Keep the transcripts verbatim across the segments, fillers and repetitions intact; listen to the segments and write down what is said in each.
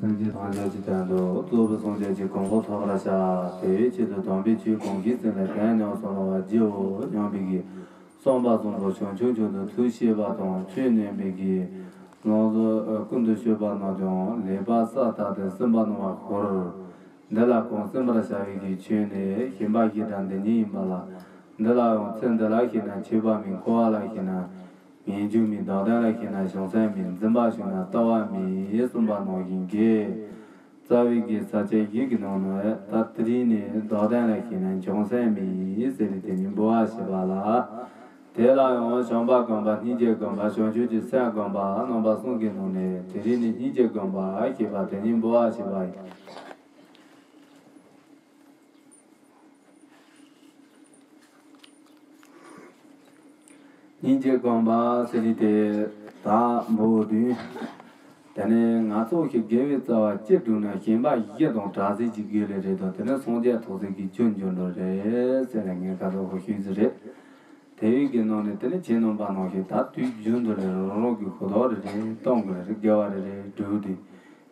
སེམས་ཅན་ཐམས་ཅད་ཀྱི་དོན་དུ་རྫོགས་པའི་སངས་རྒྱས་ཀྱི་གོ་འཕང་ཐོབ་པར་བྱ། དེའི་ཆེད་དུ་དམ་པའི་ཆོས་གང་གིས་ཟིན་ལ་གང་ཉམས་སུ་བླང་བར་བགྱིའོ་སྙམ་པའི་གི་བསམ་པ་བཟང་པོ་བྱང་ཆུབ་མཆོག་ཏུ་ཐུགས་བསྐྱེད་པ་དང་ཆོས་ཉན་པའི་གི་ལམ་གཟུགས་ཀུན་ཏུ་སྤྱོད་པ་རྣམས་ཀྱང་ལེགས་པར་བསགས་ཐག་ཏུ་སེམས་པ་སྣང་བར་གྱུར། འདི་ལ་གང་སེམས་པར་བྱ་བའི་གི་ཆོས་ནི་ཞེན་པ་བཞི་དང་འདི་ཉིད་ཡིན་པ་ལ། འདི་ལ་ཡང་ཚེ་འདི་ལ་ཞེན་ན་འཆི་བ་མེད། འཁོར་བ་ལ་ཞེན་ན་ངེས་འབྱུང་མེད། འདོད་ལྡན་ལ་ཞེན་ན་བྱང་སེམས་མེད། འཛིན་པ་ཞུགས་ན་ལྟ་བ་མེད་གསུངས་པ་ནང་བཞིན་གྱི། རྩ་བའི་གི་ས་བཅད་བཞི་གི་ནང་ནས་ད་དེ་རིང་ནི་འདོད་ལྡན་ལ་ཞེན་ན་བྱང་སེམས་མེད་ཟེར་བའི་དེ་ཉིད་འབུལ་བ་ཞེས་པ་ལ། དེ་ལ་ཡང་བྱམས་པ་བསྒོམ་པ། སྙིང་རྗེ་བསྒོམ་པ། བྱང་ཆུབ་ཀྱི་སེམས་བསྒོམ་པ་རྣམ་པ་གསུམ་གྱི་ནང་ནས་དེ་རིང་ནི་སྙིང་རྗེ་བསྒོམ་པ་ཞེས་པ་དེ་ཉིད་འབུལ་བ་ཞེས་པ་ཡིན། སྙིང་རྗེ་བསྒོམ་པ་ཟེར་ནི་དེ་ད་འབོད་དུས། དེ་ནས་ང་ཚོ་ཞིག་དགེ་བའི་རྩ་བ་གཅིག་བསྒྲུབས་ན་ཞེན་པ་བཞི་དང་བྲལ་ཟེར་གྱི་དགོས་ལེ་རེད་དོ། དེ་ནས་སངས་རྒྱས་ཐོབ་ཟེར་གྱི་རྒྱུ་འབྱོར་འགྲོ་རེད་ཟེར་ནས་ངས་ཁ་རོག་གོ་ཤུལ་ཟེར་རེད། དེ་བས་ཀྱི་ནང་ནས་དེ་ནས་ཁྱེད་རྣམ་པ་ནང་བཞིན་ད་དུས་རྒྱུན་དུ་ལས་རང་རང་གི་གོ་རྟོགས་རེ་རེ་གཏོང་དགོས་རེད། དགེ་བ་རེ་རེ་བསྒྲུབས་དུས།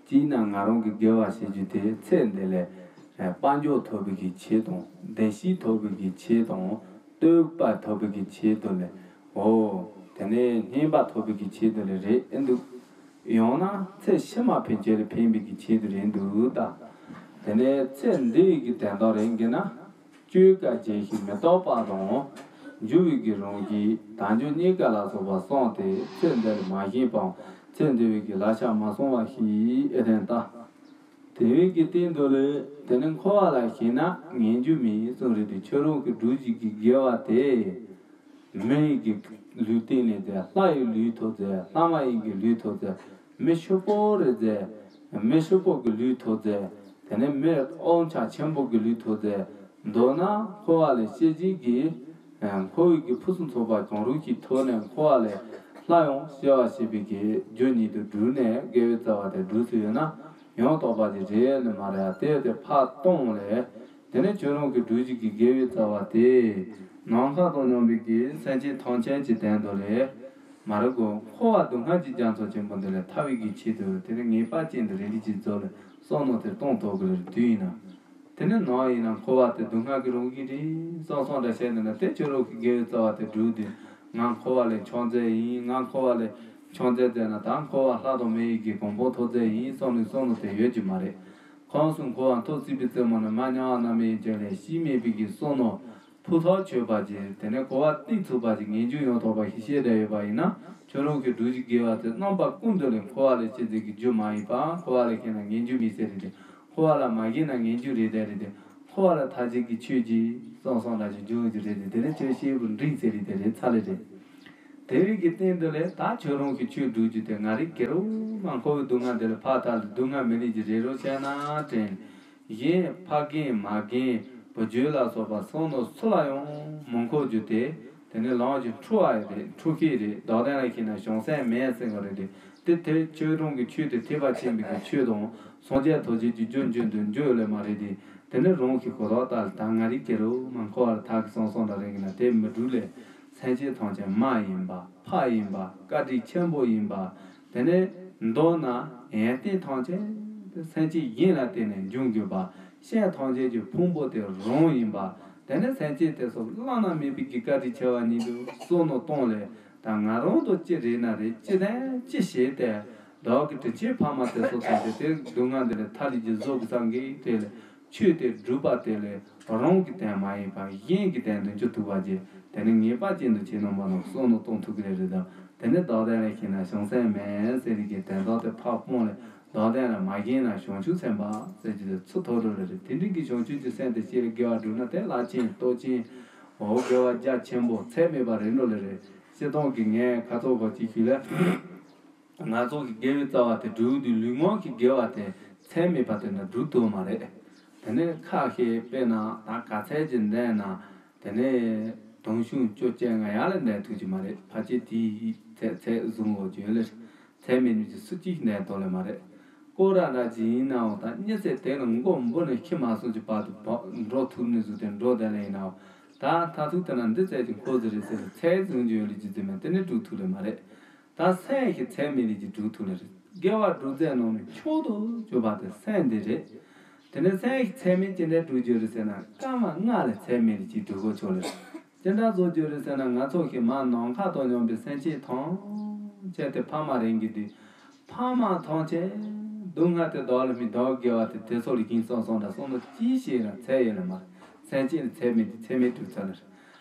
གཅིག་ན་ང་རང་གི་དགེ་བ་བྱེད་རྒྱུ་དེ་ཚེ་འདི་ལས་དཔལ་འབྱོར་ཐོབ་པའི་གི་ཆེད་དང་བདེ་སྐྱིད་ཐོབ་པའི་གི་ཆེད་དང་བསྟོད་པ་ཐོབ་པའི་གི་ཆེད་དུ་ལས། འོ། དེ་ནས་སྙན་པ་ཐོབ་པའི་གི་ཆེད་དུ་ལས་རེད་ཨེ་འདུག་ཡང་ན་ཚེ་ཕྱི་མ་ཕན་ཆད་ལ་ཕན་པའི་གི་ཆེད་དུ་རེད་འདུག་ད། དེ་ནས་ཚེ་འདིའི་གི་དོན་དག་རེད་འགི་ན། སྤྱོད་ཀ་བྱས་ཤིང་མི་རྟག་པ་དང་། འགྱུར་བའི་གི་རང་བཞིན་དལ་འབྱོར་རྙེད་དཀའ་ལ་སོགས་པ་གསུངས་ཏེ་ཚེ་འདིར་མ་ཞེན་པའམ་ཚེ་འདས་པའི་གི་བསླབ་བྱ་མ་གསུངས་པ་ཞིག་ཨེ་དེན་ལྟ། དེ་བས་ཀྱི་སྟེང་དུ་ལས་དེ་ནི་འཁོར་བ་ལ་ཞེན་ན་ངེས་འབྱུང་མེད་གསུངས་རེད་དེ། ཁྱོད་རང་གི་སྒྲུབ་བྱེད་ཀྱི་དགེ་བ་དེ། མི་ཡི་གི་ལུས་བརྟེན་ནས་ཏེ་ལྷ་ཡི་ལུས་ཐོབ་ཟེར། ལྷ་མ་ཡིན་གྱི་ལུས་ཐོབ་ཟེར། མི་ཕྱུག་པོ་རེད་ཟེར། མི་ཕྱུག་པོ་གི་ལུས་ཐོབ་ཟེར། དེ་ནས་མི་དབང་ཆ་ཆེན་པོ་གི་ལུས་ཐོབ་ཟེར། མདོར་ན་འཁོར་བ་ལས་སྐྱེས་རྗེས་ཀྱི་འཁོར་བའི་གི་ཕུན་སུམ་ཚོགས་པ་གང་རུང་གི་ཐོག་ནས་འཁོར་བ་ལས་སླར་ཡང་སྐྱེ་བ་བྱེད་པའི་གི་རྒྱུ་ཉིད་དུ་གྲུབ་ནས་དགེ་བའི་རྩ་བ་དེ་སྒྲུབ་ཚུལ་ཡོད་ན་ཡང་དག་པ་ཅིག་རེད་ནི་མ་རེད། དེ་དེ་ཕར་གཏོང་ལས། དེ་ནས་ཁྱོད་རང་གི་སྒྲུབ་བྱེད་ཀྱི་དགེ་བའི་རྩ་བ་དེ། ནམ་མཁའ་དང་མཉམ་པའི་གི་སེམས་ཅན་ཐམས་ཅད་ཀྱི་དོན་དུ་ལས། མ་རེད་གོ། འཁོར་བ་སྡུག་བསྔལ་གྱི་རྒྱ་མཚོ་ཆེན་པོ་འདི་ལས་ཐར་བའི་གི་ཆེད་དུ་དེ་ནས་ངེས་པར་ཅན་དུ་རེ་རེ་གཅིག་ཚོ་ལས་བསམ་མནོ་དེ་གཏོང་ཐུབ་དགོས་རེད་དུས་ཡིན་ན། དེ་ནས་ནམ་ཡིན་ན་འཁོར་བ་དེ་སྡུག་བསྔལ་གྱི་རང་བཞིན་རེད་བསམ་བསམ་འདྲ་བྱས་འདུག་ན་དེ་ཁྱོད་རང་གི་དགེ་བའི་རྩ་བ་དེ་བསྒྲུབས་དུས་ང་འཁོར་བ་ལས་ཕྱག་འཚལ་ཡིན། ང་འཁོར་བ་ལས་ཕྱག་འཚལ་མཛད་ན་ད་འཁོར་བ་ལྷ་དང་མི་ཡི་གི་གོ་འཕང་ཐོབ་མཛད་ཡིན་བསམ་ནས་བསམ་མནོ་དེ་ཡོད་ཀྱི་མ་རེད། ཁམས་གསུམ་འཁོར་བ་མཐོ་བརྩེགས་པའི་རྩེ་མོ་ན་མ་མྱང་བ་རྣམ་གཡེང་ཅན་ལས་ཤེས་མེད་པའི་གི་བསམ་མནོ་ཕུ་ཐག་ཆོད་པ་ཅིག་དེ་ནས་གོ་བ་གཏིང་ཚུགས་པ་ཅིག་ངེས་འབྱུང་ཡང་དག་པ་ཞིག་ཤེས་བསྡད་ཡོད་པ་ཡིན་ན་ཁྱོད་རང་གི་སྒྲུབ་བྱེད་དགེ་བ་དེ་རྣམ་པ་ཀུན་ཏུ་ལས་འཁོར་བ་ལས་སྐྱེས་ཚེ་གི་རྒྱུ་མ་ཡིན་པ། འཁོར་བ་ལས་ཞེན་ན་ངེས་འབྱུང་མེད་ཟེར་རེད་དེ། འཁོར་བ་ལ་མ་ཞེན་ན་ངེས་འབྱུང་རེད་དེ་རེད་དེ། འཁོར་བ་ལ་ཐར་བྱེད་ཀྱི་ཆོས་ཀྱི་བསམ་བསམ་ལ་ཞིག་འབྱུང་གི་རེད་དེ། དེ་ནས་ཁྱོད་ཤེས་པ་འབྲིང་ཟེར་རེད་དེ་རེད་ཚ་ལེ་རེད། དེ་བས་ཀྱི་སྟེང་དུ་ལས་ད་ཁྱོད་རང་གི་ཆོས་སྒྲུབ་རྒྱུ་དེ་ང་རིག་གེ་རུ་མ་འཁོར་བའི་སྡུག་བསྔལ་འདི་ལས་ཕར་ཐར་ལ་སྡུག་བསྔལ་མི་ལེན་གྱི་རེ་རོ་བྱས་ན་དྲན། གཞན་ཕ་རྒན་མ་རྒན་བུ་རྒྱུད་ལ་སོགས་པ་བསམ་མནོ་སུ་ལ་ཡང་མི་འཁོར་རྒྱུ་དེ། དེ་ནི་ལམ་གྱི་འཁྲུལ་བ་རེད། འཁྲུལ་ཤེས་རེད། འདོད་ལྡན་ལ་ཞེན་ན་བྱང་སེམས་མེད་ཟེར་བ་རེད་དེ། དེ་དེ་ཁྱོད་རང་གི་ཆོས་དེ་ཐེག་པ་ཆེན་པོའི་གི་ཆོས་དང་སངས་རྒྱས་ཐོབ་བྱེད་ཀྱི་རྒྱུ་འབྱོར་དུ་འགྱུར་ལེ་མ་རེད་དེ། དེ་ནི་རང་གི་གོ་རྟོགས་ལྟར་ད་ང་རིག་གེ་རུ་མ་འཁོར་བར་ཐར་གི་སོང་སོང་འདྲ་རེད་གི་ན་དེ་མི་འགྲུབ་ལེ། སེམས་ཅན་ཐམས་ཅད་མ་ཡིན་པ་ཕ་ཡིན་པ་བཀའ་དྲིན་ཆེན་པོ་ཡིན་པ། དེ་ནས་མདོར་ན་ཡོན་ཏན་ཐམས་ཅད་སེམས་ཅན་གཞན་ལ་བརྟེན་ནས་འབྱུང་དགོས་པ། སེམས་ཐམས་ཅད་ཀྱི་ཕུང་པོ་དེ་རང་ཡིན་པ། དེ་ནས་སེམས་ཅན་དེ་ཚོ་བླ་ན་མེད་པའི་གི་བཀའ་དྲིན་ཆེ་བ་ཉིད་དུ་བསམ་མནོ་གཏོང་ལས། ད་ང་རང་དང་ཅི་རེད་ན་རེད། ཅི་དང་ཅི་བྱེད་དེ། བདག་གི་དྲིན་ཆེན་ཕ་མ་དེ་ཚོ་དང་དེ་དེ་སྡུག་བསྔལ་འདི་ལས་ཐར་རེ་གི་བཟོ་གི་སང་གི་དེ་ལས་ཆོས་དེ་སྒྲུབ་པ་དེ་ལས་རང་གི་དོན་མ་ཡིན་པ་གཞན་གྱི་དོན་དུ་འགྱུར་ཐུབ་པ་ཅིག་དེ་ནི་ངེས་པ་ཅན་དུ་ཆེ་ནང་མ་ནང་བསམ་མནོ་གཏོང་ཐུབ་ཀྱི་རེད་རེད་དང་། དེ་ནི་བདག་ལྡན་ལ་ཞེན་ན་བྱང་སེམས་མེད་ཟེར་རེ་གི་དོན་དག་དེ་ཕར་སྤོང་ལས་བདག་ལྡན་ལ་མ་ཞེན་ན་བྱང་ཆུབ་སེམས་དཔའ་ཟེར་གྱི་དེ་ཚུར་ཐོབ་འགྲོ་ལེ་རེད། དེ་འདྲའི་གི་བྱང་ཆུབ་ཀྱི་སེམས་དེ་སྐྱེ་ལ་དགེ་བ་བསྒྲུབ་ན་དེ་རླབས་ཆེན་སྟོབས་ཆེན། འོ་དགེ་བ་རྒྱ་ཆེན་པོ་ཚད་མེད་པ་རེད་འགྲོ་ལེ་རེད། སྤྱིར་བཏང་གི་ངས་ཁ་ཚོགས་གོ་ཅིག་ཞུས་ལ། ང་ཚོ་གི་དགེ་བའི་རྩ་བ་དེ་སྒྲུབ་དུས་ལུས་ངག་གི་དགེ་བ་དེ་ཚད་མེད་པ་དེ་འདྲ་སྒྲུབ་ཐུབ་མ་རེད། དེ་ནས་ཁ་ཤས་དཔེར་ན་ད་ག་ཚད་ཅིག་འདས་ན་དེ་ནས་དུང་ཕྱུར་བཅོ་བརྒྱད་ལྔ་ཡར་ལ་འདས་ཐུབ་ཀྱི་མ་རེད། ཕལ་ཆེར་དེའི་ཚད་ཚད་བཟུང་འོ་བརྗོད་ལེ། ཚད་མེད་ནི་ཅིག་སུ་གཅིག་འདས་ཐུབ་ལེ་མ་རེད། སྐོར་ར་འདྲ་ཅིག་ཡིན་ནའང་ད་སྙི་ཚད་དེ་ལ་མགོ་འབུར་ནས་ཁྱི་མ་སོང་གི་བར་དུ་འགྲོ་ཐུབ་ནི་བཟོ་དེ་འགྲོ་བསྡད་ལེ་ཡིན་ནའང་ད་མཐར་ཐུག་དེ་ན་འདི་ཚད་ཀྱི་འཁོར་ཟེར་རེད་ཟེར་ཚད་བཟུང་རྒྱུ་ཡོད་ལེ་ཅི་ཟེར་མེད་དེ་ནས་སྒྲུབ་ཐུབ་ལེ་མ་རེད། ད་སེམས་ཀྱི་ཚད་མེད་ལས་ཀྱི་སྒྲུབ་ཐུབ་ལེ་རེད། དགེ་བ་སྒྲུབ་རྫས་རྣམས་ནི་མཆོག་ཏུ་གྱུར་པ་དེ་སེམས་འདི་རེད། དེ་ནས་སེམས་ཀྱི་ཚད་མེད་ཅི་འདྲའི་སྒྲུབ་རྒྱུ་རེད་ཟེར་ན། སྐར་མ་ལྔ་ལས་ཚད་མེད་ལས་ཀྱི་སྒྲུབ་དགོས་ཆོག་ལེ་རེད། ཅི་འདྲ་བཟོ་རྒྱུ་རེད་ཟེར་ན། ང་ཚོ་གི་མ་ནམ་མཁའ་དང་མཉམ་པའི་སེམས་ཅན་ཐམས་ཅད་དེ་ཕ་མ་རང་གི་དུས། ཕ་མ་ཐམས་ཅད་སྡུག་བསྔལ་དེ་བདག་ལ་མི་བདག་དགེ་བ་དེ་དེ་ཚོ་ལ་ཡིན་བསམ་བསམ་འདྲ་བསམ་བློ་ཅི་བྱས་ན་ཚད་ཡོད་ལ་མ་རེད། སེམས་ཅན་ལ་ཚད་མེད་དེ་ཚད་མེད་སྒྲུབ་ཚར་ལེ་རེད།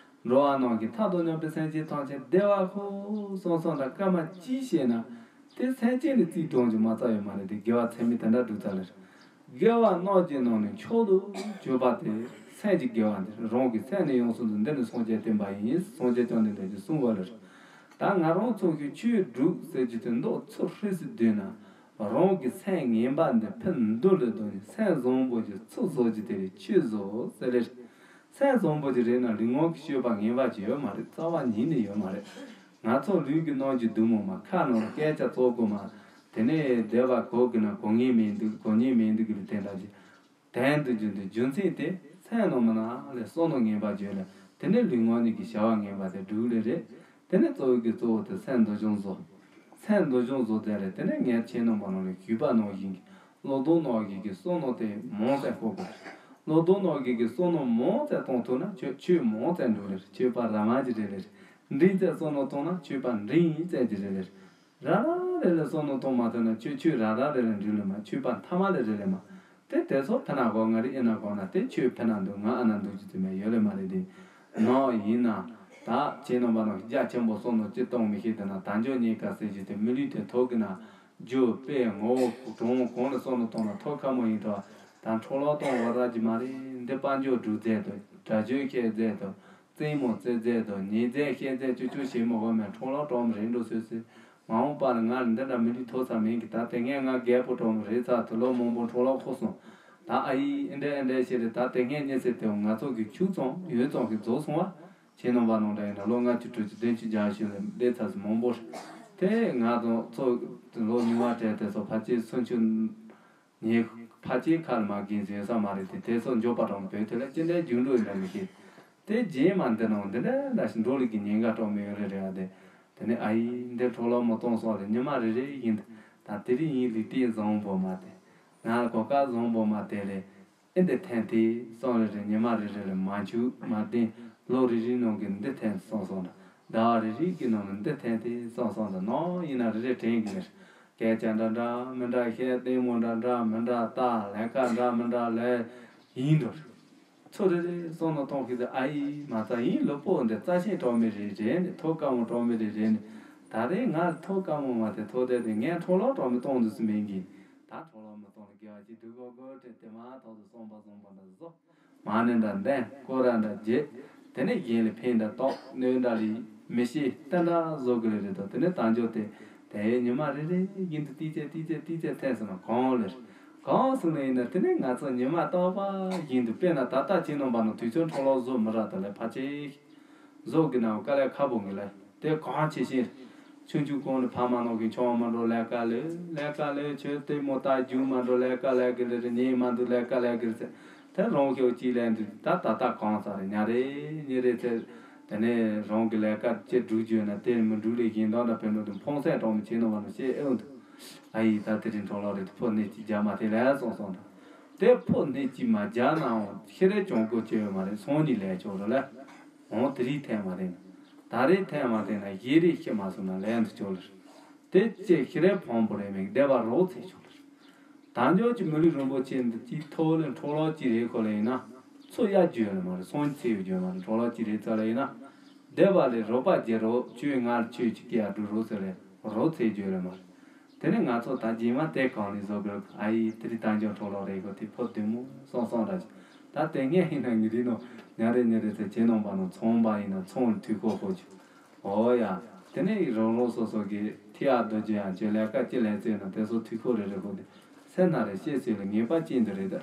འགྲོ་བ་རྣམས་ཀྱི་མཐའ་དང་མཉམ་པའི་སེམས་ཅན་ཐམས་ཅད་བདེ་བ་ཁོ་བསམ་བསམ་འདྲ་སྐར་མ་གཅིག་བྱས་ན། དེ་སེམས་ཅན་ལ་རྩིས་གཏོང་རྒྱུ་མ་རྩ་ཡོད་མ་རེད་དེ། དགེ་བ་ཚད་མེད་དེ་འདྲ་སྒྲུབ་ཚར་ལེ་རེད། དགེ་བ་རྣམས་ཀྱི་ནང་ནས་མཆོག་ཏུ་གྱུར་པ་དེ་སེམས་ཀྱི་དགེ་བ་འདི་རང་གི་སེམས་ནི་ཡོངས་སུ་འདུལ། འདི་ནི་སངས་རྒྱས་བསྟན་པ་ཡིན། སངས་རྒྱས་བཅོམ་ལྡན་འདས་ཀྱིས་གསུངས་པ་ལེ་རེད། ད་ང་རང་ཚོ་གི་ཆོས་སྒྲུབ་ཟེར་རྒྱུ་དེ་མདོ་ཚུལ་ཧྲིལ་ཙམ་བསྡུས་ན། རང་གི་སེམས་ངན་པ་འདི་ཕར་མདོ་ལ་བསྡུས་ནས་སེམས་བཟང་པོ་ཅིག་ཚུར་བཟོ་རྒྱུ་དེ་ལ་ཆོས་བཟོ་ཟེར་ལེ་རེད། སེམས་བཟང་པོ་ཅིག་རེད་ན་ལུས་ངག་གི་སྤྱོད་པ་ངན་པ་ཅིག་ཡོད་མ་རེད། རྩ་བ་ཉིད་ནས་ཡོད་མ་རེད། ང་ཚོ་ལུས་ཀྱི་རྣམ་འགྱུར་སྡུག་མོ་མ། ཁ་ནང་ལ་སྐད་ཆ་ཙོག་གོ་མ། དེ་ནས་བསྡད་པ་གོ་གི་ན་གོ་ངེས་མེད་འདུག་གོ་ཉེས་མེད་འདུག་གི་ལ་དེ་འདྲ་ཅིག་དོན་དུ་འཇུག་འདི་རྒྱུ་མཚན་དེ་སེམས་ནང་མི་ནང་ལས་བསམ་མནོ་ངན་པ་བརྗོད་ལ། དེ་ནས་ལུས་ངག་གཉིས་ཀྱི་བྱ་བ་ངན་པ་དེ་སྒྲུབ་ལེ་རེད། དེ་ནས་གཙོ་བོ་གི་གཙོ་བོ་དེ་སེམས་འདུལ་སྦྱོང་བཟོ། སེམས་འདུལ་སྦྱོང་བཟོ་དེ་རེད། དེ་ནས་ངས་ཁྱེད་རྣམ་པ་ནང་ལ་ཞུས་པ་ནང་བཞིན་གྱི་བློ་ལྡོག་རྣམ་བཞི་གི་བསམ་མནོ་དེ་མང་ཙམ་བསྐོར་དགོས། བློ་ལྡོག་རྣམ་བཞི་གི་བསམ་མནོ་མང་ཙམ་གཏོང་ཐུབ་ན་ཆོས་ཆོས་མང་ཙམ་འགྲུབ་ལེ་རེད། ཆོས་པ་ར་མ་ཅིག་རེད་ལེ་རེད། འབྲིང་ཙམ་བསམ་མནོ་གཏོང་ན་ཆོས་པ་འབྲིང་ཙམ་ཅིག་རེད་ལེ་རེད། ར་ར་རེ་ལ་བསམ་མནོ་གཏོང་མ་ཐུབ་ན་ཆོས་ཆོས་ར་ར་རེ་ལ་འགྲུབ་ལེ་མ། ཆོས་པ་མཐའ་མ་ལ་རེ་ལེ་མ། དེ་དེ་ཚོ་ཕེ་ན་གོ་ང་རེ་ཨེ་ན་གོ་ན་དེ་ཆོས་ཕེ་ན་འདུག་ང་ཨ་ན་འདུག་ཅི་ཙི་མེད་ཡོད་ལེ་མ་རེད་དེ། ནོ་ཡིན་ན། ད་ཁྱེད་རྣམ་པ་ནང་རྒྱ་ཆེན་པོ་བསམ་མནོ་ཅི་གཏོང་མི་ཤེས། དེ་ན་དལ་འབྱོར་རྙེད་དཀའ་ཟེར་གྱི་དེ་མི་ལུས་དེ་ཐོབ་གི་ན། རྒྱུ་དཔེ་ངོ་བོ་གྲོང་གང་ལ་བསམ་མནོ་གཏོང་ན་ཐོབ་ཁ་མོ་ཡིན་འགྲོ། ད་འཕྲོ་བརླག་གཏོང་བ་ར་གྱི་མ་རེད། འདི་དཔལ་འབྱོར་སྒྲུབ་རྫས་དང་དགྲ་བཅོམ་བཤད་རྫས་དང་རྩེད་མོ་རྩེ་རྫས་དང་ཉེས་རྫས་བཤད་རྫས་ཅོ་ཅོ་བྱེད་མི་དགོས་མེད། འཕྲོ་བརླག་གཏོང་རེད་འགྲོ་སོ་སོས། མ་འོངས་པ་ལ་ང་ལ་འདི་འདྲ་མི་ལུས་ཐོབ་ས་མིན་གི། ད་དེ་སྔས་ང་རྒད་པོ་གྲོངས་རེད་ཚ་དུ་ལོ་མང་པོ་འཕྲོ་བརླག་ཁོ་སོང་། ད་ཨ་ཡིས་ཨེ་འདྲ་ཨེ་འདྲ་བྱས་རེད། ད་དེ་སྔས་གཉིད་སད་དེ་ང་ཚོ་གི་ཁྱུག་ཙམ་ཡོད་ཙམ་གི་རྫོགས་སོང་བ། ཁྱེད་རྣམ་པ་ནང་འདྲ་ཡིན་ན་ལོ་ལྔ་བཅུ་དྲུག་ཅུ་བདུན་ཅུ་བརྒྱད་ཅུ་ལས་འདས་ཚར་སོང་མང་པོ་རེད། དེ་ང་ཚོ་ཚོ་ལོ་ཉུང་བ་བྲལ་དེ་ཚོ་ཕལ་ཆེར་སུམ་ཅུ། ངས་ཕལ་ཆེར་ཁ་ལ་མ་གིན་ཟེར་ས་མ་རེད་དེ། དེ་ཚོ་འཇོག་པ་དང་བོད་དེ་ལ་ཅི་འདྲའི་རྒྱུན་འགྲོ་ཡིན་ན་མི་ཤེས། དེ་རྗེས་མ་འདི་ནང་འདི་འདྲ་འདྲ་ཞིག་འགྲོ་ལུགས་ཀྱི་ཉེན་ཁ་གྲོགས་མི་ཡོད་རེད་རེད་ཨ། དེ་དེ་ནས་ཨ་ཡིས་འདི་འཕྲོ་བརླག་མི་གཏོང་སོགས་ལ་ཉི་མ་རེ་རེ་ཡིན། ད་དེ་རིང་ཡིན་ལུས་རྟེན་བཟང་པོ་མ་དེ། ང་ལ་གོ་སྐབས་བཟང་པོ་མ་དེ་ལས། ཨེ་འདི་ཐེན་དེ་སོང་རེ་རེ་ཉི་མ་རེ་རེ་ལ་མ་འཆུག་མ་བདེན། ལོ་རེ་རེའི་ནང་གི་འདི་ཐེན་སོང་སོང་ད། ཟླ་བ་རེ་རེ་གི་ནང་ལ་འདི་ཐེན་དེ་སོང་སོང་ད། ནང་ཡིན་ན་རེ་རེ་དྲན་གི་མེད། སྐད་ཆ་འདྲ་འདྲ་མི་འདྲ་བཤད། ལྟད་མོ་འདྲ་འདྲ་མི་འདྲ་ལྟ། ལས་ཀ་འདྲ་མི་འདྲ་ལས་ཡིན་འགྲོ། ཚོ་རེ་རེ་བསམ་བློ་གཏོང་གི་འདུག་ཨ་ཡིས་མ་རྩ་ཡིན་ལོ་པོ་འདི་རྩ་ཆེན་གྲོགས་མི་རེ་རེ་ནི་ཐོབ་དཀའ་མོ་གྲོགས་མི་རེ་རེ་ནི། ད་རེས་ང་ལ་ཐོབ་དཀའ་མོ་མ་དེ་ཐོབ་དེ་དེ་ངས་འཕྲོ་བརླག་གྲོགས་མི་གཏོང་འདུག་སུ་མིན་གི། ད་འཕྲོ་བརླག་མི་གཏོང་ལ་དགེ་བ་ཅིག་སྒྲུབ་དགོས་དགོས་དྲན་དེ་མ་ཐོག་ཏུ་བསམ་པ་བཟང་པོ་འདྲ་བཟོ། མ་ཎི་འདྲ་འདོན། སྐོར་ར་འདྲ་བརྗེ། དེ་ནས་གཞན་ལ་ཕན་འདྲ་བཏགས། གནོད་འདྲ་ལས་མི་བྱེད། བསྟན་འདྲ་བཟོ་དགོས་ལེ་རེད་དོ། དེ་ནས་དལ་འབྱོར་དེ་དེ་ཉི་མ་རེ་རེ་བཞིན་དུ་ཏིག་ཙེ་ཏིག་ཙེ་ཏིག་ཙེ་ཐེབས་སོང་ན་གང་ལེ་རེད། གང་སོང་ལེ་ཡིན་ན་དེ་ནས་ང་ཚོ་ཉི་མ་རྟག་པ་བཞིན་དུ། དཔེར་ན་ད་ལྟ་ཁྱེད་རྣམ་པ་ནང་དུས་ཚོད་འཕྲོ་བརླག་བཟོ་མི་ར་ད་ལས་ཕལ་ཆེར་བཟོ་གི་ན་དཀའ་ལས་ཁག་པོ་ངེས་ལེ། དེ་གང་ཆེ་ཤེས། ཆུང་ཆུང་གོང་ནས་ཕ་མ་ནང་གི་ཆུང་མ་འགྲོ་ལས་ཀ་ལས་ལས་ཀ་ལས་ཆོས་ལྟད་མོ་ལྟ། རྒྱུག་མ་འགྲོ་ལས་ཀ་ལས་གི་ལས་རེད། ཉལ་མ་འདུག་ལས་ཀ་ལས་གི་རེད་ཟེར། དེ་རང་ཤོག་ཅིག་ལས་འདུག་ད་ད་ལྟ་གང་ཚར་རེད། ཉ་རེ་ཉི་རེ་ཚེ། དེ་ནས་རང་གི་ལས་ཀ་ཅི་སྒྲུབ་རྒྱུ་ན་དེ་མི་འགྲུབ་ལས་གཞན་དག་འདྲ་ཕན་འགྲོ་དུ་ཕོངས་སེམས་གྲོགས་མི་བྱེད་ནོ་བ་ནོ་ཤེས་ཨེ་འོང་དུ། ཨ་ཡིས་ད་དེ་རིང་འཕྲོ་བརླག་རེད་དུ་ཕོ་གནས་ཀྱི་རྒྱ་མ་དེ་ལས་སོང་སོང་འདྲ། དེ་ཕོ་གནས་ཀྱི་མ་རྒྱ་ནའང་ཤི་རེ་གྱོང་གོ་ཅི་ཡོད་མ་རེད། སང་ཉིན་ལས་ཆོག་རེད་ལ། འོང་དེ་རིགས་ཐེངས་མ་ཐེངས་ན། ད་རེས་ཐེངས་མ་ཐེངས་ན་གཞི་རེས་ཤི་མ་སོང་ན་ལན་དུ་ཆོག་ལེར། དེ་ཅེས་ཤི་རེ་ཕོང་པོ་རེ་མེད་བདེ་བ་རོགས་ཚེ་ཆོག་ལེར། དལ་འབྱོར་གྱི་མི་ལུས་རིན་པོ་ཆེ་འདི་ཅིག་ཐོབ་ལེ་འཕྲོ་བརླག་ཅིག་རེད་ཁོ་ལེ་ཡིན་ན། ཚུར་ཡར་བརྗོད་ལེ་མ་རེད། སང་ཚེ་ཡོད་བརྗོད་མ་རེད། འཕྲོ་བརླག་ཅིག་རེད་ཙ་ལེ་ཡིན་ན། བདེ་བ་ལས་རོགས་པ་རྗེ་རོགས་ཁྱོད་ང་ལ་ཆོས་ཅིག་སྐྱེ་ཡ་འགྲོ་རོགས་ཟེར་ལེ་རོགས་ཚེ་བརྗོད་ལེ་མ་རེད། དེ་ནས་ང་ཚོ་ད་རྗེས་མ་དེ་གང་ལས་བཟོ་དགོས། ཨ་ཡིས་དེ་རིང་དལ་འབྱོར་འཕྲོ་བརླག་རེད་ཁོ་དེ་ཕོ་བདེ་མོ་སོང་སོང་འདྲ་ཞིག་ད་དེ་སྔས་ཡིན་ན་ཉི་རེ་ནོ་ཉ་རེ་ཉི་རེ་ཚེ་ཁྱེད་རྣམ་པ་ནང་ཚོང་པ་ཡིན་ན་ཚོང་ལ་དུས་ཁོ་ཁོ་ཅིག་འོ་ཡ། དེ་ནས་རང་རང་སོ་སོ་གི་ཐི་ཡ་རྡོ་རྗེ་ཡང་ཅི་ལས་ཀ་ཅི་ལས་ཚེ་ན་དེ་ཚོ་དུས་ཁོ་རེ་རེ་ཁོ་དེ་སེ་ན་རེ་ཤེས་ཚོད་ལ་ངེས་པ་ཅན་དུ་རེད་ད།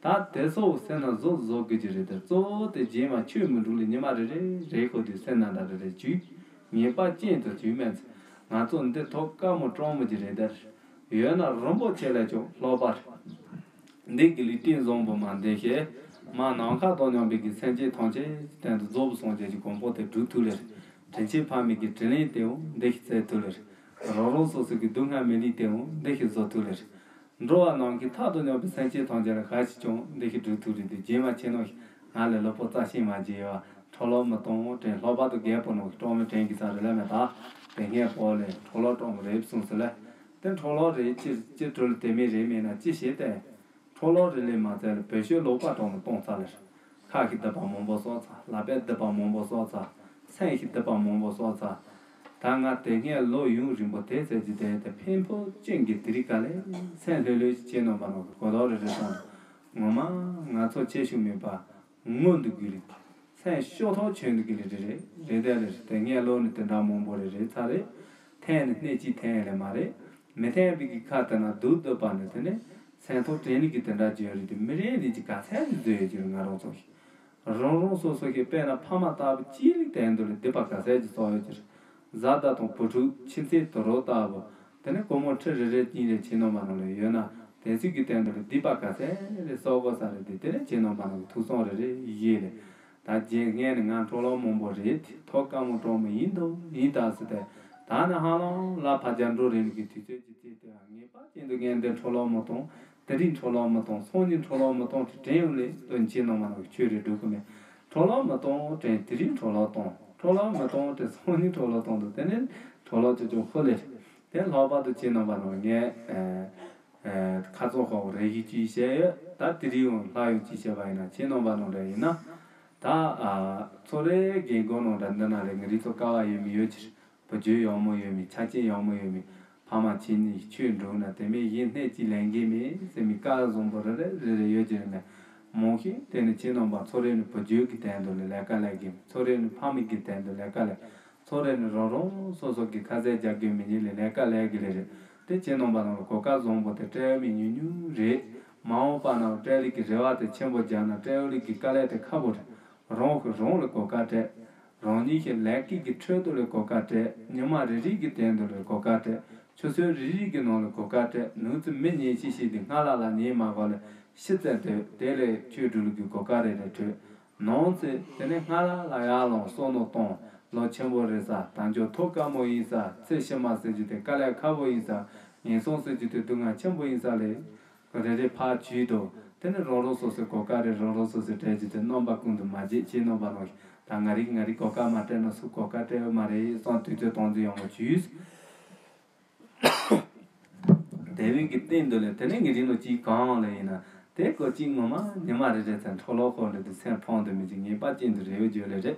ད་དེ་སོགས་སེམས་ན་བཟོ་བཟོ་དགོས་ཀྱི་རེད་དེ། གཙོ་བོ་དེ་རྗེས་མ་ཆོས་མི་འགྲུབ་ལེ་ཉི་མ་རེ་རེ་རེ་ཁོ་དུས་སེམས་ན་འདྲ་རེ་རེ་བྱུས་ངེས་པ་ཅན་དུ་བྱུས་མེད་ཚེ་ང་ཚོ་འདི་ཐོག་དཀའ་མོ་སྤྲང་མོ་ཅིག་རེད་དེ། ཡོད་ན་རིན་པོ་ཆེ་ལས་ཀྱང་ལྷག་པ་རེད། འདི་གི་ལུས་རྟེན་བཟང་པོ་མ་འདི་ཤེས། མ་ནམ་མཁའ་དང་མཉམ་པའི་གི་སེམས་ཅན་ཐམས་ཅད་ཀྱི་སྟེང་དུ་རྫོགས་པའི་སངས་རྒྱས་ཀྱི་གོ་འཕང་དེ་སྒྲུབ་ཐུབ་ལེ་རེད། དྲིན་ཆེན་ཕ་མའི་གི་དྲིན་ལན་དེའང་འདི་ཤེས་བསྩལ་ཐུབ་ལེ་རེད། རང་རང་སོ་སོ་གི་སྡུག་བསྔལ་མི་ལུས་དེ་འོང་འདི་ཞིག་བཟོ་ཐུབ་ལེ་རེད། འགྲོ་བ་ནང་གི་མཐའ་དང་མཉམ་པའི་སེམས་ཅན་ཐམས་ཅད་ལ་ག་ཞིག་ཀྱང་འདི་ཞིག་སྒྲུབ་ཐུབ་རེད་དེ། རྗེས་མ་ཁྱེད་རྣམས་ང་ལས་ལོ་པོ་རྩ་ཤེས་མ་བྱས་པ་འཕྲོ་བརླག་མི་གཏོང་དྲན། ལྷག་པར་དུ་རྒན་པོ་ནང་གི་སྤྲང་མི་དྲན་གི་ས་རེད་ལ་མེད་ད། དེ་སྔས་པོ་ལས་འཕྲོ་བརླག་སྤྲང་མི་རེད་གསུངས་ཟེར་ལ། དེ་འཕྲོ་བརླག་རེད་ཅི་ཅི་གྲུལ་དེ་མིན་རེད་མེད་ན་ཅི་བྱེད་དེ། འཕྲོ་བརླག་རེ་ལས་མ་ཚད་ལ་བོད་ཤོད་ལོག་པ་གྲོང་ལ་གཏོང་ཚར་ལེ། ཁ་ཞིག་སྡིག་པ་མང་པོ་བསགས་ཚར། ལག་པས་སྡིག་པ་མང་པོ་བསགས་ཚར། སེམས་ཞིག་སྡིག་པ་མང་པོ་བསགས་ཚར། ད་ང་དེ་སྔས་ལོ་ཡུན་རིང་པོ་དེ་ཟེར་གྱི་དེ་དེ་ཕན་པོ་ཅན་གྱི་དེ་རིགས་ག་ལས་སེམས་ལྷོད་ལྷོད་ཅིག་ཁྱེད་རྣམ་པ་རྣམས་ཀྱི་གོ་ལོག་རེ་རེ་སོང་། ངོ་མ་ང་ཚོ་ཆེ་ཤོས་མེད་པ་ངོ་འདུག་དགོས་རེད། སེམས་ཤོག་ཐོག་ཆོད་འདུག་གི་རེད་རེད་རེད་དེ་རེད་དེ་སྔས་ལོ་ནི་དེ་འདྲ་མང་པོ་རེད་རེད་ཚར་རེད། འཐེན་ནི་སྣེ་གཅིག་འཐེན་ཡ་ལས་མ་རེད། མི་འཐེན་པའི་གི་ཁ་དེ་ན་སྡུག་སྡུག་པ་ནི་དེ་ནི་སེམས་ཐོག་དྲན་ལི་གི་དེ་འདྲ་བརྗོད་རེད་དེ་མི་རེ་རེ་གི་ག་ཚད་ནི་བཟོས་ཡོད་ཀྱི་རེད། ང་རང་ཚོ་ཞིག་རང་རང་སོ་སོ་ཞིག་དཔེར་ན་ཕ་མ་ལྟ་བུ་གཅིག་ལི་དོན་དུ་ལ་སྡིག་པ་ག་ཚད་ཀྱི་བསགས་ཡོད་ཀྱི་རེད། བཟའ་ཟླ་དང་བུ་ཕྲུག་ཁྱིམ་མཚེས་དུ་རོགས་ལྟ་བུ། དེ་ནས་སྒོར་མོ་ཁྲི་རེ་རེ་གཉིས་རེ་ཁྱེད་རྣམ་པ་རྣམས་ལ་ཡོད་ན་དེ་ཚོ་གི་སྟེང་དུ་ལ་སྡིག་པ་ག་ཚད་རེ་བསགས་དགོས་ས་རེད་དེ། དེ་ནས་ཁྱེད་རྣམ་པ་རྣམས་ཀྱི་ཐུགས་བསམ་རེ་རེ་བཞེས་ལེ། ད་རྗེས་སྔས་ནས་ང་འཕྲོ་བརླག་མང་པོ་རེད། ཐོག་དཀའ་མོ་སྤྲང་མོ་ཡིན་དོ་ཡིན་ད་ཟེར་ཏེ། ད་ནི་ཧ་ལམ་ལ་ཕ་རྒྱལ་འགྲོ་རེ་ནི་གི་དུས་ཚོད་ཀྱི་ཚེ་དེ་ངེས་པ་ཅན་དུ་ངས་འདི་འཕྲོ་བརླག་མི་གཏོང་། དེ་རིང་འཕྲོ་བརླག་མི་གཏོང་སང་ཉིན་འཕྲོ་བརླག་མི་གཏོང་དེ་དྲན་ཡོང་ལེ་དོན་ཆེན་ནང་མ་ནང་གི་ཆོས་རེ་སྒྲུབ་གི་མེད། འཕྲོ་བརླག་མི་གཏོང་དྲན་དེ་རིང་འཕྲོ་བརླག་གཏོང་། འཕྲོ་བརླག་མི་གཏོང་དྲན་སང་ཉིན་འཕྲོ་བརླག་གཏོང་དུ་དེ་ནས་འཕྲོ་བརླག་ཅོ་ཅོ་ཧོ་ལེ། དེ་ལྷག་པར་དུ་ཁྱེད་རྣམ་པ་རྣམས་ངས་ཨ་ཨ་ཁ་ཚོན་ཧོག་རེ་ཞིག་ཅིག་བཤད་ཡོད། ད་དེ་རིང་ཡང་ལྷག་ཡོང་ཅིག་བཤད་པ་ཡིན་ན་ཁྱེད་རྣམ་པ་རྣམས་འདྲ་ཡིན་ན། ད་ཨ་ཚོ་རེ་རྒན་རྒོན་རྣམས་འདྲ་འདི་ན་རེ་ངའི་རིགས་ཚོ་དཀའ་བ་ཡོད་མི་ཡོད་ཕྱིར། བུ་རྒྱུད་ཡག་མོ་ཡོད་མི་ཆ་རྐྱེན་ཡག་མོ་ཡོད་མི་ཕ་མ་ཁྱེད་གཉིས་ཆོས་འགྲོ་ན་དེ་མིན་ཡིན་སྣེ་གཅིག་ལེན་གི་མེད་ཟེར་མི་བཀའ་བཟང་པོ་རེ་རེ་རེ་རེ་ཡོད་ཀྱི་རེད་མེད། མང་ཤོས་དེ་ནི་ཁྱེད་རྣམ་པ་ཚོ་རེ་ནི་བུ་རྒྱུད་ཀྱི་དོན་དུ་ལས་ལས་ཀ་ལས་གི་ཚོ་རེ་ནི་ཕ་མ་གི་དོན་དུ་ལས་ཀ་ལས། ཚོ་རེ་ནི་རང་རང་སོ་སོ་གི་ཁ་ཟས་རྒྱག་གི་མི་ཉིད་ལས་ལས་ཀ་ལས་གི་ལས་རེད། དེ་ཁྱེད་རྣམ་པ་རྣམས་ལ་གོ་སྐབས་བཟང་པོ་དེ་སྤྲད་མི་ཉུང་ཉུང་རེད། མ་འོངས་པ་ན་སྤྲད་ལས་ཀྱི་རེ་བ་དེ་ཆེན་པོ་རྒྱག་ན་སྤྲད་ལས་ཀྱི་དཀའ་ལས་དེ་ཁག་པོ་རེད། རང་གི་རང་ལ་གོ་སྐབས་སྤྲད། རང་ཉིད་ཀྱི་ལས་ཀའི་གི་ཁྲོད་དུ་ལ་གོ་སྐབས་སྤྲད། ཉི་མ་རེ་རེ་གི་སྟེང་དུ་ལ་གོ་སྐབས་སྤྲད། ཆུ་ཚོད་རེ་རེ་གི་ནང་ལ་གོ་སྐབས་སྤྲད། ནུས་ཚོད་མི་ཉན་ཤེས་ཤེས་དེ་སྔ་ལ་ལ་ཉན་མ་གོ་ལ་ཤི་ཚད་དེ་དེ་ལས་ཆོས་སྒྲུབ་ལུགས་ཀྱི་གོ་སྐབས་རེ་རེ་འཕྲོད། ནང་ཚེ་དེ་ནས་སྔ་ལ་ལ་ཡར་ལངས་བསམ་མནོ་གཏོང་། ལོ་ཆེན་པོ་རེད་ས་དང་ཆོག་ཐོག་དཀའ་མོ་ཡིན་ས་ཚེ་ཕྱི་མ་ཟེར་རྒྱུ་དེ་དཀའ་ལས་ཁག་པོ་ཡིན་ས་ངན་སོང་ཟེར་རྒྱུ་དེ་སྡུག་བསྔལ་ཆེན་པོ་ཡིན་ས་ལས། རེ་རེ་ཕར་བྱུས་དང་དེ་ནས་རང་རང་སོ་སོའི་གོ་སྐབས་རེ་རང་རང་སོ་སོའི་གྲས་ཀྱི་དེ་རྣམ་པ་ཀུན་ཏུ་མ་བརྗེད་ཅེས་རྣམ་པ་རྣམས་ད་ང་རིག་ང་རིག་གོ་སྐབས་མ་སྤྲད་ན་སུ་གོ་སྐབས་སྤྲད་ཡོད་མ་རེད་བསམ་དུས་ཚོད་སྟོང་ཚོད་ཡོང་བ་བྱུས། དེ་བས་ཀྱི་སྟེང་དུ་ལས་དེ་ནས་ངེད་རིགས་ནང་གཅིག་གང་ལ་ཡིན་ན་དེ་ཀོ་གཅིག་ངོ་མ་ཉི་མ་རེ་རེ་ཚན་འཕྲོ་ལོག་ཁོ་འདྲ་དེ་སེམས་ཕམ་དུ་མི་གཅིག་ངེས་པ་ཅན་དུ་རེ་བའི་བརྗོད་ལས་རེད།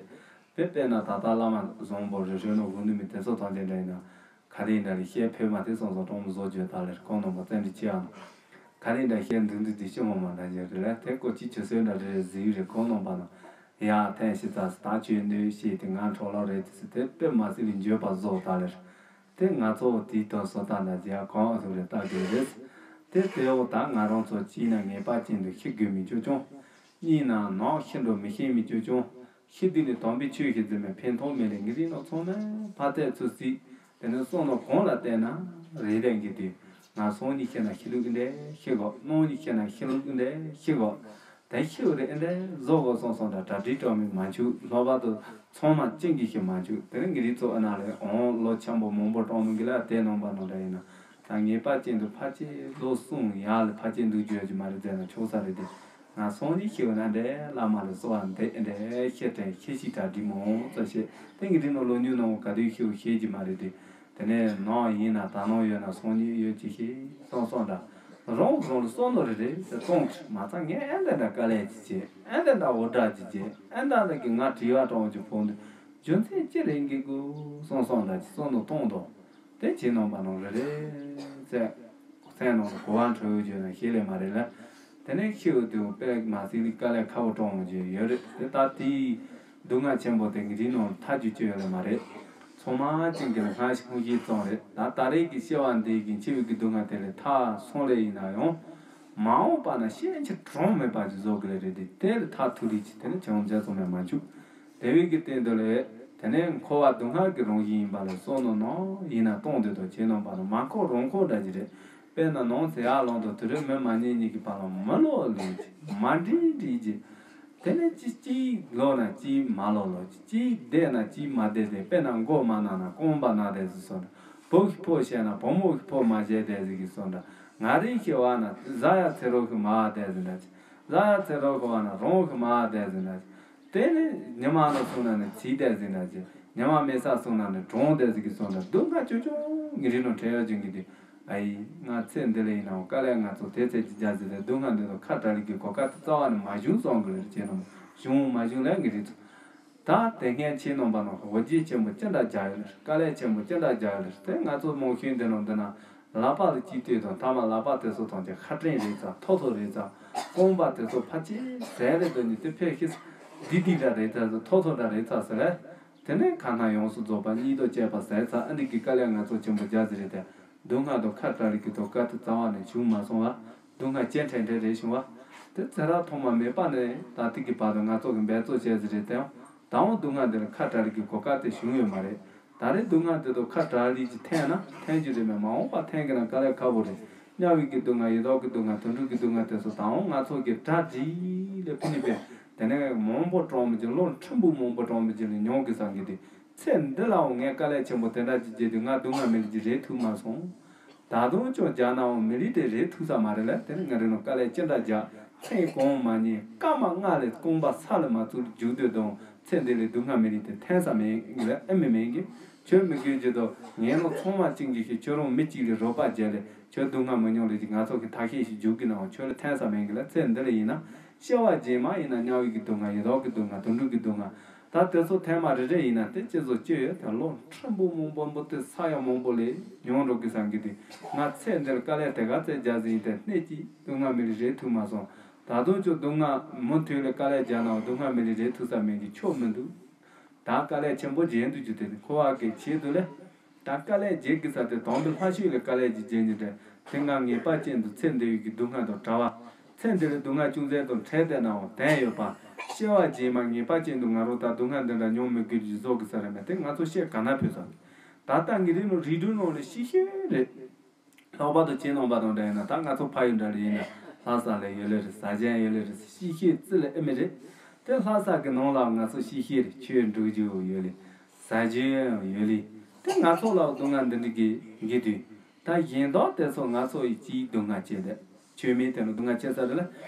དཔེ་དཔེར་ན་ད་ལྟ་བླ་མ་བཟང་པོ་རེ་རེ་ནང་དགོན་དུ་མི་དེ་ཚོ་ཐམས་ཅད་འདྲ་ཡིན་ན། ག་རེ་འདྲ་རེ་བཤད་ཕོད་མ་དེ་སོང་སོང་གྲོང་མི་བཟོ་བརྗོད་དག་ལེར་ཁོང་རྣམ་པ་བཙན་འདྲི་ཆེ་ཨང་། ག་རེ་འདྲ་བཤད་འདུག་འདུག་དེ་ཤི་མོ་མ་འདྲ་བརྗོད་རེ་ལ་དེ་ཀོ་ཅི་ཆུ་སོན་འདྲ་རེ་རེ་ཟིག་རེ་ཁོང་རྣམ་པ་ན་ཡ་ཐན་ཤི་ཙ་སི་ད་ཆོས་འདུག་ཤེས་དེ་ང་འཕྲོ་ལོག་རེད་དེ་སི་དེ་དཔེ་མ་སྲིད་ལས་འགྱོད་པ་བཟོ་དག་ལེར། དེ་ང་ཚོ་དེའི་དོན་བཟོ་ལྟ་འདྲ་བརྗོད་གང་ཐུབ་རེ་ལྟ་དགོས་རེད། དེ་དེ་འོ་ད་ང་རང་ཚོ་གཅིག་ན་ངེས་པ་ཅན་དུ་ཤི་དགོས་མི་ཅོ་ཅོང་། གཉིས་ན་ནང་ཤི་འགྲོ་མི་ཤེས་མི་ཅོ་ཅོང་། ཤི་དུས་ནས་དམ་པའི་ཆོས་ཤིག་འཛིན་མེད་ཕན་ཐོགས་མེད་ལས་ངེས་རིགས་ནང་ཚང་མས་ཕ་ཐད་ཚུར་སྲིད། དེ་ནས་བསམ་བློ་གང་ལ་བལྟས་ན་རེ་ལས་འགི་དུས་ང་སང་ཉིན་ཤི་ན་ཤི་ལུགས་འདྲ་ཤི་གོ་གནངས་ཉིན་ཤི་ན་ཤི་ལུགས་འདྲ་ཤི་གོ་དེ་ཤི་བ་རེ་འདྲ་བཟོ་གོ་སོང་སོང་འདྲ་གྲ་སྒྲིག་སྤྲོ་མི་མ་འཆུག་ལྷག་པར་དུ་ཚང་མ་ཅན་གྱི་ཤི་མ་འཆུག་དེ་ནས་ངེས་རིགས་ཚོ་ཨ་ན་ལས་འོང་ལོ་ཆེན་པོ་མང་པོ་གྲོང་མི་གི་ལ་དེ་ནང་པ་ནང་འདྲ་ཡིན་ན། ད་ངེས་པ་ཅན་དུ་ཕལ་ཆེར་ལོ་གསུམ་ཡར་ལ་ཕལ་ཆེར་འདུག་བརྗོད་ཀྱི་མ་རེད་ཟེར་ན་ཆོག་ས་རེད་དེ། ང་སང་ཉིན་ཤི་བ་ན་འདྲེ་བླ་མ་ལ་གསོལ་བ་འདེབས་འདྲེ་ཤི་དྲན་ཤི་ཤི་གྲ་སྒྲིག་མང་ཙམ་བྱེད་དེ་ངེས་རིགས་ནང་ལོ་ཉུང་ནང་ག་དུས་ཤི་བ་ཤེས་ཀྱི་མ་རེད་དེ། དེ་ནས་ནང་ཡིན་ན་ད་ནང་ཡོད་ན་སང་ཉིན་ཡོད་ཅི་ཤེས་སང་སང་འདྲ། རང་རང་ལ་བསམ་བློ་རེ་རེ་ཟེར་གཏོང་གི་མ་ཚང་ངས་ཨེ་འདྲ་འདྲ་དཀའ་ལས་ཅི་བྱེད་ཨེ་འདྲ་འདྲ་འུར་སྒྲ་ཅི་བྱེད་ཨེ་འདྲ་འདྲ་གི་ང་དྲི་བ་དྲང་གི་ཕོག་འདུག་རྒྱུ་མཚན་ཅི་རེད་འགི་གུ་སང་སང་འདྲ་ཅི་བསམ་བློ་གཏོང་དང་། དེ་ཁྱེད་རྣམ་པ་རྣམས་རེ་རེ་ཚེ་སེམས་ནང་དུ་གོ་བ་འཕྲོད་བརྗོད་ན་ཤེས་ལེ་མ་རེད་ལ། དེ་ནས་ཤི་བ་དུས་དཔེ་མ་སྲིད་ལི་དཀའ་ལས་ཁག་པོ་གྲོང་བརྗོད་ཡོད་རེད་དེ་ད་དེའི་སྡུག་བསྔལ་ཆེན་པོ་དེ་ངེས་རིགས་ནང་ལ་ཐག་གཅོད་བཅོས་ཡོད་ལེ་མ་རེད། ཚང་མ་ཅན་གྱི་ལ་སྔ་ཞིག་ཧུང་ཤེས་ཙང་རེད་ད་ད་རེས་ཀྱི་ཤི་བ་འདི་གི་འཆི་བའི་གི་སྡུག་བསྔལ་དེ་ལས་ཐར་སོང་ལེ་ཡིན་ན་ཡང་། མ་འོངས་པ་ན་ཤེས་ཆེ་གྲོང་མེད་པ་ཅིག་བཟོ་གི་ལེ་རེད་དེ་དེ་ལས་ཐར་ཐུབ་རིགས་ཅིག་དེ་ནི་བྱང་མཛད་ཙང་མེད་མ་འཆུག་དེ་བས་ཀྱི་སྟེང་དུ་ལས་དེ་ནས་འཁོར་བ་སྡུག་བསྔལ་གྱི་རང་བཞིན་ཡིན་པ་ལས་བསམ་བློ་ནང་ཡིན་ན་གཏོང་འདོད་དོ་བྱེད་ནང་པ་ལ་མ་འཁོར་རང་འཁོར་འདྲ་ཅིག་རེད། དཔེར་ན་ནང་ཚེ་ཡར་ལངས་དང་དུ་རེ་མི་མ་ཉེས་གཉིས་ཀྱི་བར་ལ་མི་ལོག་ལུས་ཀྱི་མ་འདྲིས་འདྲིས་ཀྱི། དེ་ནས་ཅི་གཅིག་ལོག་ན་གཅིག་མ་ལོག་ལོག་ཅི་གཅིག་བསྡད་ན་གཅིག་མ་བསྡད་དེ་དཔེར་ན་མགོ་མ་ན་ན་རྐང་པ་ན་དེ་སུ་སོ་ན་ བུ་གི་ཕོ་བཤད་ན་བུ་མོ་གི་ཕོ་མ་བྱས་བསྡད་ཟིག་གི་སོང་འདྲ། ང་རིག་གི་བ་ན་ཟ་ཡ་ཚེ་རོགས་གི་མ་བ་བསྡད་ཟིན་འདྲ། ཟ་ཡ་ཚེ་རོགས་གི་བ་ན་རོང་གི་མ་བ་བསྡད་ཟིན་འདྲ། དེ་ནི་ཉི་མ་ནང་སོང་ན་ནི་ཚིག་བསྡད་ཟིན་འདྲ་ཅེ། ཉི་མ་མེད་ས་སོང་ན་ནི་གྲོང་བསྡད་ཟིག་གི་སོང་འདྲ། སྡུག་བསྔལ་ཅུང་ཅུང་ངི་རིག་ནང་བྲལ་ཡོད་ཅིང་གི་དེ། ཨ་ཡི་ང་ཚེ་འདི་ལ་ཡིན་ནའང་དཀའ་ལས་ང་ཚོ་དེ་ཚེ་གི་རྒྱ་ཟིན་དེ་སྡུག་བསྔལ་འདི་དང་ཁ་བྲལ་གི་གོ་སྐབས་དེ་རྩ་བ་ནི་མ་བྱུང་སོང་གི་རེད་ཅེ་ནམ། བྱུང་མ་བྱུང་ལས་ངི་རིག་ཚོ། ད་དེ་སྔའི་ཆེས་ནང་པ་ནང་འོ་བརྒྱལ་ཆེན་པོ་ཅི་འདྲ་རྒྱག་ཡོད་ལེ། དཀའ་ལས་ཆེན་པོ་ཅི་འདྲ་རྒྱག་ཡོད་ལེ། དེ་ང་ཚོ་རྨོངས་ཤིང་འདི་ནང་འདི་ན་ལག་པ་ལ་སྐྱིད་སྡུག་དང་མཐའ་མ་ལག་པ་དེ་ཚོ་དང་ཀྱང་ཁ་བྲལ་རེད་ཙང་ཐོ་ཐོ་རེད་ཙང་རྐང་པ་དེ་ཚོ་ཕར་ཆེ་ཟས་རེད་དོ་ནི་དེ་ཕེ་ཤི་འདི་འདི་འདྲ་རེད་ཙང་ཐོ་ཐོ་འདྲ་རེད་ཙང་ཟེར་ལེ། དེ་ནས་ཁ་ན་ཡོངས་སུ་རྫོགས་པ་གཉིད་དུ་བཅས་པ་ཟས་ཙང་ཨ་འདི་གི་དཀའ་ལས་ང་ཚོ་ཆེན་པོ་རྒྱག་ཟེར་རེད་དེ། སྡུག་བསྔལ་དང་ཁ་བྲལ་གྱི་དོ་དཀའ་ཐུབ་རྩ་བ་ནས་བྱུང་མ་སོང་བ། སྡུག་བསྔལ་སྐྱེ་ཕྲན་ཕྲན་རེ་བྱུང་བ། དེ་ཚེ་རབས་ཐོག་མ་མེད་པ་ནས་ད་ལྟ་གི་བར་དུ་ང་ཚོ་གི་འབད་རྩོལ་བྱས་ཟིན་རེད་དེའང་ད་འོང་སྡུག་བསྔལ་འདི་ལ་ཁ་བྲལ་གྱི་གོ་སྐབས་དེ་བྱུང་ཡོད་མ་རེད། ད་རེས་སྡུག་བསྔལ་འདི་དང་ཁ་བྲལ་ལས་ཀྱི་འཐེན་ན་འཐེན་རྒྱུ་རེད་མེད་མ་འོངས་པ་འཐེན་གྱི་ན་དཀའ་ལས་ཁག་པོ་རེད། དམྱལ་བའི་གི་སྡུག་བསྔལ་ཡི་དྭགས་ཀྱི་སྡུག་བསྔལ་དུད་འགྲོ་གི་སྡུག་བསྔལ་དེ་ཚོ་ད་འོང་ང་ཚོ་གི་གྲ་སྒྲིག་ལས་ཕུ་ནི་པས་དེ་ནས་མང་པོ་གྲོང་མི་གྱི་ལོ་ཕྲན་བུ་མང་པོ་གྲོང་མི་གྱི་ལས་མྱོང་གི་བསམ་གི་དེ། ཚེ་འདི་ལའང་ངས་དཀའ་ལས་ཆེན་པོ་དེ་འདྲ་ཅིག་བརྒྱབ་དུས་ང་སྡུག་བསྔལ་མི་ལུས་ཅིག་རེག་ཐུབ་མ་སོང་། ད་དུང་ཀྱང་རྒྱག་ནའང་མི་ལུས་དེ་རེག་ཐུབ་ས་མ་རེད་ལ། དེ་ནི་ང་རང་ལ་དཀའ་ལས་ཅི་འདྲ་རྒྱག་ཚེ་གང་མ་ཉེས་སྐར་མ་ལྔ་ལས་རྐང་པ་ས་ལ་མ་བཙུགས་རྒྱུག་སྡོད་དང་ཚེ་འདི་ལས་སྡུག་བསྔལ་མི་ལུས་དེ་འཐེན་ས་མེད་གི་ལ་ཨེ་མི་མེད་གི། ཁྱོད་མི་དགོས་ཀྱི་དོ་ངན་སློང་ཚང་མ་བཅིངས་ཀྱི་ཤིག་ཁྱོད་རང་མི་གཅིག་ལས་རོགས་པ་བརྒྱབ་ལས་ཁྱོད་སྡུག་བསྔལ་མི་མྱོང་ལས་ཀྱི་ང་ཚོ་གི་ཐ་ཤལ་ཞིག་རྒྱུག་གི་ནའང་ཁྱོད་ལ་འཐེན་ས་མེད་གི་ལ། ཚེ་འདི་ལ་ཡིན་ན་སྐྱེ་བ་རྗེས་མ་ཡིན་ན་དམྱལ་བའི་གི་སྡུག་བསྔལ་ཡི་དྭགས་ཀྱི་སྡུག་བསྔལ་དུད་འགྲོ་གི་སྡུག་བསྔལ། ད་དེ་ཚོ་ཐེངས་མ་རེ་རེ་ཡིན་ན་དེ་ཅི་ཚོ་ཅི་ཡོད་དེ་ལོ་ཕྲན་བུ་མང་པོ་མོ་དེ་ས་ཡ་མང་པོ་ལས་མྱོང་འགྲོ་གི་བསམ་གི་དེ། ང་ཚེ་འདིར་དཀའ་ལས་དེ་ག་ཚད་རྒྱག་ཟིན་དེ་སྣེ་གཅིག་སྡུག་བསྔལ་མི་ལུས་རེག་ཐུབ་མ་སོང་། ད་དུང་ཁྱོད་སྡུག་བསྔལ་མུ་མཐུད་ལས་དཀའ་ལས་རྒྱག་ནའང་སྡུག་བསྔལ་མི་ལུས་རེག་ཐུབ་ས་མེད་གི་ཆོག་མི་འདུག་ད་དཀའ་ལས་ཆེན་པོ་རྒྱག་འདུག་རྒྱུ་དེ་འཁོར་བ་གི་ཆེད་དུ་ལས། ད་དཀའ་ལས་རྒྱག་གི་ས་དེ་དམ་པའི་ལྷ་ཆོས་ལས་དཀའ་ལས་ཀྱི་རྒྱག་ཉེན་དེ། དེ་སྔ་ངེས་པ་ཅན་དུ་ཚེ་འདི་ཡི་གི་སྡུག་བསྔལ་དང་བྲལ་བ། ཚེ་འདི་ལས་སྡུག་བསྔལ་ཅུང་ཟད་དང་བྲལ་བསྡད་ནའང་དོན་ཡོད་པ། སྐྱེ་བ་རྗེས་མ་ངེས་པ་ཅན་དུ་ང་རང་ད་སྡུག་བསྔལ་འདི་འདྲ་མྱོང་མི་དགོས་ཀྱི་བཟོ་གི་ས་རེད་མ་དེ་ང་ཚོ་བཤད་ག་ན་ཕོད་ས། ད་ལྟ་ངེད་རིགས་ནང་རིགས་དྲུག་ནང་ལས་ཤི་ཤི་རེད། ལྷག་པར་དུ་ཁྱེད་རྣམ་པ་དང་འདྲ་ཡིན་ན་ད་ང་ཚོ་ཕ་ཡུལ་འདྲ་རེད་ཡིན་ན་ལྷ་ས་ལ་ཡོད་ལེ་རེད། ཟ་ཆེན་ཡོད་ལེ་རེད། ཤི་ཤི་རྩི་ལེ་ཨེ་མི་རེད། དེ་ལྷ་ས་གི་ནང་ལ་ང་ཚོ་ཤི་ཤི་རེད། ཆོས་འགྲོ་རྒྱུ་ཡོད་ལེ། ཟ་རྒྱུ་ཡང་ཡོད་ལེ། དེ་ང་ཚོ་ལ་སྡུག་བསྔལ་འདི་འདྲ་གི་གི་དུས། ད་གཞན་དག་དེ་ཚོ་ང་ཚོ་ཡི་ཅིའི་སྡུག་བསྔལ་སྐྱེ་དེ། ཆོས་མེད་དེ་ནི་སྡུག་བསྔལ་སྐྱེ་ས་རེད་ལ།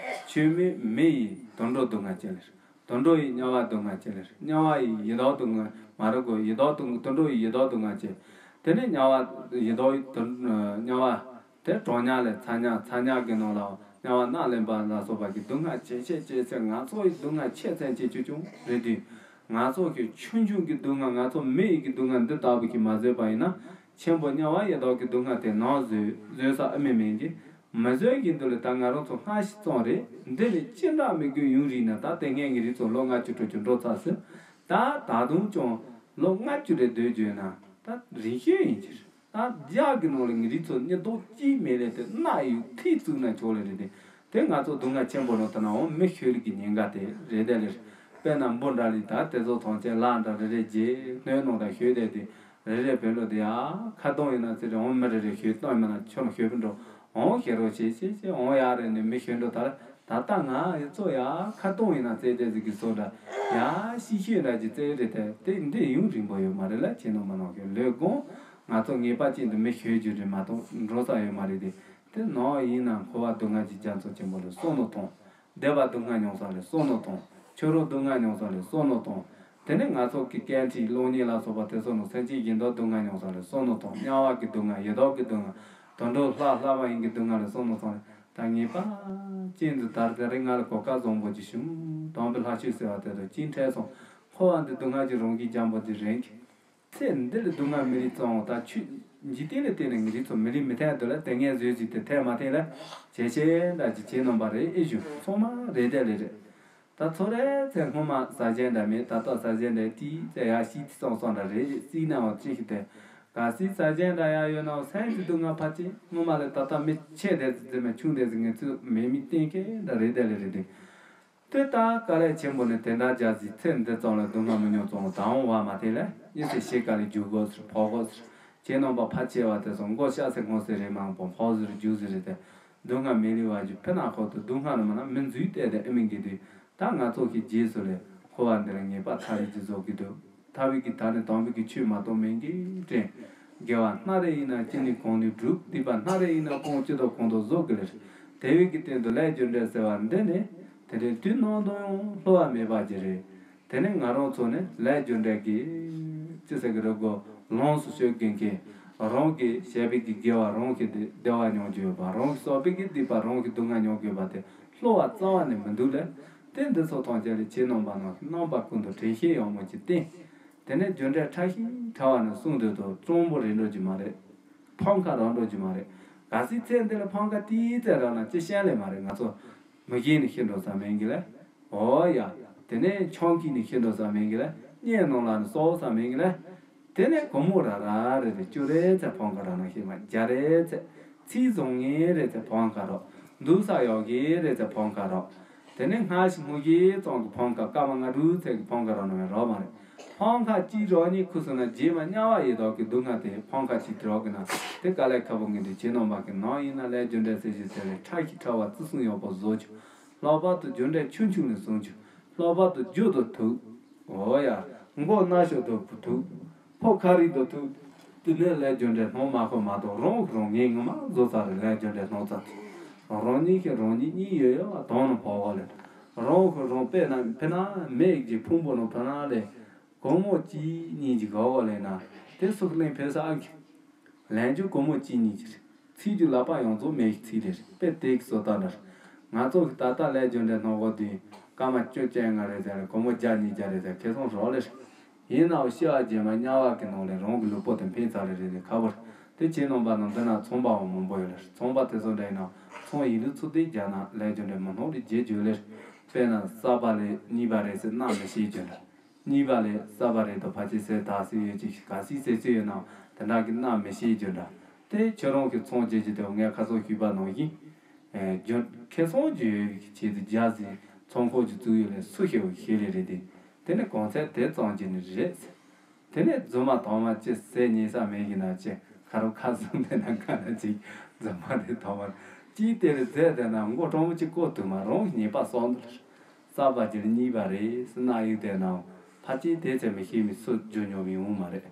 ཆོས་མེད་མི་ཡི་དུད་འགྲོ་སྡུག་བསྔལ་སྐྱེ་ལེ་རེད། དུད་འགྲོ་ཡི་དམྱལ་བ་སྡུག་བསྔལ་སྐྱེ་ལེ་རེད། དམྱལ་བ་ཡི་ཡི་དྭགས་སྡུག་བསྔལ་མ་རེད་གོ། ཡི་དྭགས་སྡུག་དུད་འགྲོ་ཡི་ཡི་དྭགས་སྡུག་བསྔལ་སྐྱེ། དེ་ནས་དམྱལ་བ་ཡི་དྭགས་ཡི་དུད་དམྱལ་བ། དེ་གྲང་དམྱལ་ལས་ཚ་དམྱལ། ཚ་དམྱལ་གྱི་ནང་ལ་དམྱལ་བ་མནར་ལེན་པ་ལ་སོགས་པ་གི་སྡུག་བསྔལ་ཇེ་ཆེ་ཇེ་ཆེ། ང་ཚོ་ཡི་སྡུག་བསྔལ་ཆེ་ཚན་ཆེ་ཆུང་ཆུང་རེད་དུས། ང་ཚོ་གི་ཆུང་ཆུང་གི་སྡུག་བསྔལ་ང་ཚོ་མི་ཡི་གི་སྡུག་བསྔལ་འདི་ལྟ་བུ་གི་མ་བཟོད་པ་ཡིན་ན། ཆེན་པོ་དམྱལ་བ་ཡི་དྭགས་ཀྱི་སྡུག་བསྔལ་དེ་ནང་བཟོད་བཟོད་ས་ཨ་མི་མེད་གི། མི་བཟོད་གི་འདི་ལ་ད་ང་རང་ཚོ་སྔ་ཕྱི་ཙམ་རེད། འདི་ལས་ཅི་འདྲ་མི་དགོས་ཡོང་རིགས་ན་ད་དེ་སྔའི་ངེད་རིགས་ཚོ་ལོ་ལྔ་བཅུ་དྲུག་ཅུ་འགྲོ་ཚར་སོང་། ད་ད་དུང་ཀྱང་ལོ་ལྔ་བཅུ་རེ་སྡོད་རྒྱུ་ཡིན་ན་ད་རིང་ཤོས་ཡིན་གྱི་རེད། ད་རྒྱ་གི་ནང་ལ་ངེད་རིགས་ཚོ་མྱི་རྡོག་གཅིག་མེད་ལས་དེ་སྣ་ཡི་ཐིག་བཙུགས་ན་ཆོག་ལེ་རེད་དེ། དེ་ང་ཚོ་སྡུག་བསྔལ་ཆེན་པོ་ནང་དུ་ནའང་མི་ཤོད་ལུགས་ཀྱི་ཉེན་ཁ་དེ་རེད་དེ་ལེ་རེད། དཔེར་ན་འབུ་འདྲ་ལི་ད་དེ་ཚོ་ཐམས་ཅད་ལ་འདྲ་རེ་རེ་རྗེས་སྣོད་ནང་ད་ཤོད་དེ་དེ་རེ་རེ་བོད་ལོ་དེ་ཡ་ཁ་གཏོང་ཡིན་ན་ཚེ་རེ་འོང་མི་རེ་རེ་ཤོད་གཏོང་མིན་ན་ཁྱོད་ལ་ཤོད་པ་འགྲོ་འོང་ཤེས་རོགས་བྱེད་བྱེད་བྱེད་འོང་ཡ་རེ་ནས་མི་ཤོད་འགྲོ་ད་ད་ལྟ་ང་ཡི་ཚོ་ཡ་ཁ་གཏོང་ཡིན་ན་ཚེ་དེ་ཟིག་གི་བཟོ་འདྲ་ཡ་ཤི་ཤོད་འདྲ་གྱི་ཚེ་རེ་དེ་དེ་འདི་ཡུན་རིང་པོ་ཡོད་མ་རེད་ལ་ཁྱེད་ནང་མ་ནང་གི་ལོས་དགོང་ང་ཚོ་ངེས་པ་ཅན་དུ་མི་ཤོད་རྒྱུ་རེད་མ་གཏོགས་འགྲོ་ས་ཡོད་མ་རེད་དེ། དེ་ནང་ཡིན་ན་འཁོར་བ་སྡུག་བསྔལ་གྱི་རྒྱ་མཚོ་ཆེན་པོ་ལས་བསམ་མནོ་ཐོངས། སྡིག་པ་སྡུག་བསྔལ་མྱོང་ས་ལས་བསམ་མནོ་ཐོངས། ཆོས་རོགས་སྡུག་བསྔལ་མྱོང་ས་ལས་བསམ་མནོ་ཐོངས། དེ་ནས་ང་ཚོ་གི་སྐད་འཕྲིན་གློག་བརྙན་ལ་སོགས་པ་དེ་ཚོ་ནང་སེམས་ཅན་གཞན་དག་སྡུག་བསྔལ་མྱོང་ས་ལས་བསམ་མནོ་ཐོངས། དམྱལ་བ་གི་སྡུག་བསྔལ་ཡི་དྭགས་ཀྱི་སྡུག་བསྔལ་དུད་འགྲོ་ལྷ་ལྷ་པ་ཡིན་གྱི་སྡུག་བསྔལ་ལས་བསམ་མནོ་ཐོངས་ལས་ད་ངེས་པ་ཅན་དུ་དར་དེ་རིང་ང་ལ་གོ་སྐབས་བཟང་པོ་ཅིག་བྱུང་དམ་པའི་ལྷ་ཆོས་ཟེར་བ་དེ་དང་ཅིག་འཕྲད་སོང་། འཁོར་བ་འདི་སྡུག་བསྔལ་གྱི་རང་བཞིན་འཇམ་པོ་འདི་རེད། ཚེ་འདི་ལ་སྡུག་བསྔལ་མི་རིགས་གཙང་བོ་དང་ཆོས་འཇིག་རྟེན་ལ་བརྟེན་ནས་ངེད་རིགས་ཚོ་མི་རིགས་མི་ཐད་དུ་ལ་དེ་ངས་བཟོས་ཟིག་དེ་ཐད་མ་ཐད་ལ་བྱས་ཤེས་འདྲ་ཅིག་བྱས་གནང་པ་རེད་ཨེ་ཞུ་ཚང་མ་རེད་དེ་ལས་རེད། ད་ཚོ་རེ་ཚེ་སྔོན་མ་ཟ་བྱས་འདྲ་མེད་ད་ལྟ་ཟ་བྱས་འདྲ་ཏིས་ཚེ་ཡ་ཤི་ཏི་སོང་སོང་འདྲ་རེད་རྩིས་ན་འོ་ཅི་ཞིག་དེ་ག་སྲིད་ཟ་བྱས་འདྲ་ཡ་ཡོད་ན་འོ་སེམས་ཀྱི་སྡུག་བསྔལ་ཕལ་ཆེར་སྔོན་མ་ལས་ད་ལྟ་མི་ཆེ་དེ་ཟི་ཟི་མ་ཆུང་དེ་ཟི་ངེད་ཚོས་མེད་མི་བསྟན་མཁན་འདྲ་རེད་དེ་ལས་རེད་དེ། དེ་ལྟར་དཀའ་ལས་ཆེན་པོ་ནི་དེ་འདྲ་རྒྱག་ཟིག་ཚེ་འདི་ཙམ་ལ་སྡུག་བསྔལ་མི་ཉུང་ཙམ་དང་བ་མ་དེ་ལས་ཡིན་ཟེར་ཤེས་དཀའ་ལས་རྒྱུག་དགོས་ཟེར་ཕོག་དགོས་ཟེར་ཁྱེད་རྣམ་པ་ཕལ་ཆེ་བ་དེ་ཚོ་མགོ་ཤ་ཚེ་སྔོན་ཟེར་རེ་མང་པོ་ཕོག་ཟེར་རྒྱུག་ཟེར་རེ་དེ་སྡུག་བསྔལ་མི་ལུས་བ་རྒྱུ་ཕི་ན་ཁོ་དུ་སྡུག་བསྔལ་ནི་མ་ན་མི་འཛུལ་བལྟས་ཏེ་ཨེ་མིན་གྱི་དུས་ད་ང་ཚོ་གི་རྗེས་སུ་ལས་འཁོར་བ་འདི་ལ་ངེས་པ་ཐར་རེ་ཅི་བཟོ་གི་འདུག་ཐར་བའི་གི་ད་ནི་དམ་པའི་གི་ཆོས་མ་གཏོགས་མེད་གི་དྲན། དགེ་བ་སྣ་རེ་ཡིན་ན་ཅི་ནས་གང་ནས་བསྒྲུབ། སྡིག་པ་སྣ་རེ་ཡིན་ན་གང་ཅི་དང་གང་དུ་བཟོད་དགོས་ལེ། དེ་བས་ཀྱི་སྟེང་དུ་ལས་རྒྱུ་འབྲས་ཟེར་བ་འདི་ནི་དེ་འདྲའི་དུས་ནམ་དུ་ཡང་བསླུ་བ་མེད་པ་ཅིག་རེད། དེ་ནི་ང་རང་ཚོ་ནི་ལས་རྒྱུ་འབྲས་ཀྱི་ཅི་ཟེར་གི་རེད་གོ། ལོངས་སུ་སྤྱོད་མཁན་གྱི་རང་གིས་བྱས་པའི་གི་དགེ་བ་རང་གིས་བདེ་བ་མྱོང་རྒྱུ་ཡོད་པ། རང་གིས་བསགས་པའི་གི་སྡིག་པ་རང་གིས་སྡུག་བསྔལ་མྱོང་དགོས་པ་དེ་བསླུ་བ་རྩ་བ་ནས་མི་འདུག་ལེ། དེ་འདི་ཚོ་ཐམས་ཅད་ལ་ཁྱེད་རྣམ་པ་རྣམས་ཀྱིས་རྣམ་པ་ཀུན་ཏུ་དྲན་ཤེས་ཡག་མོ་ཅིག་བསྟེན། དེ་ནས་རྒྱུ་འབྲས་ཕྲ་ཞིང་ཕྲ་བ་ནི་གསུངས་འདུག་དོ། གཙང་པོ་རེད་འགྲོ་རྒྱུ་མ་རེད། ཕམ་ཁ་རག་འགྲོ་རྒྱུ་མ་རེད། གལ་སྲིད་ཚེ་འདི་ལ་ཕམ་ཁ་ཏིག་ཙམ་རག་ན་ཅི་ཤེས་ལེ་མ་རེད། ང་ཚོ་མི་རྒན་ནི་ཤི་འགྲོ་ས་མེད་གི་ལེ། འོ་ཡ། དེ་ནས་ཆང་གིས་ནི་ཤི་འགྲོ་ས་མེད་གི་ལེ། གཉེན་ནང་ལ་ནི་གསོག་ས་མེད་གི་ལེ། དེ་ནས་སྒོར་མོ་ར་ར་རེ་རེ་བཅུ་རེ་ཙམ་ཕམ་ཁ་རག་ན་ཤི་མ། བརྒྱ་རེ་ཙམ། ཚིག་བཟང་ངན་རེ་ཙམ་ཕམ་ཁ་རག་འདུག་ས་ཡག་གི་རེ་ཙམ་ཕམ་ཁ་རག་དེ་ནས་སྔ་ཕྱི་སྔོན་གྱི་ཙང་གི་ཕམ་ཁ་སྐར་མ་ལྔ་དྲུག་ཚད་ཀྱི་ཕམ་ཁ་རག་ན་མེད་རག་མ་རེད། ཕམ་ཁ་གཅིག་རག་ཉིན་ཁུ་སུ་ན་རྗེས་མ་དམྱལ་བ་ཡི་དྭགས་ཀྱི་སྡུག་བསྔལ་དེ་ཕམ་ཁ་གཅིག་དེ་རག་གི་ན་དེ་དཀའ་ལས་ཁག་པོ་ངན་དུ་ཁྱེད་རྣམ་པ་གི་ནང་ཡིན་ན་ལས་རྒྱུ་འབྲས་ཟེར་ཞིག་ཟེར་ལས་ཕྲ་ཞིང་ཕྲ་བ་བརྩི་སྲུང་ཡག་པོ་བཟོ་རྒྱུ། ལྷག་པར་དུ་རྒྱུ་འབྲས་ཆུང་ཆུང་ནས་བཟུང་རྒྱུ། ལྷག་པར་དུ་རྒྱུ་དང་ཐུག་འོ་ཡ། མགོ་ན་ཤོ་དང་ཐུག་ཕོ་ཁ་རི་དང་ཐུག་དེ་ནས་ལས་རྒྱུ་འབྲས་སྣང་མ་ཁོ་མ་གཏོགས་རང་གི་རང་ངས་ངོ་མ་བཟོ་ཚར་རེད། ལས་རྒྱུ་འབྲས་སྣང་ཚར་དུས་རང་ཉིད་ཀྱིས་རང་ཉིད་གཉིད་ཡོད་ཡོད་ལ་དོང་ནང་བབས་པ་ལས། རང་གི་རང་དཔེར་ན་དཔེར་ན་མེ་ཡིས་ཀྱི་ཕུང་པོ་ནང་དཔེར་ན་ལས། སྒོར་མོ་གཅིག་གཉིས་ཀྱི་ག་བ་ལས་ན་དེ་སུ་གླིང་ཕེབས་ས་ཨ་ཁི། ལན་རྒྱུ་སྒོར་མོ་གཅིག་གཉིས་ཀྱི་རེད། ཚིག་རྒྱུ་ལག་པ་ཡོངས་རྫོགས་མེ་ཡིས་ཚིག་རེད། དཔེ་དེ་གི་བཟོ་ལྟ་འདྲ་རེད། ང་ཚོ་གི་ད་ལྟ་ལས་རྒྱུ་འབྲས་སྣང་བ་དེ་སྐར་མ་བཅོ་བརྒྱད་ལྔ་རེད་ཟེར་རེད། སྒོར་མོ་བརྒྱ་གཉིས་བརྒྱ་རེད་ཟེར་ཁེ་བཟང་རག་ལེ་རེད། ཡིན་ནའང་ཤི་བ་རྗེས་མ་དམྱལ་བ་གི་ནང་ལས་རང་གི་ལུས་པོ་དེ་འཕེན་ཚར་ལེ་རེད་ཟེར་ཁ་བོར། དེ་ཁྱེད་རྣམ་པ་རྣམས་འདི་ན་ཚོང་པ་བ་མང་པོ་ཡོད་ལེ་རེད། ཚོང་པ་དེ་ཚོ་འདྲ་ཡིན་ན་ཚོང་ཡིན་ལུགས་ཚུལ་དེ་རྒྱག་ན་ལས་རྒྱུ་འབྲས་མི་སྣང་ལེ་རྗེས་རྒྱུ་ལེ་རེད། དཔེར་ན་གསར་པ་ལས་གཉིས་པ་རེད་ཟེར་མནའ་མི་ཤེས་རྒྱུ་འདྲ། གཉིས་པ་ལས་གསར་པ་རེད་དོ་ཕལ་ཆེར་ཟེར་ད་ཟེར་ཡོད་ཅིག་ག་སྲིད་ཟེར་ཚོད་ཡོད་ནའང་དེ་འདྲ་གི་མནའ་མི་ཤེས་རྒྱུ་འདྲ། དེ་ཁྱོད་རང་གི་ཚོང་རྒྱག་རྒྱུ་དེ་ངས་ཁ་སང་ཞུས་པ་ནང་བཞིན། ཨེ་རྒྱུ་ཁེ་བཟང་རྒྱུ་ཡོད་པའི་ཆེད་དུ་རྒྱག་ཟིན་ཚོང་ཁང་ཅིག་བཙུགས་ཡོད་ལས་སུ་ཤེས་བ་ཤེས་ལེ་རེད་དེ། དེ་ནི་གོང་ཚད་དེ་ཙམ་གྱི་ནི་རེད། དེ་ནས་རྫུན་མ་དང་མ་ཅི་ཟེར་ཉེས་ས་མེད་ཀྱི་ན་ཅི་ཁ་རུ་ཁ་བཟང་དེ་ན་ག་ན་ཅིག་རྫུན་མ་དེ་དང་མ་ཅིའི་དེ་རེད་ཟེར་དེ་ན་མགོ་སྤྲང་པོ་ཅིག་བཀོད་ཐུབ་མ་རང་གི་ཉེས་པ་གསོག་འདུག་གསར་པ་ཅིག་གཉིས་པ་རེད་ཟེར་ན་ཡིག་དེ་ནང་ཕ་ཅིའི་དེ་ཚེ་མི་ཤེས་མི་སུ་རྒྱུ་ཉོ་མི་འོང་མ་རེད།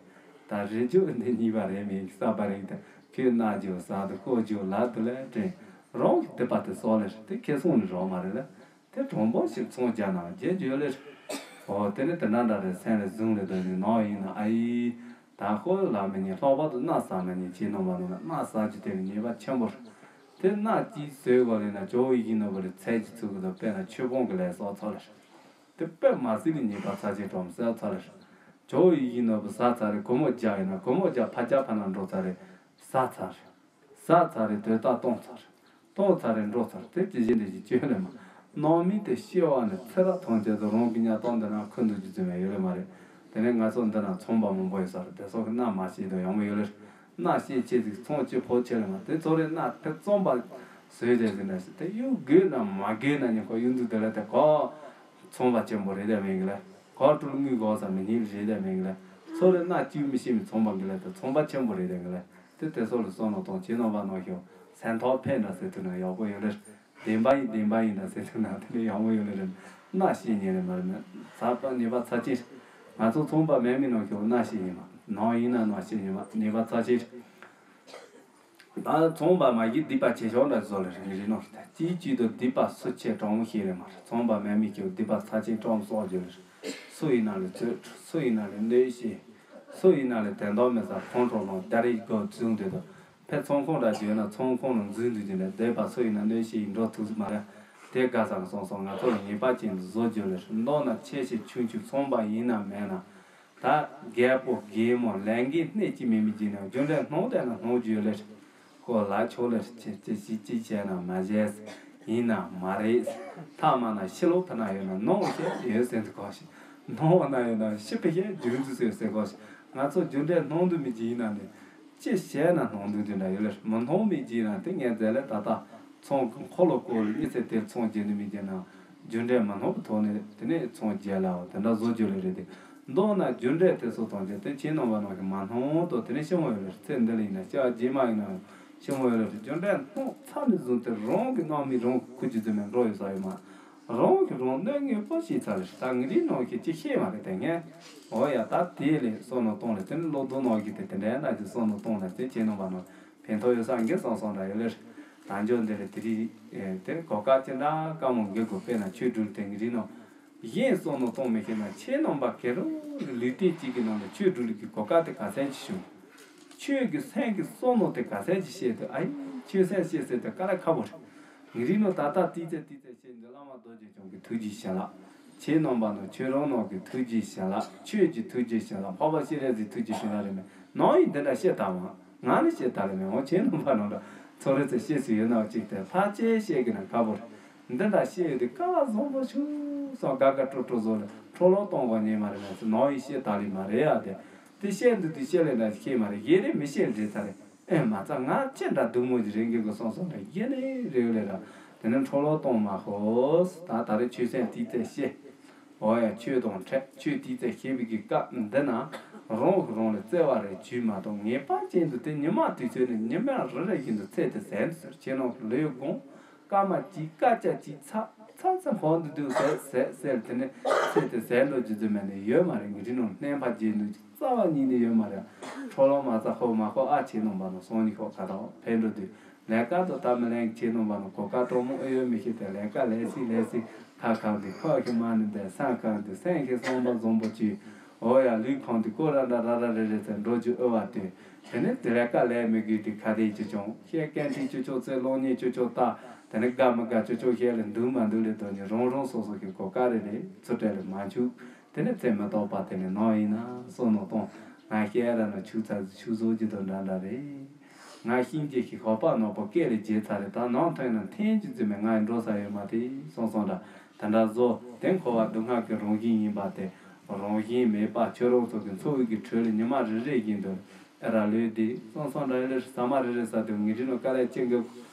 ད་རེ་རྒྱུ་འདི་གཉིས་པ་རེད་མིན་གསར་པ་རེད་ད་ཁྱོད་ན་རྒྱུ་ཟ་དུ་ཁོ་རྒྱུ་ལ་དུ་ལས་དྲན་རང་གི་དེ་པ་དེ་གསོག་ལེ་དེ་ཁེ་སོང་ནི་རོགས་མ་རེད་ལ། དེ་གྲོང་པ་ཞིག་ཚོང་རྒྱག་ན་རྒྱལ་འཇོལ་ལེ། ཨོ་དེ་ནི་དེ་འདྲ་འདྲ་རེད་སེམས་ལ་བཟུང་ལེ་དོ་ནི་ནང་ཡིན་ན་ཨ་ཡི། ད་ཁོ་ལ་མི་ཉན་ལྷག་པར་དུ་མནའ་ཟ་མི་ཉན་ཁྱེད་རྣམ་པ་རྣམས་ལ་མནའ་ཟ་རྒྱུ་དེ་ནི་ཉེས་པ་ཆེན་པོ་རེད། དེ་མནའ་གཅིག་ཟོས་གོ་ལེ་ན་ཇོ་བོ་ཡིད་བཞིན་ནོར་བུ་ལ་ཚད་ཀྱི་ཚུལ་གི་དོ་དཔེར་ན་ཆོས་སྤོང་གི་ལས་བསགས་ཚར་ལེ། དེ་དཔེ་མ་སྲིད་ལ་ཉེས་པ་ཚབས་ཆེན་གྲོམ་བསགས་ཚར་ལེ། ཇོ་བོ་ཡིད་བཞིན་ནོར་བུ་ཟ་ཚར་རེ་སྒོར་མོ་བརྒྱ་ཡིན་ན་སྒོར་མོ་བརྒྱ་ཕ་རྒྱ་ཕ་ན་འགྲོ་ཚར་རེ་ཟ་ཚར་རེ། ཟ་ཚར་རེ་དོས་རྟགས་གཏོང་ཚར་རེ། གཏོང་ཚར་རེ་འགྲོ་ཚར་དེ་ཇི་བཞིན་དེ་བཞིན་སྐྱོན་ལས་མ། ནང་མི་དེ་ཤི་བ་ནི་ཚེ་རབས་ཐམས་ཅད་དུ་རང་གི་ཉ་སྟོང་འདི་ན་ཁུ་འདུག་རྒྱུ་ཙམ་ཡང་ཡོད་ལེ་མ་རེད། དེ་ནས་ང་ཚོ་འདི་ན་ཚོང་པ་མང་པོ་ཡོད་ས་རེད་དེ་ཚོ་གི་མནའ་མ་ཤེས་དོ་ཡང་མོ་ཡོད་ལེ་རེད། མནའ་ཤེས་ཆེ་ཟིག་ཚོང་ཅི་ཕོ་ཆེ་ལེ་མ་དེ་ཚོ་རེ་མནའ་དེ་རྩོམ་པ་བཟོས་དེ་ཟིན་ན་ཞིག་དེ་གཡུག་དགོས་ན་མ་དགོས་ན་ཉི་ཁོ་གཡུག་འདུག་དེ་ལ་དེ་གོ་ཚོང་པ་ཆེན་པོ་རེད་དེ་མིན་གི་ལ། གོ་ཀྲུལ་དངུལ་གོ་ས་མི་ཉིད་རེད་དེ་མིན་གི་ལ། ཚོ་རེ་སྣ་གཅིག་མི་ཤེས་མི་ཚོང་པ་གི་ལ་དེ་ཚོང་པ་ཆེན་པོ་རེད་དེ་གི་ལ། དེ་དེ་ཚོ་ལ་བསམ་བློ་གཏོང་བྱེད་ནང་པ་ནང་ཤོག་སེམས་ཐག་ཕན་འདྲ་ཟེར་ཐུབ་ན་ཡག་པོ་ཡོད་རེད། བདེན་པ་ཡིན་བདེན་པ་ཡིན་འདྲ་ཟེར་ཐུབ་ན་དེ་ལས་ཡག་པོ་ཡོད་རེད། སྣ་ཤེས་ཉེ་རེད་མ་རེད་མེད། ཚ་པ་ཉེས་པ་ཚ་ཆེ་རེད། ང་ཚོ་ཚོང་པ་མེད་མི་ནང་ཤོག་སྣ་ཤེས་ཉེ་མ་ནང་ཡིན་ན་སྣ་ཤེས་ཉེ་མ་ཉེས་པ་ཚ་ཆེ་རེད། ད་ཚོང་པ་མ་གིས་སྡིག་པ་ཆེ་ཤོས་འདྲ་བཟོ་ལ་རིང་རིང་ནོ། གཅིག་གཅིག་ཏུ་སྡིག་པ་སུ་ཆེ་གྲངས་མོ་ཤེས་རེད་མ་རེད། ཚོང་པ་མེད་མི་ཁྱེའུ་སྡིག་པ་ཚ་ཆེན་གྲངས་སོགས་བརྗོད་ལ། སུ་ཡིན་ན་ལ་རྩོད་སུ་ཡིན་ན་ལ་གནོད་བྱེད། སུ་ཡིན་ན་ལ་དོན་དག་མེད་ས་ཁོང་ཁྲོ་ལོང་ད་རེས་སྒོ་བཙུན་དུས་དུ། ཕེ་ཚོང་ཁང་འདྲ་བརྗོད་ན་ཚོང་ཁང་ལ་འཛུལ་འདུག་ཅིང་ལ་སྡོད་པ་སུ་ཡིན་ན་གནོད་བྱེད་ཡིན་འགྲོ་ཐུབ་མ་རེད། དེ་དགའ་སང་སོང་སོང་ང་ཚོ་ལ་ཉེས་པ་ཅན་དུ་བཟོ་བརྗོད་ལ་མདོར་ན་ཆེ་ཆེ་ཆུང་ཆུང་ཚོང་པ་ཡིན་ན་མེད་ན། ད་རྒད་པོ་རྒན་མོ་ལས་འགན་སྣེ་གཅིག་མེད་མི་གཅིག་ན་རྒྱུ་འབྲས་སྣང་བསྡད་ན་སྣང་རྒྱུ་ལེར། ཁོ་ལ་ཆོག་ལེར་ཅི་ཅི་ཅི་ཅི་བྱས་ན་མ་བྱས། ཡིན་ན་མ་རེད། ཐ་མ་ན་ཕྱི་ལོགས་ཕ་ན་ཡོད་ན་ནང་བཤད་ཡོད་ཟེར་འདུག་གོ་ཞིག་སྣང་བ་ན་ཡོད་ན་ཕྱི་ཕ་བཤད་རྒྱུན་དུ་ཟེར་ཟེར་གོ་ཞིག་ང་ཚོ་རྒྱུ་འབྲས་སྣང་དུ་མི་གཅིག་ཡིན་ན་ནི། ཅི་བྱས་ན་སྣང་དུ་འདི་འདྲ་ཡོད་ལེར་མི་སྣང་མི་གཅིག་ན་དེ་ངས་མཛད་ལེ་ད་ལྟ། ཚོང་གི་འཁོར་ལོ་བསྐོར་ལ་གཉིད་སད་དེར་ཚོང་རྒྱག་ནི་མི་རྒྱག་ན། རྒྱུ་འབྲས་མ་སྣང་བའི་ཐོག་ནས་དེ་ནས་ཚོང་རྒྱག་ལའོ་དེ་འདྲ་བཟོ་རྒྱུ་ལེ་རེད་དེ། མདོར་ན་རྒྱུ་འབྲས་དེ་ཚོ་དང་བཅས་ཏེ་ཁྱེད་རྣམ་པ་རྣམས་ཀྱིས་མ་སྣང་དོ་དེ་ནས་ཤི་མོ་ཡོད་ལེ་རེད། ཚེ་འདི་ལ་ཡིན་ན་སྐྱེ་བ་རྗེས་མ་ཡིན་ན་ཤི་མོ་ཡོད་ལེ་རེད། རྒྱུ་འབྲས་སྣང་ཚར་ནས་བཟུང་སྟེ་རང་གི་སྣང་མི་རང་གི་ཁུ་རྒྱུ་ཙམ་ནས་འགྲོ་ཡོད་ས་ཡོད་མ། རང་གིས་རང་གནོད་ངེས་པོ་ཞིག་ཚར་རེད། ད་ངའི་རིགས་ནང་གི་ཅི་ཤེས་མ་རེད་དེ་ངས། འོ་ཡ། ད་དེ་ལས་བསམ་བློ་བཏང་ལ་དེ་ནི་བློ་ལྡོག་ནང་གི་དེ་དེ་འདྲའི་ན་གི་བསམ་བློ་བཏང་ལ་དེ་ཁྱེད་རྣམ་པ་ནང་ཕན་ཐོགས་ཡོད་ས་འགི་བསམ་བསམ་འདྲ་ཡོད་ལེ། ད་འཇོག་འདི་ལ་དེ་རིགས་དེ་གོ་སྐབས་ཅི་འདྲ་དཀའ་མོ་འགི་དགོས། དཔེར་ན་ཆོས་སྒྲུབ་དེ་ངའི་རིགས་ནང་གཞན་བསམ་བློ་གཏོང་མི་ཤེས་ན། ཁྱེད་རྣམ་པ་ག་རེ་ལུས་རྟེན་གཅིག་གི་ནང་ལ་ཆོས་སྒྲུབ་ལུགས་ཀྱི་གོ་སྐབས་དེ་ག་ཚད་ཅིག་བྱུང་། ཁྱོད་ཀྱི་སེམས་ཀྱི་བསམ་བློ་དེ་ག་ཚད་ཅིག་བཤད་དུས། ཨ་ཡེ། ཁྱོད་སེམས་བཤད་ཟེར་དུས་དཀའ་ལས་ཁག་པོ་རེད། ངའི་རིགས་ནང་ད་ལྟ་ཏིག་ཙེ་ཏིག་ཙེ་བཤད་འདི་བླ་མ་རྡོ་རྗེ་འཆང་གི་ཐུགས་རྗེ་བྱིན་རླབས། ཁྱེད་རྣམ་པ་ནང་ཁྱོད་རང་ནང་གི་ཐུགས་རྗེ་བྱིན་རླབས། ཆོས་ཀྱི་ཐུགས་རྗེ་བྱིན་རླབས། འཕགས་པ་སྤྱན་རས་གཟིགས་ཐུགས་རྗེ་བྱིན་རླབས་རེད་མེད། ནང་ཡིན་འདི་འདྲ་བཤད་ཐལ་མ། ང་ནི་བཤད་ཐལ་རེད་མེད། འོ་ཁྱེད་རྣམ་པ་ནང་འདྲ་ཚོ་རེ་ཚོ་བཤད་སྲོལ་ཡོད་ན་གཅིག་དེ་ཕལ་ཆེར་བཤད་གི་ན་ཁག་པོ་རེད། འདི་འདྲ་བཤད་ཡོད་དུས་སྐལ་བ་བཟང་པོ་ཞིག་སོང་དགའ་དགའ་སྤྲོ་སྤྲོ་བཟོ་ལ་འཕྲོ་བརླག་གཏོང་དགོས་ཉེན་མ་རེད་མ་ཟེར། ནང་ཡིན་བཤད་ཐལ་ལེ་མ་རེད་ཡ། དེ་དེ་བཤད་འདུག་དུས་བཤད་ལེ་འདྲ་ཤེས་མ་རེད། ཡེ་རེད་མི་བཤད་རེད་ཚ་རེད། ཨེ་མ་ཚ་ང་ཅི་འདྲ་སྡུག་མོ་ཞིག་རེད་འགི་གི་སོང་སོང་རེད། ཡེ་ནས་རེད་ལེ་ར། དེ་ནས་འཕྲོ་བརླག་གཏོང་མ་ཤོག་ད་ད་རེས་ཆོས་སེམས་ཏིག་ཙེ་བཤད། འོ་ཡ། ཆོས་དང་འཕྲད། ཆོས་ཏིག་ཙེ་བཤད་པའི་གི་སྐབས་འདི་ན་རང་གིས་རང་ལ་བརྩེ་བ་རེ་བྱུས་མ་གཏོགས་ངེས་པར་ཅན་དུ་དེ་ཉི་མ་དུས་ཚོད་ནས་ཉི་མ་རེ་རེ་བཞིན་དུ་ཚེ་དེ་ཟད་འདུག་ཟེར། ཁྱེད་རང་གི་ལུས་དགོངས། སྐར་མ་གཅིག་སྐར་ཆ་གཅིག་ཚ་ཚ་ཚ་འཕོ་འདུག་འདུག་ཟེར་ཟེར་ཟེར་དེ་ནས་ཚེ་དེ་ཟད་འགྲོ་རྒྱུ་ཚོད་མེད་ནས་ཡོད་མ་རེད། ངའི་རིགས་ནང་བསྣན་པ་བརྗེད་འདུག་རྩ་བ་ཉིད་ནས་ཡོད་མ་རེད། འཕྲོ་བརླག་མ་རྩ་ཧོ་མ་ཧོ་ཨ་ཁྱེད་རྣམ་པ་ནང་སང་ཉིན་ཧོ་ག་དང་ཕེབས་འགྲོ་དུས་ལས་ཀ་དང་སྟབས་མི་ལེགས། ཁྱེད་རྣམ་པ་ནང་གོ་སྐབས་སྤྲང་མོ་ཨེ་ཡོད་མི་ཤེས་ཏེ་ལས་ཀ་ལས་སྲིད་ལས་སྲིད་ཁ་ཁ་འདི་ཁ་ཁི་མ་ནི་འདི་ས་ཁ་འདི་སེམས་ཁི་བསམ་པ་བཟང་པོ་གྱིས། འོ་ཡ། ལུས་ཕངས་ཏེ་ཀོ་ར་འདྲ་ར་ར་རེ་རེ་ཚེ་འགྲོ་རྒྱུ་ཨེ་བ་དུས། དེ་ནས་དེ་ལས་ཀ་ལས་མི་དགོས་དུས་ཁ་བདེ་ཅི་ཆུང་བཤད། སྐད་འཕྲིན་ཅི་ཆུང་བཙལ། གློག་བརྙན་ཅི་ཆུང་ལྟ། དེ་ནས་དགའ་མི་དགའ་ཅི་ཆུང་བཤད་ལ་འདུག་མ་འདུག་ལས་དོན་ནི་རང་རང་སོ་སོ་གི་གོ་སྐབས་རེ་རེ་ཚུར་སྤྲད་ལ་མ་འཆུག་དེ་ནས་ཚེ་མི་རྟག་པ་དེ་ནས་ནང་ཡིན་ན་བསམ་བློ་གཏོང་། ང་བཤད་ར་ན་ཆུ་ཚ་ཆུ་བཟོ་རྒྱུ་དང་འདྲ་འདྲ་རེད། ང་ཤིང་རྗེ་ཞིག་ཧོ་པ་ནག་པོ་སྐད་ལ་བརྗེད་ཚར་རེད། ད་ནང་ཐོན་ན་འཐེན་རྒྱུ་རྫུན་མས་ང་འགྲོ་ས་ཡོད་མ་རེད་སོང་སོང་འདྲ། དེ་འདྲ་བཟོ་དེ་འཁོར་བ་སྡུག་བསྔལ་གྱི་རང་བཞིན་ཡིན་པ་དེ། རང་བཞིན་མེད་པ་ཁྱོད་རང་ཚོ་གི་འཚོ་བའི་གི་ཁྲོད་ལ་ཉི་མ་རེ་རེ་བཞིན་དུ་ཨེ་ར་ལོས་དེ་སོང་སོང་འདྲ་ཡོད་ལེ། ཟ་མ་རེ་རེ་ཟ་དུས་ངའི་རིགས་ནང་དཀའ་ལས་ཆེ་གི།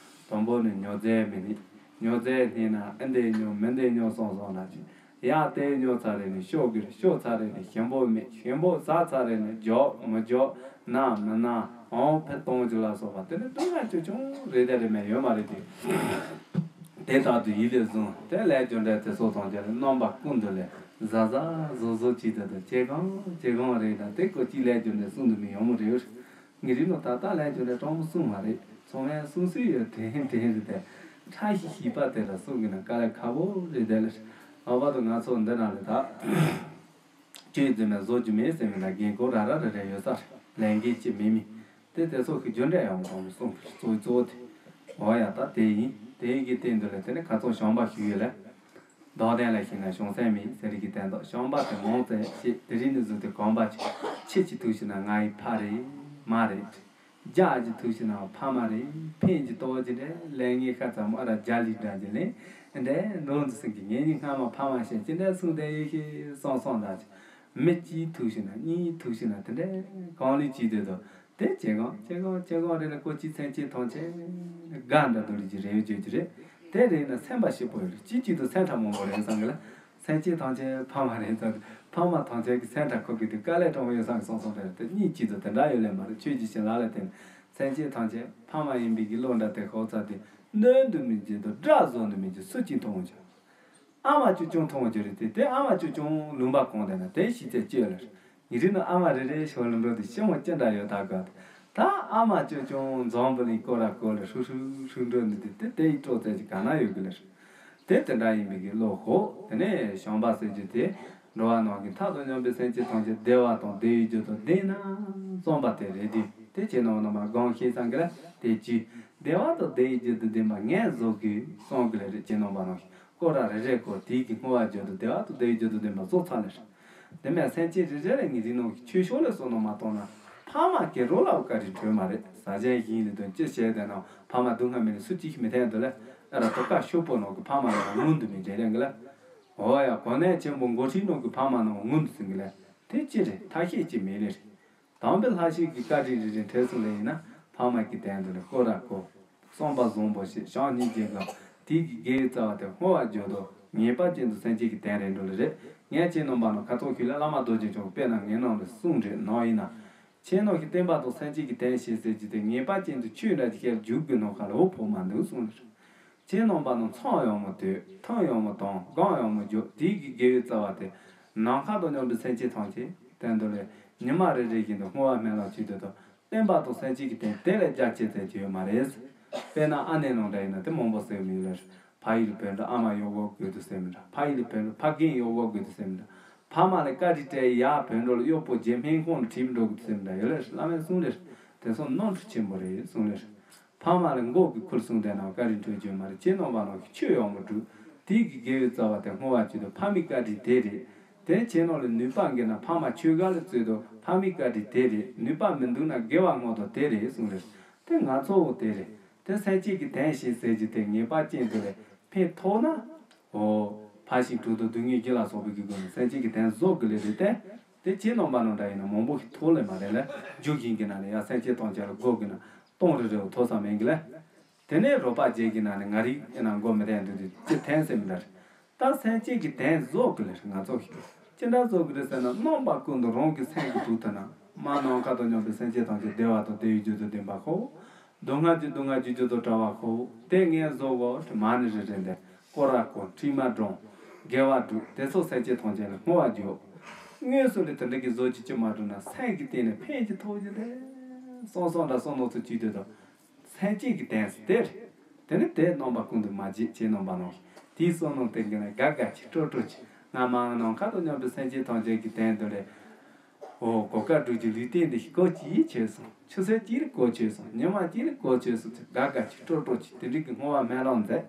དང་པོ་ནི་ཉོ་རྫས་མེད་ནི། ཉོ་རྫས་རྙེད་ན་ཨེ་འདི་ཉོ་མི་འདི་ཉོ་སོང་སོང་འདྲ་ཅིག་ཡ་དེ་ཉོ་ཚར་རེ་ནི་ཤོག་གི་རེད། ཤོག་ཚར་རེ་ནི་ཞིམ་པོ་མེད། ཞིམ་པོ་ཟ་ཚར་རེ་ནི་འཇོག་མི་འཇོག་ན་མི་ན་འོང་ཕེ་གཏོང་རྒྱུ་ལ་སོགས་པ་དེ་ནི་སྡུག་བསྔལ་ཆེ་ཆུང་རེ་དེ་རེ་མེད་ཡོད་མ་རེད་དེ། དེ་ལྟར་དུ་ཡིད་ལས་བཟུང་དེ་ལས་རྒྱུ་འབྲས་དེ་ཚོ་དང་བཅས་ནས་རྣམ་པ་ཀུན་ཏུ་ལས་གཟབ་གཟབ་གཟབ་གཟབ་བྱེད་དུ་དུ་ཇེ་གང་ཇེ་གང་རེད་ན། དེ་ཀོ་ཅི་ལས་རྒྱུ་འབྲས་གསུང་དུ་མི་ཡོང་མོ་རེད། ངའི་རིགས་ནང་ད་ལྟ་ལས་རྒྱུ་འབྲས་སྤྲང་མོ་གསུང་མ་རེད། ཚང་མས་གསུང་སྲོལ་ཡོད་དྲན་དྲན་རེད་དེ། ཕྲ་ཞིག་ཞིག་པ་དེ་ལ་གསུང་གི་ན་དཀའ་ལས་ཁག་པོ་རེད་དེ་ལས། ལྷག་པར་དུ་ང་ཚོ་འདི་ན་ལས་ད་ཁྱོད་རྫུན་མས་བཟོ་རྒྱུ་མེད་ཟེར་མི་ན་རྒན་གོ་ར་ར་རེ་རེ་ཡོད་ས་རེད། ལས་འགན་ཅི་མེད་མི་དེ་དེ་ཚོ་གི་རྒྱུ་འབྲས་ཡང་གང་གསུང་གི་གཙོ་བོ་གཙོ་བོ་དེ། འོ་ཡ། ད་དེ་ཡིན་དེ་ཡིན་གི་སྟེང་དུ་ལས་དེ་ནས་ཁ་ཚོན་བྱམས་པ་ཞུ་ཡོད་ལས། མདོ་དོན་ལ་ཞེན་ན་བྱང་སེམས་མེད་ཟེར་གི་དོན་དག་བྱམས་པ་དེ་མང་ཙམ་བྱེད། དེ་རིང་ནས་བཟུང་སྟེ་གོམ་པ་ཆེ་ཆེ་ཐུག་ཕྱིན་ན་ང་ཡི་ཕ་རེད་མ་རེད། རྒྱ་གི་ཐུག་ཕྱིན་ན་ཕ་མ་རེད། ཕན་གྱི་ལྟོ་གྱི་འདྲ་ལས་ངན་ཤ་ཚ་མོ་ཨ་ར་རྒྱ་ལི་འདྲ་གྱི་ལན་འདྲ་འགྲོ་འདུག་སེང་གི་ངེད་གཉིས་སྔ་མ་ཕ་མ་བྱས་ཅི་འདྲ་གསུང་བསྡད་ཡོད་ཤེས་སོང་སོང་འདྲ་གྱི། མི་གཅིག་ཐུག་ཕྱིན་ན་གཉིས་ཐུག་ཕྱིན་ན་དེ་འདྲ་གང་ལས་ཅི་འདོད་དོ། དེ་ཇེ་གང་ཇེ་གང་ཇེ་གང་རེད་ན་ཀོ་ཅི་ཚན་ཆེ་ཐང་ཆེ་དགའ་འདྲ་འདུག་ལི་ཅི་རེ་ཡོད་བརྗོད་ཀྱི་རེད། དེ་རེད་ན་སེམས་པ་ཞིབ་པོ་ཡོད་རེད། གཅིག་གཅིག་ཏུ་སེམས་ཁྲལ་མང་པོ་རེད་བསམ་གི་ལ། ཚན་ཆེ་ཐང་ཆེ་ཕ་མ་རེད་ཙང་ཕ་མ་ཐང་ཆེ་གི་སེམས་ཁྲལ་ཁོ་གི་དུས་དཀའ་ལས་དྲང་པོ་ཡོད་བསམ་གི་སོང་སོང་རེད། དེ་གཉིས་གཅིག་ཏུ་དེ་འདྲ་ཡོད་ལས་མ་རེད། ཆོས་ཀྱི་བྱིན་རླབས་ལ་བརྟེན་ཚན་ཆེ་ཐང་ཆེ་ཕ་མ་ཡིན་པའི་གི་བློ་འདྲ་དེ་ཤོག་ཚ་དེ་གནོན་དུ་མི་འཇུག་དང་དགྲ་བཟོ་དུ་མི་འཇུག་སུ་གཅིག་མཐོང་འཇུག་ཨ་མ་ཅོ་ཅོ་མཐོང་རྒྱུ་རེད་དེ། དེ་ཨ་མ་ཅོ་ཅོ་ལུང་པ་གང་དེ་ན་དེ་ཤི་ཚད་བཅོས་ལ། ཡིན་རིགས་ནི་ཨ་མ་རེ་རེ་ཞོར་ལ་འགྲོ་དུས་ཤི་མོ་ཅི་འདྲ་ཡོད་ད་ག་ད་ཨ་མ་ཅོ་ཅོ་འཛོམས་པ་ལས་སྐོར་ར་སྐོར་ལ་ཧྲུག་ཧྲུག་ཧྲུག་འགྲོ་ནི་དེ་དེ་དེ་ཡི་སྤྲོ་ཚད་ཅིག་ག་ན་ཡོད་གི་ལ། དེ་དེ་འདྲ་ཡིན་པའི་གི་བློ་ཁོག་དེ་ནས་བྱམས་པ་ཟེར་རྒྱུ་དེ་འགྲོ་བ་ནང་གི་མཐའ་དང་མཉམ་པའི་སེམས་ཅན་ཐམས་ཅད་བདེ་བ་དང་བདེ་བའི་རྒྱུ་དང་ལྡན་ན་བསམ་པ་དེ་རེད་དེ། དེ་ཁྱེད་རྣམ་པ་རྣམ་པ་སྒོམ་ཤེས་ཙང་གི་ལ་དེ་ཅི་བདེ་བ་དང་བདེ་བའི་རྒྱུ་དང་ལྡན་པ་ངས་བཟོ་དགོས་བསམ་གི་ལ་རེད། ཁྱེད་རྣམ་པ་རྣམ་པ། སྐོར་ར་རེ་རེ་སྐོར་དེའི་གི་བསྔོ་བ་བརྗོད་དུ་བདེ་བ་དང་བདེ་བའི་རྒྱུ་དང་ལྡན་པ་གཙོ་ཚང་ལེར། དེ་མེད་སེམས་ཅན་རེ་རེ་ལ་ངེས་འཛིན་ནང་གི་ཆོས་ཕྱོགས་ལས་སོགས་ནང་མ་གཏོང་ན་ཕ་མ་གི་རོ་ལ་བཀའ་དྲིན་གྲོལ་མ་རེད། ཟ་བྱེད་ཡིན་ལས་དོན་ཅི་བྱས་དེ་ནང་ཕ་མ་སྡུག་བསྔལ་མི་ནི་སུ་གཅིག་མི་འཐད་དུ་ལས་ཨ་ར་དོ་ཀ་ཤོག་པོ་ནང་གི་ཕ་མ་ལ་མངོན་དུ་མི་འདྲེ་རེ་གི་ལས། འོ་ཡ་གོ་གནས་ཆེན་པོ་འགོ་ཁྲིད་ནང་གི་ཕ་མ་ནང་མངོན་དུ་ཟིན་གི་ལས་དེ་ཅི་རེད་ཐ་ཤེས་ཅི་མེད་ལེར། དམ་པའི་ལྷ་ཞིག་གི་བཀའ་དྲིན་རེ་རེ་འཕྲལ་སོང་ལེ་ཡིན་ན་ཕ་མ་གི་དོན་དུ་ལ་སྐོར་ར་སྐོར། བསམ་པ་བཟང་པོ་ཞིག་བྱང་སྙིང་རྗེ་གང་དེའི་གི་དགེ་བའི་རྩ་བ་དེ་བསྔོ་བ་བརྗོད་དོ་ངེས་པར་ཅན་དུ་སེམས་ཅན་གྱི་དོན་རེ་འགྲོ་ལེ་རེད། ངས་ཁྱེད་རྣམ་པ་ནང་ཁ་ཐོག་ཁུལ་ལ་བླ་མ་རྡོ་རྗེ་འཆང་གི་དཔེ་ན་ངའི་ནང་ལ་གསུངས་རེད་ནང་ཡིན་ན། ཁྱེད་རྣམས་ཀྱི་བསྟན་པ་དང་སེམས་ཅན་གྱི་དོན་བྱེད་ཟེར་རྒྱུ་དེ་ངེས་པར་ཅན་དུ་ཆོས་འདྲ་ཅིག་བཤད་རྒྱུག་དགོས་ནོ་ཁ་ལ་འོ་ཕོག་མ་འདུག་གསུངས་ལེ་རེད། ཁྱེད་རྣམ་པ་རྣམས་ཚངས་ཡང་མི་འདོད། ཐུན་ཡང་མི་གཏོང་། སྒོམ་ཡང་མི་རྒྱག། དེ་གི་དགེ་བའི་རྩ་བ་དེ་ནམ་མཁའ་དང་མཉམ་པའི་སེམས་ཅན་ཐམས་ཅད་དོན་དུ་ལས་ཉི་མ་རེ་རེ་བཞིན་དུ་བསྔོ་བ་སྨོན་ལམ་བྱེད་དུ་དང་། བསྟན་པ་དང་སེམས་ཅན་གྱི་དོན་དེ་ལས་རྒྱ་ཆེ་ཙམ་ཅིག་ཡོད་མ་རེད། དཔེར་ན་ཨ་ནེ་ནང་འདྲ་ཡིན་ན་དེ་མང་པོ་ཟེར་མི་ཡོད་ལ། ཕ་ཡུལ་ལ་བུད་འགྲོ་ཨ་མ་གཡོག་པོ་དགོས་འདུག་ཟེར་མི་འདྲ། ཕ་ཡུལ་ལ་བུད་འགྲོ་ཕ་རྒན་གཡོག་པོ་དགོས་འདུག་ཟེར་མི་འདྲ། ཕ་མ་ལ་བཀའ་དྲིན་དྲན་ཡག་བུད་འགྲོ་ལ་གཡོག་པོ་རྗེ་སྨན་ཁང་ལ་ཁྲིད་འགྲོ་དགོས་འདུག་ཟེར་མི་འདྲ་ཡོད་ལ། བླ་མས་གསུངས་ལེ། དེ་ཚོ་ནོར་འཁྲུལ་ཆེན་པོ་རེད་གསུངས་ལེ། ཕ་མ་ལ་མགོ་གི་ཁུར་སོང་དེ་ན་བཀའ་དྲིན་དྲན་རྒྱུ་མ་རེད། ཁྱེད་རྣམ་པ་རྣམས་ཀྱིས་ཆོས་ཡག་མོ་སྒྲུབ། དེ་གི་དགེ་བའི་རྩ་བ་དེ་བསྔོ་བ་བྱེད་དུ་ཕ་མའི་བཀའ་དྲིན་དེ་རེད། དེ་ཁྱེད་རྣམས་ལ་ནུས་པ་འགལ་ན་ཕ་མ་ཆོས་སྒར་ལ་བཙལ་དུ་ཕ་མའི་བཀའ་དྲིན་དེ་རེད། ནུས་པ་མི་འདུག་ན་དགེ་བ་བསྔོ་དོ་དེ་རེད་གསུངས་རེད། དེ་ང་ཚོ་འོ་དེ་རེད། དེ་སེམས་ཅན་གྱི་དོན་ཞིག་ཟེར་རྒྱུ་དེ་ངེས་པ་ཅན་དུ་ལས་ཕན་ཐོགས་ན། འོ། ཕ་ཞིག་གྲོགས་དང་སྡུག་བསྔལ་རྒྱུ་ལ་སོགས་པའི་གི་སྒོ་ནས་སེམས་ཅན་གྱི་དོན་བཟོ་དགོས་ལེ་རེད་དེ། དེ་ཁྱེད་རྣམ་པ་རྣམས་འདྲ་ཡིན་ན་མང་པོ་ཞིག་ཐོགས་ལེ་མ་རེད་ལ། རྒྱུ་གཞན་གྱི་ནང་ནས་ཡང་སེམས་ཅན་ཐམས་ཅད་ལ་དགོས་དགོས་ན་སྟོང་རེ་རེ་བ་ཐོགས་ས་མེད་གི་ལ། དེ་ནས་རོགས་པ་བརྒྱད་ཀྱི་ནང་ནས་ང་རིག་ཡིན་ན་མགོ་མི་ཐན་འདུག་དུས་ཅི་ཐན་ཟེར་མི་འདྲ་རེད། ད་སེམས་ཅན་གྱི་དོན་བཟོ་དགོས་ལེ་རེད། ང་ཚོ་ཞིག་ཅི་འདྲ་བཟོ་དགོས་རེད་ཟེར་ན། རྣམ་པ་ཀུན་ཏུ་རང་གི་སེམས་ཀྱི་དུག་ཐུག་ན། མ་ནམ་མཁའ་དང་མཉམ་པའི་སེམས་ཅན་ཐམས་ཅད་བདེ་བ་དང་བདེ་བའི་རྒྱུ་དང་ལྡན་པ་ཁོ། སྡུག་བསྔལ་གྱི་སྡུག་བསྔལ་གྱི་རྒྱུ་དང་བྲལ་བ་ཁོ། དེ་ངས་བཟོ་དགོས་མ་ནི་རེ་རེ་འདི། སྐོར་ར་སྐོར་ཁྲིད་མ་འགྲོ། དགེ་བ་སྒྲུབ། དེ་ཚོ་སེམས་ཅན་ཐམས་ཅད་ལ་བསྔོ་བ་རྒྱུ། དངོས་སུ་ལས་དེ་འདྲ་གི་བཟོ་རྒྱུ་ཅི་མ་འགྲུབ་ན་སེམས་ཀྱི་སྟེང་ནས་ཕན་གྱི་ཐོགས་ཀྱི་རེད། སོང་སོང་འདྲ་སོང་ནོ་ཚོ་བྱུས་དེ་དང་། སེམས་ཅན་གྱི་དོན་ཟེར་དེ་རེད། དེ་ནི་དེ་རྣམ་པ་ཀུན་ཏུ་མ་བརྗེད་ཅེས་རྣམ་པ་སྣང་ཞིང་། དེའི་བསོད་ནམས་དེ་གི་ནི་དགའ་དགའ་ཆེ་སྤྲོ་སྤྲོ་ཆེ། ང་མ་ནམ་མཁའ་དང་མཉམ་པའི་སེམས་ཅན་ཐམས་ཅད་ཀྱི་དོན་དུ་ལས། འོ་གོ་སྐབས་སྒྲུབ་ཀྱི་ལུས་རྟེན་འདི་ཞིག་གོ་ཅི་ཆོད་སོང་། ཆུ་ཚོད་གཅིག་ལ་གོ་ཆོད་སོང་། ཉི་མ་གཅིག་ལ་གོ་ཆོད་སོང་ཅེས་དགའ་དགའ་ཆེ་སྤྲོ་སྤྲོ་ཆེ་དེ་འདྲ་གི་བསྔོ་བ་སྨོན་ལམ་མཛད།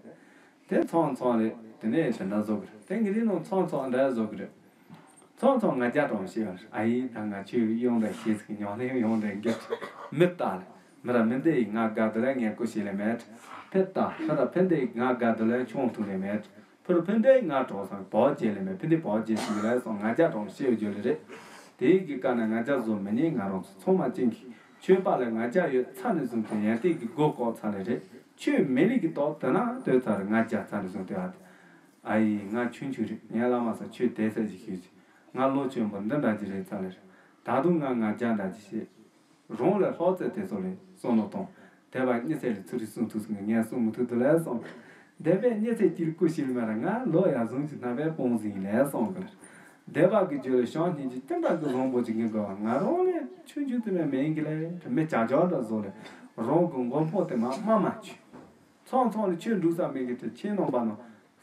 དེ་མཚམས་མཚམས་རེད། དེ་ནས་དེ་འདྲ་བཟོ་གི་རེད། དེ་ངེད་རིགས་ནང་མཚམས་མཚམས་འདྲ་བཟོ་གི་རེད། མཚམས་མཚམས་ང་རྒྱལ་གཏོང་ཤེས་པ་རེད། ཨ་ཡིན་ད་ང་ཆོས་ཡོང་འདྲ་ཤེས་ཟིག་ཉོ་ནས་ཡོང་འདྲ་འགེབས། མི་ལྟ་ལ། མི་ར་མི་འདི་ཡིས་ང་དགའ་འདུག་ལ་ངས་ཀུ་ཤེས་ལེ་མེད། ཕི་ལྟ་ཕི་ར་ཕི་འདི་ཡིས་ང་དགའ་འདུག་ལ་མཆོང་ཐུབ་ལེ་མེད། ཕི་ར་ཕི་འདི་ཡིས་ང་གྲོགས་སང་བག་བྱེད་ལེ་མེད། ཕི་འདི་བག་བྱེད་ཤིག་ལ་སོང་ང་རྒྱལ་གཏོང་ཤེས་རྒྱུ་ལེ་རེད། དེའི་གི་ཀ་ན་ང་རྒྱལ་བཟོ་མི་ཉན། ང་རང་ཚོ་ཚང་མ་ཅན་གྱི་ཆོས་པ་ལ་ང་རྒྱལ་ཡོད་ཚ་ནས་བཟུང་སྟེ་ཡན་ཏིག་གི་སྒོ་བཀག་ཚར་ལེ་རེད། ཆོས་མེད་ལེ་གི་ཏོག་དེ་ན་ལྟོས་ཚར་རེད། ང་རྒྱལ་ཚ་ནས་བཟུང་སྟེ་ཨ་དེ། ཨ་ཡིས་ང་ཆུང་ཆུང་རེད། ངའི་བླ་མ་ས་ཆོས་དེ་ཚད་ཅིག་ཤེས་ཅིག་ང་ལོ་ཆེན་པོ་འདི་འདྲ་ཅིག་རེད་ཚར་ལེ་རེད། ད་དུང་ང་ང་རྒྱལ་འདྲ་ཅིག་བྱེད། རང་ལས་ལྷག་ཚད་དེ་ཚོ་ལས་བསམ་བློ་གཏོང་། དད་པ་སྙིང་ཚད་ལས་ཚུར་རིག་གསུང་ཐུབ་སོང་ངས་གསུང་མི་ཐུབ་འདུག་ལས་གསུངས། དད་པས་སྙིང་ཚད་ཀྱིར་བཀུར་ཞིག་མ་ར་ང་ལོ་ཡར་བཟུང་གི་རྣམ་པས་སྤོང་ཟིན་ལས་གསུངས་གི་ལ། དད་པ་གི་རྒྱུ་ལས་བྱང་སྙིང་རྗེ་ཅི་འདྲ་གི་བཟང་པོ་ཅིག་གི་དགོས་པ་ང་རང་ལས་ཆུང་ཆུང་དུ་མེད་མེད་གི་ལས་མི་ཅག་ཅག་འདྲ་བཟོ་ལས་རང་གི་མགོ་འཕང་དེ་མ་མ་མ་ཆུ། ཚང་ཚང་ལ་ཆོས་འགྲུབ་ས་མེད་གི་དེ་ཁྱེད་རྣམ་པ་ནང་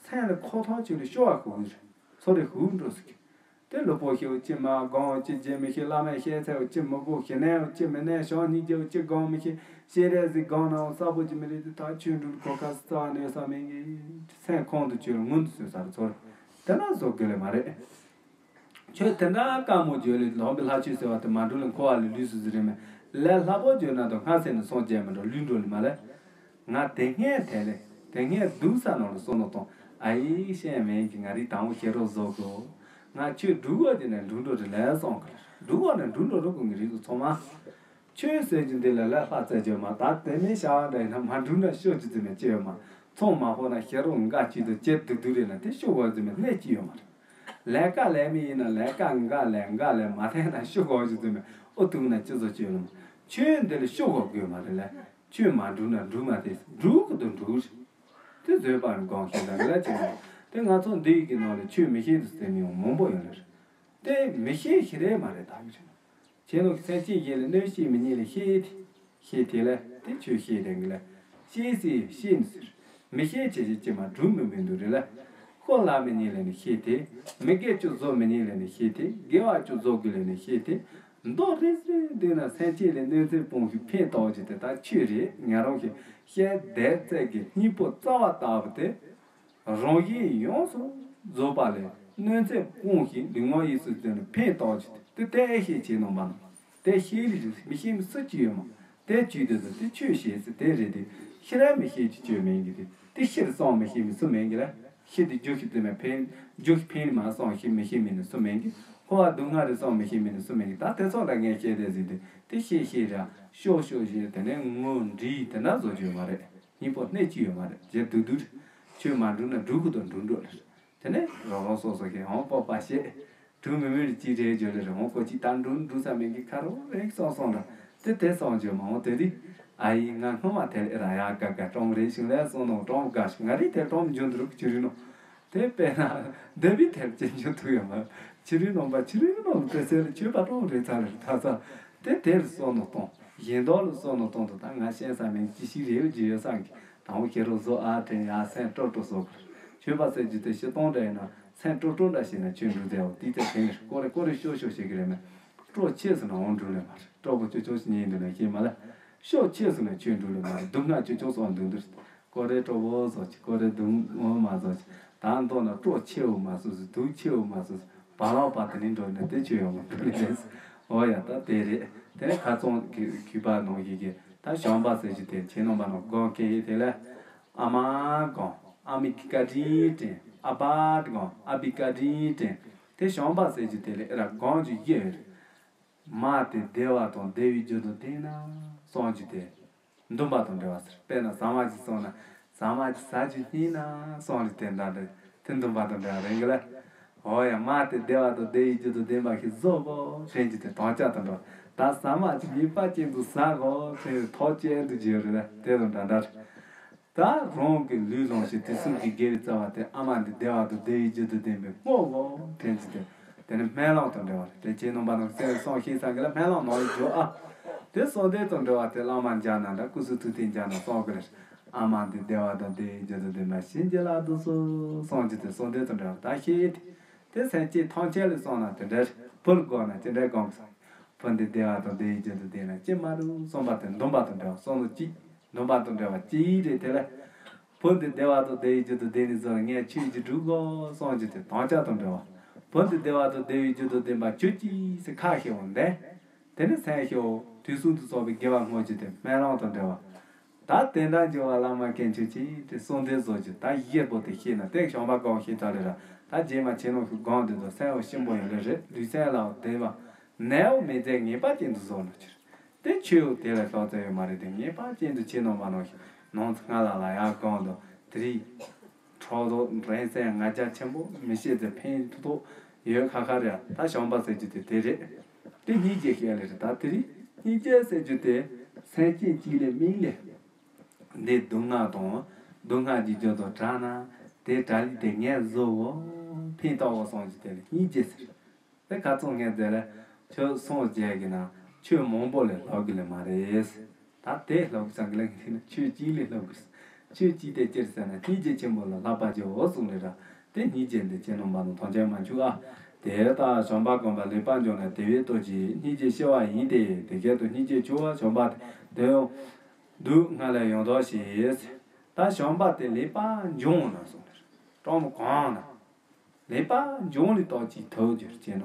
སེམས་ལ་ཁོ་ཐག་ཆོད་ལ་ཤོར་བ་ཁོ་རེད། སོ་རེ་ཧུ་འགྲོ་སི་ཀི། དེ་ལུས་པོ་ཤེའུ་ཅི་མ་གང་ཅི་བརྗེད་མི་ཤེས། བླ་མའི་བཤད་ཚད་ཅི་མི་གོ། ཞི་གནས་ཅི་མི་གནས། བྱམས་སྙིང་རྗེ་ཅི་གང་མི་ཤེས། ཤེས་རེ་ཟིག་གང་ན་ས་པོ་ཅི་མི་རེད། དེ་ད་ཆོས་འགྲུལ་གོ་ཁ་རྩ་བ་ནས་ས་མེད་གི་སེམས་ཁོང་དུ་ཆུད་ལ་མངོན་དུ་སོས་ས་རེད་ཚོར། དེ་ན་བཟོ་དགོས་ལེ་མ་རེད། ཆོས་དེ་འདྲ་དཀའ་མོ་བརྗོད་ལས་ལོག་པའི་ལྷ་ཆོས་ཟེར་བ་དེ་མ་འགྲུབ་ལ་འཁོར་བ་ལས་ལུས་སུ་ཟིན་རེ་མེད། ལས་སླ་པོ་བརྗོད་ན་དང་སྔ་སེ་ནས་སོང་བྱས་མི་འགྲོ་ལུས་འགྲོ་ལེ་མ་ལས། ང་དེ་སྔས་དེ་ལས་དེ་སྔས་སྡུག་ས་ནང་ལ་སོང་ནོ་དང་ཨ་ཡིག་ཤེས་མེད་ཀྱི་ང་རིག་དང་བོ་ཤེས་རོགས་བཟོ་དགོ། ང་ཆོས་སྒྲུབ་བ་དེ་ནས་འགྲུབ་འགྲོ་རེ་ལས་སོང་གི་ལ་སྒྲུབ་བ་ནས་འགྲུབ་འགྲོ་རོགས་གི་ང་རིག་ཚོ་ཚང་མ། ཆོས་ཟེར་རྒྱུ་འདི་ལ་ལས་སླ་རྩ་བརྗོད་མ་ད་དེ་མིན་བྱ་བ་འདྲ་ཡིན་ན་མ་འགྲུབ་ན་ཤོག་རྒྱུ་དེ་མིན་ཅི་ཡོད་མ། ཚོང་མ་ཕོག་ན་ཤེས་རོགས་འགའ་ཅིག་ཏུ་ཅེ་སྡུག་སྡུག་རེད་ན་དེ་ཤོག་བ་རྒྱུ་མིན་གནས་ཅི་ཡོད་མ་རེད། ལས་ཀ་ལས་མི་ཡིན་ན་ལས་ཀ་འགའ་ལས་འགའ་ལས་མ་ཐེན་ན་ཤོག་གོ་ཞུ་དུ་མེད། ཨོ་ཐུག་ན་ཅི་བཟོ་ཅི་ཡོད་ལ་མ། ཆོས་འདི་ལ་ཤོག་གོ་དགོས་མ་རེད་ལ། ཆོས་མ་འགྲུབ་ན་འགྲུབ་མ་དེ་འགྲུབ་གི་དུ་འགྲུབ་རེད། དེ་བཟོས་པ་ནི་གང་ཤེས་ལ་ལ་ཅི་མ། དེ་ང་ཚོ་འདི་ཡི་གི་ནང་ལ་ཆོས་མི་ཤེས་དུ་ཟེར་མི་ཡང་མང་པོ་ཡོད་ལ་རེད། དེ་མི་ཤེས་ཤེས་རེད་མ་རེད་ད་གི་རེད། ཁྱེད་ནོ་སེམས་ཅན་གཞན་ལ་གནོད་བྱེད་མི་ཉན་ལ་ཤེས་ཏེ། ཤེས་དེ་ལ་དེ་ཆོས་ཤེས་དེ་གི་ལ། ཤེས་སྲིད་ཤེས་ནི་ཟེར། མི་ཤེས་བྱེད་ཤེས་ཅི་མ་གྲུབ་མི་མི་འདུག་རེད་ལ། ཤོ་ལ་མི་ཉན་ལ་ནི་ཤེས་ཏེ། མི་དགེ་བཅུ་བཟོ་མི་ཉན་ལ་ནི་ཤེས་ཏེ། དགེ་བ་བཅུ་བཟོ་དགོས་ལ་ནི་ཤེས་ཏེ། མདོ་རེ་རེ་འདོན་ན་སེམས་ཅན་ལ་གནོད་འཚེ་སྤོང་ཞིང་ཕན་ཐོགས་ཀྱི་དེ་ལྟར་ཆོས་རེད། ང་རང་གི་ཤེས་དེ་ཚད་ཀྱི་སྙིང་པོ་རྩ་བ་ལྟ་བུ་དེ། རང་གཞན་ཡོངས་སུ་རྫོགས་པ་ལས་གནོད་འཚེ་སྤོང་ཞིང་ལུས་ངག་ཡིད་གསུམ་དོན་ལ་ཕན་བཏགས་ཀྱི་དེ་ལྟའི་ཤེས་བྱེད་རྣམ་པ་ལ་དེ་ཤེས་ལས་རིགས་མི་ཤེས་མི་སུ་ཅི་ཡོད་མ་དེ་བཅུད་དེ་ཚོ་དེ་ཆོས་ཤེས་ཟེར་དེ་རེད་དེ་ཤེས་ར་མི་ཤེས་ཀྱི་ཆོས་མིན་གྱི་དེ་དེ་ཤེས་ར་སོང་མི་ཤེས་མི་སུ་མིན་གྱི་ར་ཤེས་དེ་རྒྱུ་ཤེས་དེ་མ་ཕན་རྒྱུ་ཤེས་ཕན་ནི་མ་སོང་ཤེས་མི་ཤེས་མིན་ནི་སུ་མིན་གྱི་འཁོར་བ་སྡུག་བསྔལ་རེ་སོང་མི་ཤེས་མིན་ནི་སུ་མིན་གྱི་ད་དེ་ཚོ་ལ་ངས་ཤེས་དེ་ཟེར་དེ་དེ་ཤེས་ཤེས་ར་ཤོག་ཤོག་ཞེས་དེ་ནས་ངོ་འདྲིས་དེ་འདྲ་བཟོ་རྒྱུ་ཡོད་མ་རེད། སྙིང་པོ་གནད་གཅིག་ཡོད་མ་རེད། རྗེ་བདུད་འདུལ། ཆོས་མ་འགྲུབ་ན་སྒྲུབ་ཁུ་དང་འགྲུབ་འགྲོ་ལ། དེ་ནས་རང་རང་སོ་སོ་གི་ཧང་སྤོབས་པ་བཤད། སྒྲུབ་མི་མི་རིགས་ཅིག་རེད་བརྗོད་ལ་རང་ཧོང་ཀོ་ཅིག་ད་འགྲུབ་འགྲུབ་ས་མེད་གི་ཁ་རོག་རེག་སོང་སོང་ལ། དེ་དེ་སོང་བརྗོད་མ་འོང་དེ་དུས། ཨ་ཡེ་ང་སྔོན་མ་དེ་ལ་ཨེ་ར་ཡ་དགའ་དགའ་སྤྲང་རེ་ཞིག་ལས་སོང་ནོ་སྤྲང་དགའ་ཞིག་ང་རེ་དེ་སྤྲང་འཇོན་འདུག་ཆུ་རུ་ནོ། དེ་དཔེར་ན་འདི་བི་དེར་ཅན་འཇོན་ཐུ་ཡོད་མ། ཆུ་རུ་ནོ་པ་ཆུ་རུ་ནོ་དེ་སེ་ལ་ཆོས་པ་སྤྲང་རེ་ཚ་རེ་ཐ་ཚ། དེ་དེར་སོང་ནོ་སྟོང་གཞན་དོ་ལ་སོང་ནོ་སྟོང་དུ་ད་ང་ཤེས་ས་མིན་ཅི་ཞིག་རེ་བ་ཇི་ཡོད་སང་གི་དང་བོ་ཁྱེད་རོ་བཟོ་ཨ་དྲན་ཡ་སེམས་སྤྲོ་སྤྲོ་བཟོ་གི་ཆོས་པ་སེ་ཇི་དེ་ཤི་སྟོང་འདྲ་ཡིན་ན། སེམས་སྤྲོ་སྤྲོ་འདྲ་བྱས་ན་ཆོས་འགྲུབ་ཚེ་འོ་དེའི་ཚེ་དེང་ནས་ཀོ་རེ་ཀོ་རེ་ཤོ་ཤོ་བྱེད་ཀྱི་རེད་མོད། སྤྲོ་ཆེ་སོང་ན་འོང་འགྲུབ་ལེ་མ་རེད། སྤྲོ་པོ་ཆོ་ཆོ་ཞིག་ཉན་འདུག་ན་ཤེས་མ་ལ། ཤོ་ཆེ་སོང་ན་ཆོས་འགྲུབ་ལེ་མ་རེད། སྡུག་བསྔལ་ཆོ་ཆོ་སོང་འདུག་འདུག་ཀོ་རེ་སྤྲོ་པོ་བཟོ་ཆེ་ཀོ་རེ་སྡུག་འོ་མ་བཟོ་ཆེ། ད་མདོ་ན་སྤྲོ་ཆེ་འོ་མ་སོ་སོ་སྡུག་ཆེ་འོ་མ་སོ་སོ་བ་ལང་བ་དེ་ནི་འགྲོ་ན་དེ་ཆོས་ཡོང་མ་འགྲུབ་ལེ་རེད། འོ་ཡ་ད་དེ་རེད། དེ་ནས་ཁ་ཚོང་གི་གུས་པ་ནང་བཞིན་གྱི་ད་བྱམས་པ་ཟེར་གྱི་དེ་ཁྱེད་རྣམ་པ་ནང་སྒོམ་སྐད་ཡིག་དེ་ལ། ཨ་མ་སྒོམ། ཨ་མའི་བཀའ་དྲིན་དྲན། ཨ་ཕ་སྒོམ། ཨ་ཕའི་བཀའ་དྲིན་དྲན། དེ་བྱམས་པ་ཟེར་རྒྱུ་དེ་ལས་ཨེ་ར་སྒོམ་རྒྱུ་ཡོད་རེད། མ་དེ་བདེ་བ་དང་བདེ་བའི་རྒྱུ་དུ་ལྡན་ན་གསུང་རྒྱུ་དེ། འདུན་པ་དང་འབྲེལ་བ་ཟེར། དཔེར་ན་ཟ་མ་ཅིག་སོང་ན་ཟ་མ་ཅིག་ཟ་རྒྱུ་སྙིང་ན་གསུང་རྒྱུ་དེ་འདྲ་འདྲ་དེ་འདུན་པ་དང་འབྲེལ་བ་རེད་གི་ལ། འོ་ཡ་མ་དེ་བདེ་བ་དང་བདེ་བའི་རྒྱུ་དུ་ལྡན་པ་ཞིག་བཟོ་དགོས་དྲན་རྒྱུ་དེ་དམ་བཅའ་དང་འབྲེལ་བ། ད་ཟ་མ་ཅིག་ངེས་པར་ཅན་དུ་ཟ་དགོས་དྲན་རྒྱུ་ཐོག་ཅན་དུ་བརྗོད་རེད་ལ་དེ་དང་འདྲ་འདྲ་རེད། ད་རང་གི་ལུས་ལོངས་སྤྱོད་དུས་གསུམ་གྱི་དགེ་བའི་རྩ་བ་དེ་ཨ་མ་འདི་བདེ་བ་དང་བདེ་བའི་རྒྱུ་དང་ལྡན་པའི་བསྔོ་བ་དྲན་གྱི་དེ། དེ་ནི་སྨོན་ལམ་དང་འབྲེལ་བ་རེད། དེ་ཁྱེད་རྣམ་པ་རྣམས་སེམས་བསམ་ཤེས་བསམ་གྱི་ལ་སྨོན་ལམ་གནང་ཡོད་ཨ། དེ་གསོལ་འདེབས་དང་འབྲེལ་བ་དེ་བླ་མ་མཇལ་ན་འདྲ་སྐུ་གསུང་ཐུགས་རྟེན་མཇལ་ན་གསུང་གི་རེད། ཨ་མ་འདི་བདེ་བ་དང་བདེ་བའི་རྒྱུ་དང་ལྡན་པ་བྱིན་གྱིས་བརླབ་ཏུ་གསོལ་གསུང་རྒྱུ་དེ་གསོལ་འདེབས་དང་འབྲེལ་བ་ད་ཤེས་ཏེ། དེ་སེམས་ཅན་ཐམས་ཅད་ལ་གསུངས་ན་དེ་འདྲ་བུ་ལ་དགོངས་ན་ཅི་འདྲ་དགོངས་གི་བུ་འདི་བདེ་བ་དང་བདེ་བའི་རྒྱུ་དང་ལྡན་ན་ཅི་མ་རུང་གསུངས་པ་དེ་འདུན་པ་དང་འབྲེལ་བ་གསུངས་ནོ་གཅིག་འདུན་པ་དང་འབྲེལ་བ་གཅིག་རེད། དེ་ལས་བུ་འདི་བདེ་བ་དང་བདེ་བའི་རྒྱུ་དང་ལྡན་ནས་བཟུང་ངས་ཆོས་ཀྱི་སྒྲུབ་དགོས་གསུངས་རྒྱུ་དེ་དམ་བཅའ་དང་འབྲེལ་བ། བུ་འདི་བདེ་བ་དང་བདེ་བའི་རྒྱུ་དང་ལྡན་པ་ཁྱོད་ཀྱིས་ཟེར་ཁ་ཤེའོ་འདས། དེ་ནས་སེམས་ཤེའོ་དུས་གསུམ་དུ་གསོག་པའི་དགེ་བ་བསྔོ་རྒྱུ་དེ་སྨོན་ལམ་དང་འབྲེལ་བ། ད་དེ་འདྲ་འགྱུར་བ་བླ་མ་མཁན་ཆོས་ཅན་དེ་གསོལ་འདེབས་བཟོ་རྒྱུ་ད་བཞི་པོ་དེ་ཤེས་ན་དེ་བྱམས་པ་སྒོམ་ཤེས་ཚར་རེད་ར། ད་རྗེས་མ་ཁྱེད་རྣམས་ཀྱི་སྒོམ་དེ་ཚོ་སེམས་པ་གཤིན་པོ་ཡོད་ལེ་རེད། ལུས་སེམས་ལའང་བདེ་བ་ནའོ་མི་མཛད་ངེས་པ་ཅན་དུ་བཟོ་ནོ་ཕྱིར། དེ་ཆོས་འོ་དེ་ལ་ལྷག་ཙམ་ཡོད་མ་རེད་དེ་ངེས་པ་ཅན་དུ་ཁྱེད་རྣམ་པ་ནང་བཞིན་ནང་ཚ་ང་ལ་ལ་ཡག་གང་དུ་དེ་རིགས་ཕྲག་དོག་འགྲན་སེམས་ང་རྒྱལ་ཆེན་པོ་མི་ཤེས་ཚེ་ཕན་ཐོགས་ཡོད་ཁ་ཁ་རེད། ད་བྱམས་པ་ཟེར་རྒྱུ་དེ་དེ་རེད། དེ་སྙིང་རྗེ་ཤེས་ལེ་རེད། ད་དེ་རིང་སྙིང་རྗེ་ཟེར་རྒྱུ་དེ་སེམས་ཅན་གཅིག་ལས་མིང་ལས། འདི་སྡུག་བསྔལ་དང་སྡུག་བསྔལ་གྱི་རྒྱུ་དང་བྲལ་ན་དེ་བྲལ་ལུགས་དེ་ངས་བཟོ་བོ་ཕན་ཐོགས་བོ་སོང་རྒྱུ་དེ་ལ་སྙིང་རྗེ་ཟེར། དེ་ཁ་ཚོན་ངས་དེ་ལ་ཁྱོད་སོང་རྒྱལ་གྱི་ན་ཆོས་མང་པོ་ལས་ལྷག་གི་ལས་མ་རེད། ད་དེ་ལྷག་ཙང་གི་ལ་ངས་ན་ཆོས་གཅིག་ལས་ལྷག་གི། ཆོས་གཅིག་དེ་ཅིར་ཟེར་ན་སྙིང་རྗེ་ཆེན་པོ་ལ་བསླབ་པ་བྱའོ་གསུངས་རེད་ར། དེ་སྙིང་རྗེ་འདི་ཁྱེད་རྣམ་པ་ནང་ཐམས་ཅད་མ་འཆུག་ཨ། དེ་ལྟར་བྱམས་པ་སྒོམ་པ་ལེགས་པར་འཇོམས་ནས་བདེ་བའི་སྟོབས་ཀྱིས་སྙིང་རྗེ་ཤེས་པ་ཡིན་ཏེ། དེ་སྐད་དུ་སྙིང་རྗེ་ཆེ་བ་བྱམས་པ་དེ་ཡང་སྡུག་བསྔལ་ལས་ཡང་དག་ཞེས། ད་བྱམས་པ་དེ་ལེགས་པར་འཇོམས་ན་གསུངས་རེད། སྤྲང་པོ་གང་ན། ལེགས་པར་འཇོམས་ལས་སྟོབས་ཀྱིས་ཐོབ་གྱུར་ཅེ་ན།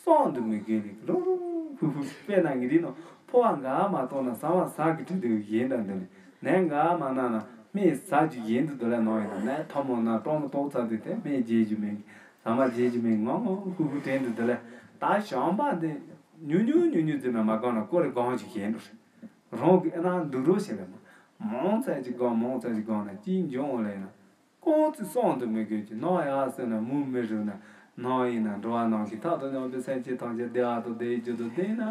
གསང་དུ་མི་དགོས་ལས་རུབ་རུབ་ཧུ་ཧུ་དཔེར་ན་ངེད་རིགས་ནང་ཕོ་བ་འགའ་མ་གཏོང་ན་ཟ་མ་ཟ་གི་དྲི་དུ་ཡིན་འདྲ་འདི་ལས་ནས་འགའ་མ་གནང་ན་སྨན་ཟ་རྒྱུ་ཡིན་དུ་འདི་ལས་ནང་ཡིན་ན་ནས་ཐོག་མོ་ན་སྤྲང་མོ་ཏོག་ཚ་དུས་དེ་སྨན་བརྗེ་རྒྱུ་མིན། ཟ་མ་བརྗེ་རྒྱུ་མིན། ངོ་ངོ་ཧུ་ཧུ་དྲན་དུ་འདི་ལས་ད་བྱམས་པ་འདི་ཉུང་ཉུང་ཉུང་ཉུང་ཙམ་མ་གང་ན་ཀོ་རེ་གང་ཞིག་ཡིན་འགྲོ་རེད། རང་གི་ཨེ་ན་འདུག་རོགས་ཞེས་པས་མང་ཚད་ཅིག་གང་མང་ཚད་ཅིག་གང་ན་ཅིག་འབྱུང་བ་ལས་ན། ཀོང་ཙི་གསང་དུ་མི་དགོས་ཀྱི་ནང་ཡང་ཟེར་ན་མུ་མི་རུ་ན་ནང་ཡིན་ན་འགྲོ་བ་ནང་གི་ཐག་ཏུ་ཉོན་པའི་སེམས་ཅན་ཐམས་ཅད་བདེ་བ་དང་བདེ་བའི་རྒྱུ་དུ་ལྡན་ན།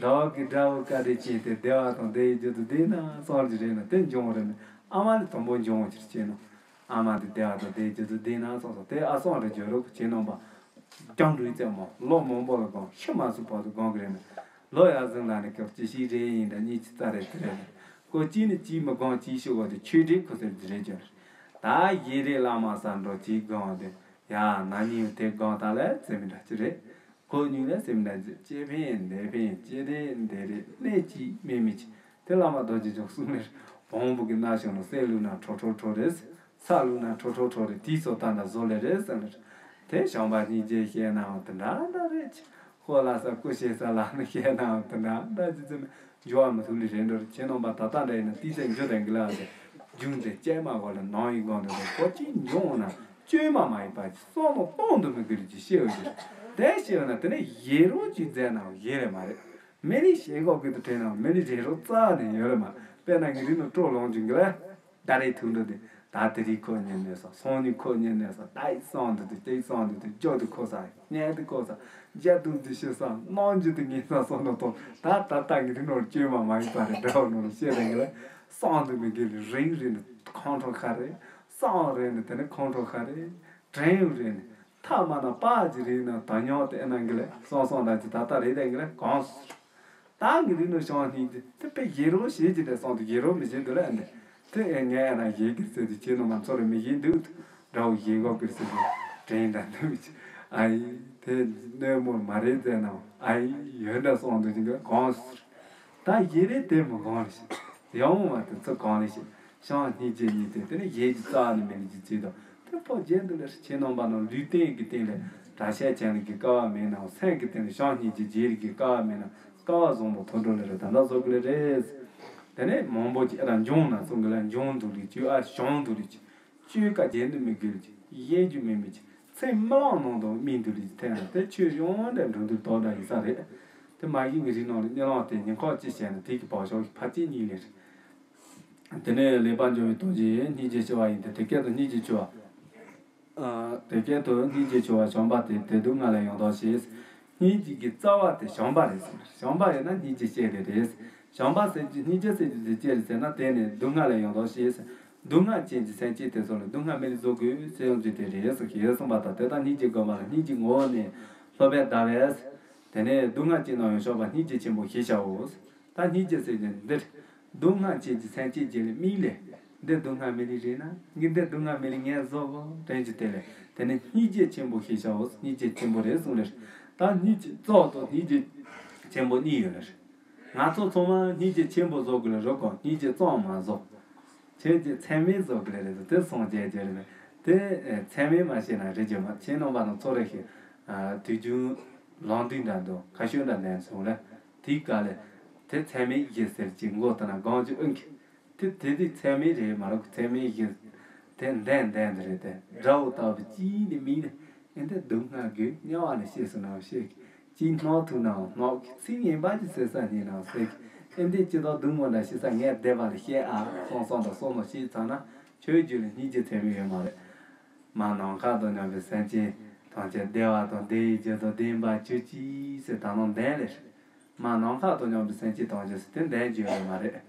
བདག་གི་དགྲ་བོ་བཀའ་དྲིན་ཅན་དེ་བདེ་བ་དང་བདེ་བའི་རྒྱུ་དུ་ལྡན་ན་གསང་རྒྱུ་རེད་ན་དེ་འབྱུང་བ་རེད་ན་ཨ་མ་ལས་དང་པོ་འབྱུང་བ་ཕྱིར་བྱེད་ནོ། ཨ་མ་དེ་བདེ་བ་དང་བདེ་བའི་རྒྱུ་དུ་ལྡན་ན་གསང་སོང་དེ་ཨ་གསང་རེ་བརྗོད་རོགས་བྱེད་ནོ་པ། རྒྱང་རིང་ཙམ་མོ་ལོ་མང་པོ་ལ་གང་ཤི་མ་སུ་བར་དུ་གང་གི་རེད་ན། ལོ་ཡར་ཟིན་ལ་ནི་སྐབས་ཅི་ཞིག་རེ་ཡིན་ད་གཉིས་ཀྱི་རྩ་རེ་དེ་རེད་ན། ཀོ་ཅི་ནི་ཅི་མི་གང་ཅི་ཤི་བ་དེ་ཆོས་འབྲེལ་ཁུ་སེར་དེ་རེད་ཀྱང་རེད། ད་ཡིན་རེད་བླ་མ་ས་འགྲོ་ཅི་གང་དེ་ཡ་ན་ནིང་དེ་གང་ད་ལས་ཙེ་མི་འདྲ་ཅི་རེད། ཁོ་གཉིས་ལས་ཙེ་མི་འདྲ་ཅི་ཅེ་ཕན་འདེ་ཕན་ཅེ་རེད་འདེ་རེད་གནས་ཅི་མེད་མི་ཅི་དེ་བླ་མ་རྡོ་རྗེ་འཇོག་གསུང་ནས་བོང་བུ་གི་སྣ་ཞོན་ནོ་སེ་ལུ་ན་ཁྲོ་ཁྲོ་ཁྲོ་རེད། ས་ལུ་ན་ཁྲོ་ཁྲོ་ཁྲོ་རེ་དེའི་སོ་ད་འདྲ་བཟོ་ལེ་རེད་ཟེར་ལེ་རེད། དེ་བྱམས་པ་སྙིང་རྗེ་བཤད་ནའང་དེ་འདྲ་འདྲ་རེད་ཅེ། ཁོ་ལ་ས་སྐུ་བཤད་ས་ལ་ནི་བཤད་ནའང་དེ་འདྲ་འདྲ་ཅི་ཙམ་འགྱུར་བ་མི་ཐུབ་ལེ་རེད་འགྲོ་རེད། ཁྱེད་རྣམ་པ་ད་ལྟ་འདྲ་ཡིན་ན་ཏི་ཙམ་འགྱུར་དང་གི་ལ་རེད། རྒྱུང་དེ་སྐྱེས་མ་གོ་ལ་ནང་ཡི་སྒང་དུ་རེད་ཁོ་ཅི་འབྱུང་ན་བཅོས་མ་མ་ཡིན་པ་ཅི་བསམ་བློ་གཏོང་དུ་མི་དགོས་རེད་ཅེ་བཤད་འོས་ཀྱི་རེད། དེ་བཤད་འོས་ན་དེ་ནི་ཡེ་རོ་ཅི་མཛད་ནའང་ཡེ་རེད་མ་རེད། མི་ལི་ཞེ་གོ་གི་དུ་དྲན་ནའང་མི་ལི་རེ་རོ་རྩ་ནས་ཡོད་རེད་མ། དཔེར་ན་ངེད་རིགས་ནང་སྤྲོ་ལོང་ཅིང་གི་ལ། ད་རེས་ཐུག་འགྲོ་དེ། ད་དེ་རིང་ཁོ་ཉན་ནས་སོང་། སང་ཉིན་ཁོ་ཉན་ནས་སོང་། ད་ཡི་སང་དུ་དུ་དེ་ཡི་སང་དུ་དུ་རྒྱབ་དུ་ཁོ་ས་ཉལ་དུ་ཁོ་ས་རྒྱབ་དུ་དུ་ཤི་ས་ནང་འཇུ་དུ་ངེས་ས་སོང་ནོ་ཐོང་། ད་ད་ད་ངི་རི་ནོར་བཅོས་མ་མ་ཡིན་པ་རེད། འདྲ་བ་ནོར་བཤད་རེད་གི་ལ། སང་དུ་མི་དགེ་ལི་རིང་རེད་ནི་ཁོང་ཁྲོ་ཁ་རེད། སང་རེད་ནི་དེ་ནི་ཁོང་ཁྲོ་ཁ་རེད། དྲན་རེད་ནི་ཐ་མ་ན་པ་ཅི་རེད་ན་ད་ཉོ་དེ་ཨ་ན་གི་ལ་སང་སང་ད་ཅི་ད་ད་རེད་དེ་གི་ལ་གང་སོང་། ད་ངི་རི་ནོ་ཤང་ནི་དེ་དེ་པེ་ཡེ་རོ་ཞེས་ཀྱི་དེ་སང་དུ་ཡེ་རོ་མི་བྱེད་དུ་ལ་ཨ་ནི། དེ་ཨེ་ངས་ཨ་ན་ཡེ་གི་ཟེར་དུ་ཁྱེད་ནོ་མ་ཚོ་རེ་མི་ཡེ་འདུག་འདྲ་བོ་ཡེ་གོ་གི་ཟེར་དུ་དྲན་ད་འདུག་ཨ་ཡི་དེ་གནོད་མོ་མ་རེད་ཟེར་ན་ཨ་ཡི་ཡོད་འདྲ་སང་དུ་ཅི་འདུག་གང་སོང་། ད་ཡེ་རེ་དེ་མི་གང་ལ་ཞིག་ཡང་མ་དེ་ཚོ་གང་ལ་ཞིག་ཤང་སྙིང་རྗེ་གཉིས་དེ་དེ་ནི་ཡེ་གི་རྩ་ནི་མེད་ཀྱི་ཚུལ་དང་དེ་ཕོ་རྒྱན་དུ་ལ་ཁྱེད་རྣམ་པ་རྣམས་ལུས་རྟེན་གྱི་སྟེང་ལས་གྲྭ་ཤག་ཅན་ལ་གི་དཀའ་བ་མེད་ནའང་སེམས་ཀྱི་སྟེང་ལས་ཤང་སྙིང་རྗེ་རྗེ་རིགས་ཀྱི་དཀའ་བ་མེད་ན་དཀའ་བ་བཟང་པོ་ཐོབ་འགྲོ་ལ་རེ་ད་ལྟ་བཟོ་དགོས་ལ་རེད། དེ་ནས་མང་པོ་ཅིག་ཨ་ར་འབྱུང་ན་གསུང་གི་ལ་འབྱུང་འདུག་ལི་ཅུ་ཨ་ཞང་འདུག་ལི་ཅུ། ཅོས་ཀ་རྒྱན་དུ་མི་དགོས་ལ་ཅི་ཡེ་རྒྱུ་མེད་མི་ཅི་ཚེ་མི་ལང་ནང་དུ་མི་འདུག་ལ་ཅི་ཐེ་ན་དེ་ཆོས་ཡོང་འདྲ་འགྲོ་འདུག་དོག་འདྲ་ཡིན་ས་རེད། དེ་མ་ཡིན་གི་རིགས་ནང་ལ་གཉིད་ལང་དེ་ཉིན་ཁོག་ཅི་བྱས་ན་དེ་གི་བག་ཤོག་གི་ཕ་ཅི་གཉིས་ལེར། དེ་ནས་ལེགས་པར་འབྱུང་བའི་ཐོག་གི་སྙིང་རྗེ་ཆེ་བ་ཡིན་ཏེ་དེ་སྐད་དུ་སྙིང་རྗེ་ཆེ་བ། ཨ། དེ་སྐད་དུ་སྙིང་རྗེ་ཆེ་བ་བྱམས་པ་དེ་དེ་སྡུག་བསྔལ་ལས་ཡང་དག་ཤེས། སྙིང་རྗེ་གི་རྩ་བ་དེ་བྱམས་པ་རེད་ཟེར། བྱམས་པ་ཡིན་ན་སྙིང་རྗེ་ཅན་དེ་རེད། བྱམས་པ་ཟེར་རྒྱུ་སྙིང་རྗེ་ཟེར་རྒྱུ་དེ་ཅི་རེད་ཟེར་ན་དེ་ནི་སྡུག་བསྔལ་ལས་ཡང་དག་ཤེས། སྡུག་བསྔལ་ཅན་གྱི་སེམས་ཅན་དེ་ཚོ་ལ་སྡུག་བསྔལ་མི་ལ་བཟོ་དགོས་ཟེར་ཡང་རྒྱུ་དེ་རེད་ཟེར་གྱི་ཡོད་གསུངས་པ་དང་དེ་ལྟར་སྙིང་རྗེ་བསྒོམ་པ་ལ་སྙིང་རྗེ་ངོ་བོ་ནས་སློབ་པའི་ཟླ་བས། དེ་ནས་སྡུག་བསྔལ་ཅན་ནམ་ཡང་ཕྱོགས་པ་སྙིང་རྗེ་ཆེན་པོ་ཞེས་བྱའོ། ད་སྙིང་རྗེ་ཟེར་ནས་འདིར། སྡུག་བསྔལ་ཅན་གྱི་སེམས་ཅན་གྱི་ལ་མིག་ལས། འདི་སྡུག་བསྔལ་མི་ལ་རེད་ན་ངས་འདི་སྡུག་བསྔལ་མི་ལ་ངས་བཟོ་བོ་དྲན་གྱི་དེ་ལས་དེ་ནས་སྙིང་རྗེ་ཆེན་པོ་ཞེས་བྱའོ། སྙིང་རྗེ་ཆེན་པོ་རེད་གསུངས་ལེར། ད་སྙིང་རྗེ་གཙོ་དང་སྙིང་རྗེ་ཆེན་པོ་གཉིས་ཡོད་ལེར། ང་ཚོ་ཚང་མ་སྙིང་རྗེ་ཆེན་པོ་བཟོ་དགོས་ལ་རོགས་གོ་སྙིང་རྗེ་གཙང་མ་བཟོ། ཁྱོད་ཀྱི་ཚད་མེད་བཟོ་དགོས་ལ་རེད་དེ་སངས་རྒྱས་རྒྱུ་རེད། དེ་ཚད་མེད་མ་བྱས་ན་རེད་རྒྱུ་མ་ཁྱེད་རྣམ་པ་རྣམས་ཚོ་རེ་ཞིག་དུས་རྒྱུན་ལང་དུས་འདྲ་འདུག་ཁ་ཤོད་འདྲ་ལན་སོང་ལ་དེའི་སྐབས་ལ་དེ་ཚད་མེད་ཡིན་ཟེར་གྱི་མགོ་ལྟ་ན་གང་ཅི་ཨུན་གི་དེ་དེ་དུས་ཚད་མེད་རེད་མ་རེད་ཚད་མེད་ཡིན། དེ་འདན་འདན་དེ་རེད་དེ་དགྲ་བོ་ལྟ་བུ་ཅིའི་ནི་མིན་ནི། ཨེ་འདི་སྡུག་བསྔལ་དགོས་དམྱལ་བ་ནས་སྐྱེས་སུ་ནའང་སྐྱེ་གི་ཅིས་སྣང་ཐུབ་ནའང་སྣང་གི་ཚིག་ངན་པ་ཅིག་ཟེར་ས་ཉིད་ནའང་ཟེར་གི་ཨེ་འདི་ཅི་ལྟར་སྡུག་བསྔལ་འདྲ་ཞིག་ས་ངས་བདེ་བ་ལ་བཤད་ཨ་སོང་སོང་དང་སོང་ནོ་ཞིག་ཚང་ན་ཁྱོད་རྒྱུད་ལ་སྙིང་རྗེ་ཚད་མེད་ཡོད་མ་རེད། མ་ནམ་མཁའ་དང་མཉམ་པའི་སེམས་ཅན་ཐམས་ཅད་བདེ་བ་དང་བདེ་བའི་རྒྱུ་དང་ལྡན་པར་གྱུར་ཅིག་ཟེར་ད་ནང་འདན་ལེར། མ་ནམ་མཁའ་དང་མཉམ་པའི་སེམས་ཅན་ཐམས་ཅད་ཟེར་དེ་འདན་བརྗོད་ཡོད་མ་རེད།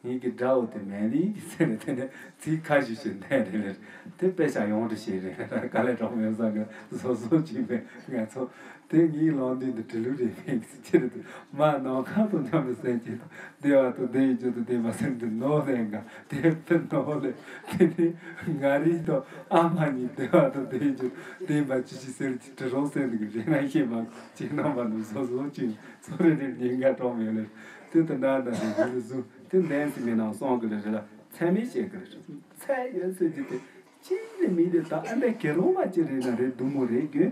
ངེད་ཀྱི་དགྲ་བོ་དེ་མེད་ལིང་གི་ཚེ་ནས་དེ་ནས་ཚིག་ཁ་ཞུ་ཞིག་འདན་རེད་ལེར། དེ་དཔེ་ཆ་ཡོང་དུ་ཞིག་རེད་ག་ལེ་གྲོགས་མེད་ས་གི་བཟོ་བཟོ་ཅིག་མེད་ང་ཚོ་དེ་ངའི་ལང་དུས་འདི་དྲི་ལུགས་རེད་མེད་ཀྱི་ཅི་རེད་དུ་མ་ནམ་མཁའ་དང་མཉམ་པའི་སེམས་ཅན་དང་བདེ་བ་དང་བདེ་བའི་རྒྱུ་དང་ལྡན་པ་སེམས་དུ་ནོར་ལེན་ག་དེ་དུ་ནོར་ལེ་དེ་ནས་ང་རིག་དང་ཨ་མ་གཉིས་བདེ་བ་དང་བདེ་བའི་རྒྱུ་ལྡན་པ་ཅི་ཞིག་ཟེར་གྱི་དྲི་རོགས་ཟེར་འདུག་གི་རེད་ན་ཤེས་མ་ཅི་རྣམ་པ་ནི་བཟོ་བཟོ་ཅིག་ཚོ་རེ་རེ་ཉེན་ཁ་གྲོགས་མེད་ལེ། དེ་ལྟ་ན་ད་རེ་རེ་བཟུང་དེ་འདན་སི་མེད་ནང་སོང་གི་རེ་རེ་ལ་ཚད་མེད་བཤད་གི་རེ་རེ་ཚད་ཡོད་ཟེར་གྱི་དེ་ཅི་ནི་མི་དེ་ད་ཨ་འདྲ་གེ་རོ་མ་ཅི་རེད་ན་རེ་སྡུག་མོ་རེད་གི་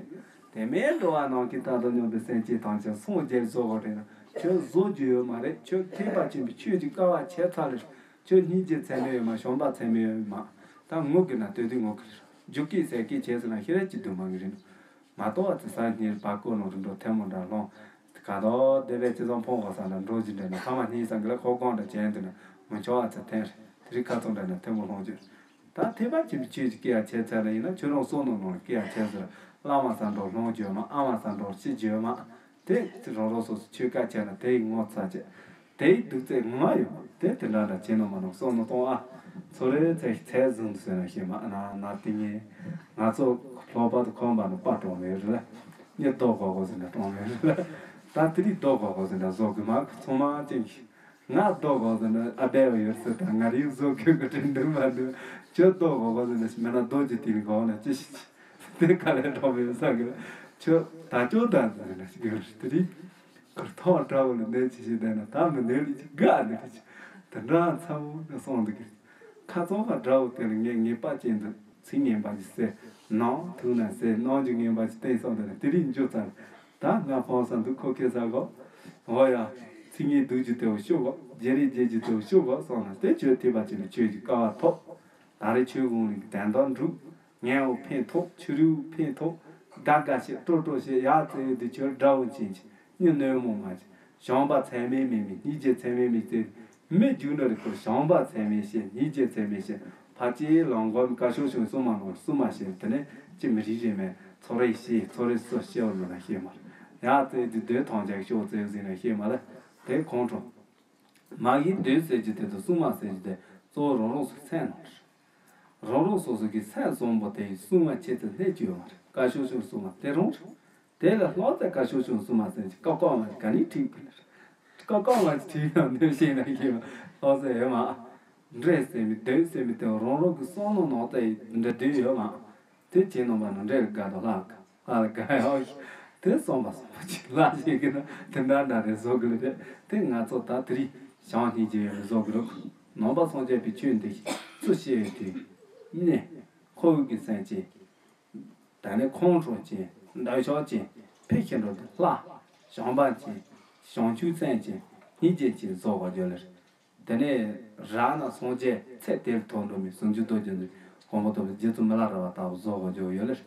དེ་མེད་འགྲོ་བ་ནང་གི་ད་དོ་སྙོམས་པའི་སེམས་ཅན་ཐམས་ཅད་སངས་རྒྱས་བཟོ་བ་རེད་ན་ཁྱོད་བཟོ་རྒྱུ་ཡོད་མ་རེད། ཁྱོད་ཐེག་པ་ཆེན་པོའི་ཆོས་ཀྱི་དཀའ་བ་ཆེ་ཚ་ལེ་ཁྱོད་སྙིང་རྗེ་ཚད་མེད་ཡོད་མ་བྱམས་པ་ཚད་མེད་ཡོད་མ་ད་ངུ་གི་ན་ལྟོས་དུས་ངུ་གི་རེད། རྒྱུག་གི་ཟས་གི་བྱས་ཟེར་ན་ཤི་རེད་ཅི་སྡུག་མ་གི་རེད། མ་གཏོགས་ཨ་ཙི་ས་ཉིན་བར་སྐོར་ནང་དུ་འགྲོ་ཐལ་མོ་འདྲ་ལྷུང་། ག་དོ་བདེ་བའི་ཅི་ཙམ་ཕོངས་གོ་ས་འདྲ་འགྲོ་ཅི་འདྲ་ན་ཐ་མ་གཉིས་སང་གི་ལ་ཁོ་གང་འདྲ་བྱས་འདུག་ན་མི་ཆོག་ཨ་ཙི་འཐེན་རེད། དེ་རིང་ཁ་ཚོན་འདྲ་ན་ཐལ་མོ་ལྷུང་རྒྱུ། ད་ཐེག་པ་ཆེན་པོའི་ཆོས་ཀྱི་སྐད་ཡ་ཆེ་ཚད་ལ་ཡིན་ན་ཁྱོད་རང་བསོད་ནམས་ནང་ལ་སྐད་ཡ་ཆེ་ཟེར། བླ་མ་ས་འགྲོ་ལྷུང་རྒྱུ་མ་ཨ་མ་ས་འགྲོ་ཤི་རྒྱུ་མ། དེ་རང་རང་སོ་སོ་ཆོས་སྐད་ཆ་ན་དེའི་ངོ་ཚ་བྱས། དེའི་སྡུག་ཚད་ངོ་མ་ཡོད་མ་དེ་དེ་འདྲ་འདྲ་བྱས་ནོ་མ་ནོ་བསམ་བློ་གཏོང་ཨ། ཚོ་རེ་ཚེ་ཚེ་བཟུང་དུ་ཟེར་ན་ཤེས་མ་ཨ་ན་ན་དེ་ངས་ང་ཚོ་ལྷོ་པ་དུ་ཁོམ་པ་ནི་པ་གྲོང་མེད་རེད་ལ། ངས་རྡོ་གོ་གོ་ཟེར་ན་གྲོང་མེད་རེད་ལ། ད་དེ་རིགས་རྡོ་གོ་གོ་ཟེར་ན་བཟོ་དགོས་མ་ཚང་མ་ཅན་གྱི། ང་རྡོ་གོ་ཟེར་ན་ཨ་བདེ་བ་ཡོད་ཟེར་ད་ང་རིག་བཟོ་དགོས་གི་དྲན་འདུག་མ་འདུག་ཁྱོད་རྡོ་གོ་གོ་ཟེར་ན་མེད་ན་རྡོ་ཅི་དེ་ནི་གོ་ན་ཅི་ཞིག་དེ་ག་ལས་གྲོང་མེད་ས་གི་ལ། ཁྱོད་ད་ཅོ་ད་ཟེར་ན་ཅི་གི་དེ་རིགས། ཁར་ཐོག་དགྲ་བོ་ལ་གནོད་ཅི་ཞིག་བསྡད་ན་ད་མི་གནོད་ལི་ཅི་དགའ་ནི་རེད་ཅི། དེ་འདྲ་ཚ་བོ་ནི་སོང་འདུག་གི། ཁ་ཚོང་ཁ་དགྲ་བོ་དེ་ལ་ངས་ངེས་པ་ཅན་དུ་ཚིག་ངན་པ་ཅིག་ཟེར་ནང་ཐུག་ན་ཟེར་ནང་རྒྱུ་ངན་པ་ཅིག་བསྟན་སོང་དེ་ལ་དེ་རིགས་འཇུ་ཚར། ད་ང་ཕོང་ས་འདུག་ཁོ་ཁེ་ས་གོ་འོ་ཡ། ཚིག་ངན་སྡུག་རྒྱུ་དེ་བོ་ཤོག་གོ་རྗེ་རིགས་རྗེ་རྒྱུ་དེ་བོ་ཤོག་གོ་སོང་ན་དེ་ཆོས་ཐེག་པ་ཆེན་པོའི་ཆོས་ཀྱི་དཀའ་བ་ཐོབ། ད་རེས་ཆོས་གོང་ལ་གདན་དར་འགྲུབ། ངན་བ་ཕན་ཐོགས་ཆུ་རུད་ཕན་ཐོགས། དགའ་དགའ་བྱེད་སྤྲོ་སྤྲོ་བྱེད་ཡག་ཙེ་འདི་ཆོས་དགྲ་བོ་ཅན་གྱི་སྙིང་གནོད་མོ་མ་བྱེད། བྱམས་པ་ཚད་མེད་མེད་མི་སྙིང་རྗེ་ཚད་མེད་མེད་ཙེ། མི་རྒྱུ་འབྲས་ཀྱི་སྐོར་བྱམས་པ་ཚད་མེད་བཤད། སྙིང་རྗེ་ཚད་མེད་བཤད། ཕལ་ཆེར་ལམ་སྒོམ་བཀའ་ཤོག་ཆུང་གསུམ་མ་ནང་གསུམ་མ་བཤད། དེ་ནས་ཅི་མི་རིགས་རེད་མེད་ཚོ་རེ་བཤད། ཚོ་རེ་སོ་བཤད་བར་མི་ལ་བཤད་མ་རེད། ཡང་ཚེ་འདི་སྡོད་ཐང་ཅག་ཤོག་ཚེ་ཟིན་ན་བཤད་མ་རེད། དེ་ཁོང་ཁྲོ། མ་གི་འདོད་ཟེར་རྒྱུ་དེ་དང་སྲུང་མ་ཟེར་རྒྱུ་དེ་གཙོ་བོ་རང་རང་སོ་སོའི་སེམས་ནང་རེད། རང་རང་སོ་སོ་གི་སེམས་བཟང་པོ་དེ་ཡི་སྲུང་མ་ཁྱེད་ཚོས་སླེབས་ཀྱི་ཡོད་མ་རེད། བཀའ་ཤོག་ཆུང་སྲུང་མ་དེ་རང་རེད། དེ་ལ་ལྷག་ཙམ་བཀའ་ཤོག་ཆུང་སྲུང་མ་ཟེར་གྱི་ཀ་ཀ་མ་ག་ནས་ཁྲིད་དགོས་ལ། ཀ་ཀ་མ་ཁྲིད་ཡང་འདོད་ཤེས་ན་ཤེས་པ་ལྷག་ཙམ་ཡོད་མ། འདྲེ་ཟེར་མི་འདོད་ཟེར་མི་དེ་རང་རང་གི་བསམ་བློ་ནང་ལྟ་ཡི་འདྲ་འདོད་ཡོད་མ། དེ་བྱས་ནང་པ་ན་འདྲེ་ལ་དགའ་དང་ལྷག་ལྷག་ལ་དགའ་ཡག་ཡོད། དེ་བསམ་པ་བསམ་པ་ཅིག་ལ་ཞིག་གི་ན་དེ་འདྲ་འདྲ་རེ་བཟོ་གི་ལ་རེད། དེ་ང་ཚོ་ད་དེ་རིང་བྱམས་སྙིང་རྗེ་ཡོད་རེ་བཟོ་གི་རུ། ནང་པ་སངས་རྒྱས་པའི་ཆོས་འདི་ཚུལ་བཤད་ཡོད་དུས་ནས་ཁོ་བོ་གི་སེམས་ཅན། ད་ནི་ཁོང་ཁྲོ་ཅན། འདོད་ཆགས་ཅན། ཕི་ཁྱི་འགྲོ་དུ་ལྷ། བྱམས་པ་ཅན། བྱང་ཆུབ་སེམས་ཅན། སྙིང་རྗེ་ཅན་བཟོ་བ་བརྗོད་ལེར། དེ་ནས་ར་ན་སངས་རྒྱས་ཚེ་དེར་ཐོབ་འགྲོ་མི་ཟུང་འཇུག་རྡོ་རྗེ་འཛིན་གོང་མ་ཐོབ་པའི་རྗེ་བཙུན་མི་ལ་རས་པ་ལྟ་བུ་བཟོ་བ་བརྗོད་ཡོད་ལེར།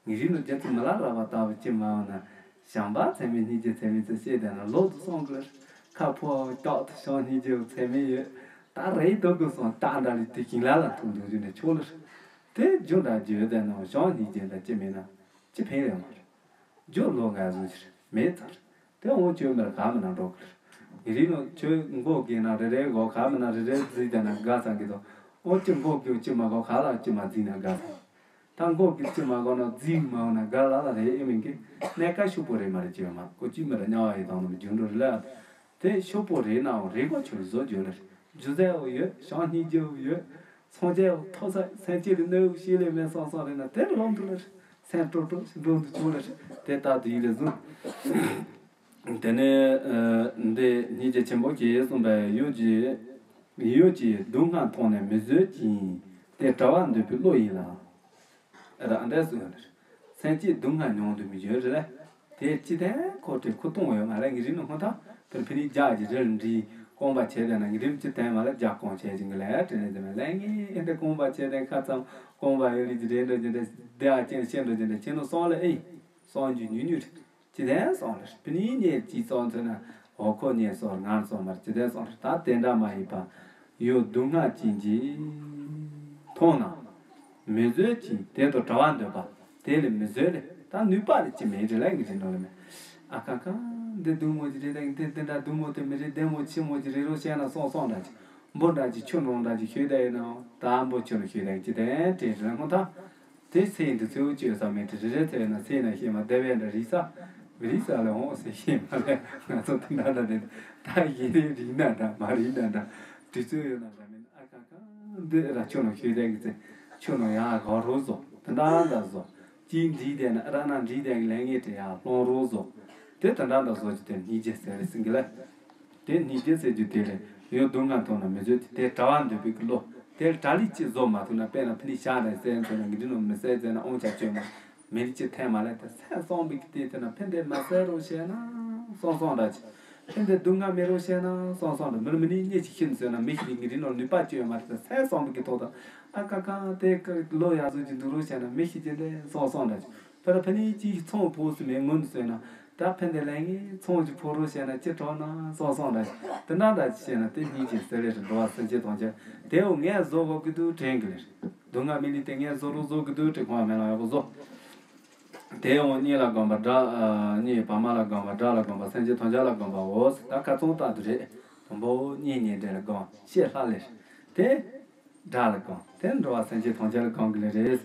ངེད་རིགས་ནི་རྗེ་བཙུན་མི་ལ་རས་པ་ལྟ་བུ་ཅི་མ་འོང་ན། བྱམས་པ་ཚད་མེད་སྙིང་རྗེ་ཚད་མེད་ཚུལ་བཤད་དེ་ན་ལོག་ཏུ་སོང་གི་ལེར། ཁ་ཕོ་ཏོག་ཏུ་བྱམས་སྙིང་རྗེ་བོ་ཚད་མེད་ཡོད། ད་རེད་དོ་གི་སོང་ཏག་འདྲ་ལི་དེ་ཞིང་ལ་ལ་ཐུག་འདུག་རྒྱུ་ནས་ཆོག་ལེར། དེ་རྒྱུ་འདྲ་རྒྱུ་ཡོད་དེ་ན་བྱམས་སྙིང་རྗེ་འདྲ་ཅི་མེད་ན་ཅི་ཕན་ཡོད་མ་རེད། རྒྱུ་ལོ་ང་བཟོ་ཕྱིར་མེད་ཚར། དེ་འོང་ཆོས་མེར་ག་མི་ན་འགྲོ་གི་རེད། ངེད་རིགས་ནང་ཆོས་མགོ་དགེ་ན་རེ་རེ་གོ་ག་མི་ན་རེ་རེ་བརྫིས་བསྡད་ན་དགའ་ཚང་གི་དོ། འོང་ཅི་མགོ་དགེ་ཅི་མ་གོ་ག་ལ་ཅི་མ་བརྫིས་ན་དགའ་ཚང་། ད་མགོ་དགེ་ཅི་མ་གོ་ན་བརྫིས་མ་འོང་ན་དགའ་ལ་ལ་རེ་ཨེ་མིན་གི། གནད་ཀ་ཤུགས་པོ་རེད་མ་རེད་ཅི་ཡོད་མ་ཀོ་ཅི་མི་ར་དམྱལ་བ་ཡི་དང་ནམ་རྒྱུ་འགྲོ་རེད་ལ། དེ་ཤུགས་པོ་རེད་ནའང་རེད་གོ་ཆོས་བཟོ་རྒྱུ་ལ་རྒྱུ་རྫས་འོ་ཡོད། བྱམས་སྙིང་རྗེ་འོ་ཡོད། སངས་རྒྱས་འོ་ཐོབ་ས་སེམས་ཅན་གྱི་གནོད་འོ་ཤེས་ལས་མེད་བསམ་བསམ་རེད་ན་དེ་ལོག་འདུག་ལ། སེམས་སྤྲོ་སྤྲོ་ཞིག་འགྲོ་འདུག་ཆུང་ལ། དེ་ལྟར་དུ་ཡིན་ལས་བཟུང་། དེ་ནས་འདི་སྙིང་རྗེ་ཆེན་པོ་གིས་གསུངས་པའི་ཡུལ་གྱི་ཡུལ་གྱི་སྡུག་བསྔལ་མཐོང་ནས་མི་བཟོད་ཅིང་དེ་བྲལ་བར་འདོད་པའི་བློ་ཡིན་ལ། ར་འདྲ་སུ་ཡོད་ལ། སེམས་ཅན་སྡུག་བསྔལ་མྱོང་འདོད་མི་ཡོད་རེད། དེ་ཅི་ཐན་ཁོ་དྲི་ཁོ་གཏོང་ཡོད་མ་རེད། ངེད་རིགས་ནི་ཧོན་ཐང་དེར་ཕི་ནི་རྒྱག་གི་རེད་འདྲི། རྐང་པ་ཆད་དེ་ན་ངེད་རིགས་ཅི་ཐན་མ་ལ་རྒྱག་རྐང་ཆད་ཅིང་གི་ལས་དྲན་ནས་དེ་མ་ལས་ངས་ཨེ་འདྲ་རྐང་པ་ཆད་དེ་ཁ་ཙམ་རྐང་པ་ཡོད་ལི་ཅི་རེད་འགྲོ་ཅི་འདྲ་བདེ་བ་ཅན་ཤེས་འགྲོ་ཅི་འདྲ་ཁྱེད་ནི་སོང་ལ་ཨེ་སོང་རྒྱུ་ཉུ་ཉུ་རེད། ཅི་ཐན་སོང་ལ་ཕི་ནི་ཉེ་ཅི་སོང་ཚོད་ན་འོ་ཁོ་ཉེ་སོང་ང་སོང་མ་རེད། ཅི་ཐན་སོང་རེད། ད་དེ་འདྲ་མ་ཡིན་པ། ཡོད་སྡུག་བསྔལ་ཅན་གྱིས་མཐོང་ན། མི་བཟོད་ཅིང་དེ་དང་བྲལ་བར་འདོད་པ། དེ་ལས་མི་བཟོད་ལས་ད་ནུས་པ་ལས་ཅི་མེད་རེ་ལས་ངེས་ཅན་ནོ་ལ་མེད། ཨ་ཁ་ཁ། འདི་སྡུག་མོ་ཅི་རེད་ད་འདི་འདི་འདྲ་སྡུག་མོ་དེ་མི་རེད་བདེ་མོ་ཆེ་མོ་ཅི་རེད་རོ་བཤད་ན་སོང་སོང་འདྲ་ཅི། འབུ་འདྲ་ཅི་ཆུ་ནང་འདྲ་ཅི་ཤོད་ད་ཡིན་ནའང་ད་འབུ་ཆུ་ནང་ཤོད་ད་ཡིན་ཅི་དེ་དྲན་རེ་ངོ་ཐང་། དེ་ཚེ་འདི་ཚེའུ་བཅོས་ས་མེད་དེ་རེ་རེ་ཚེ་ན་ཚེ་ན་ཤེས་མ་བདེ་བས་འདྲ་རིག་ས། མི་རིག་ས་ལ་འོང་ཟེར་ཤེས་མ་ལས་ང་ཚོ་དེ་འདྲ་འདྲ་དེ་ད་ཡིན་རེ་རིག་ན་འདྲ་མ་རིག་ན་འདྲ་དུས་ཚོད་ཡོད་ན་འདྲ་མིན་ཨ་ཁ་ཁ་འདི་ར་ཆུ་ནང་ཤོད་དེ་གི་ཚེ་ཆུ་ནང་ཡང་ག་རོ་བཟོ་དེ་འདྲ་འདྲ་བཟོ་ཅིག་འདྲིས་དེ་ན་ར་ན་འདྲིས་དེ་གི་ལས་ངེས་དེ་ཡང་སློང་རོ་བཟོ་དེ་དེ་འདྲ་འདྲ་བཟོ་ཅི་དེ་སྙིང་རྗེ་ཟེར་རེ་ཟིན་གི་ལ། དེ་སྙིང་རྗེ་ཟེར་རྒྱུ་དེ་ལས་ཡོད་སྡུག་བསྔལ་མཐོང་ན་མི་བཟོད་དེ་དེ་བྲལ་བར་འདོད་པའི་གི་བློ། དེར་བྲལ་ལས་ཅི་བཟོ་མ་ཐུབ་ན་དཔེར་ན་ཕི་ནི་ཤ་དང་གསེར་མཚོན་ན་ངི་འདི་ནང་མི་གསལ་ཟེར་ན་དབང་ཆ་བཅོས་མ་མི་རིགས་ཅི་ཐེན་མ་ལས་དེ་སེམས་བསམ་པའི་གི་དེ་དེ་ན་ཕན་བདེ་མ་གསལ་རོ་བཤད་ན་སོང་སོང་འདྲ་ཅི། ཕན་བདེ་སྡུག་བསྔལ་མེད་རོ་བཤད་ན་སོང་སོང་འདྲ་མི་ལ་མི་ནི་གཉིས་ཀྱི་ཤིན་ཟེར་ན་མི་ཤི་གི་ངི་འདི་ནང་ནུས་པ་བཅོས་མ་ལས་དེ་སེམས་བསམ་པའི་གི་ཐོག་ཏུ་ཨ་ཀ་ཀ་དེ་ཀ་ལོ་ཡག་བཟོ་གི་འདུག་རོ་བཤད་ན་མི་ཤི་གི་དེ་སོང་སོང་འདྲ་ཅི། ཕར་ཕ་ནི་ཅིག་ཚོང་ཕོག་སུ་མེད་སྔོན་དུ་སོན་ན། ད་ཕན་བདེ་ལས་ངན་ཚོང་ཅིག་ཕོག་རོགས་བྱས་ན་ཅི་གྲོགས་ན་སོང་སོང་ར། དེ་འདྲ་འདྲ་ཅིག་བྱས་ན་དེ་སྙིང་རྗེ་ཟེར་ལེ་རེད་འགྲོ་བ་སེམས་ཅན་ཐམས་ཅད་དེ་འོ་ངས་བཟོ་དགོས་ཀྱི་འདུག་དྲན་གི་ལེ་རེད། སྡུག་བསྔལ་མི་ལི་དེ་ངས་བཟོ་རོགས་བཟོ་གི་འདུག་དྲན་ཁོང་མེད་ལ་ཡག་པོ་བཟོ། དེ་འོ་གཉིས་ལ་དགོངས་པ་དགྲ། གཉིས་བ་མ་ལ་དགོངས་པ་དགྲ་ལ་དགོངས་པ་སེམས་ཅན་ཐམས་ཅད་ལ་དགོངས་པ་འོ་ད་ཁ་ཚོང་རྟག་ཏུ་རེད། དང་པོ་གཉིས་གཉིས་འདྲེ་ལ་དགོངས་ཤེས་ལྷ་ལེ་རེད། དེ། དགྲ་ལ་དགོངས། དེ་འགྲོ་བ་སེམས་ཅན་ཐམས་ཅད་ལ་དགོངས་ཀྱི་ལེ་རེད།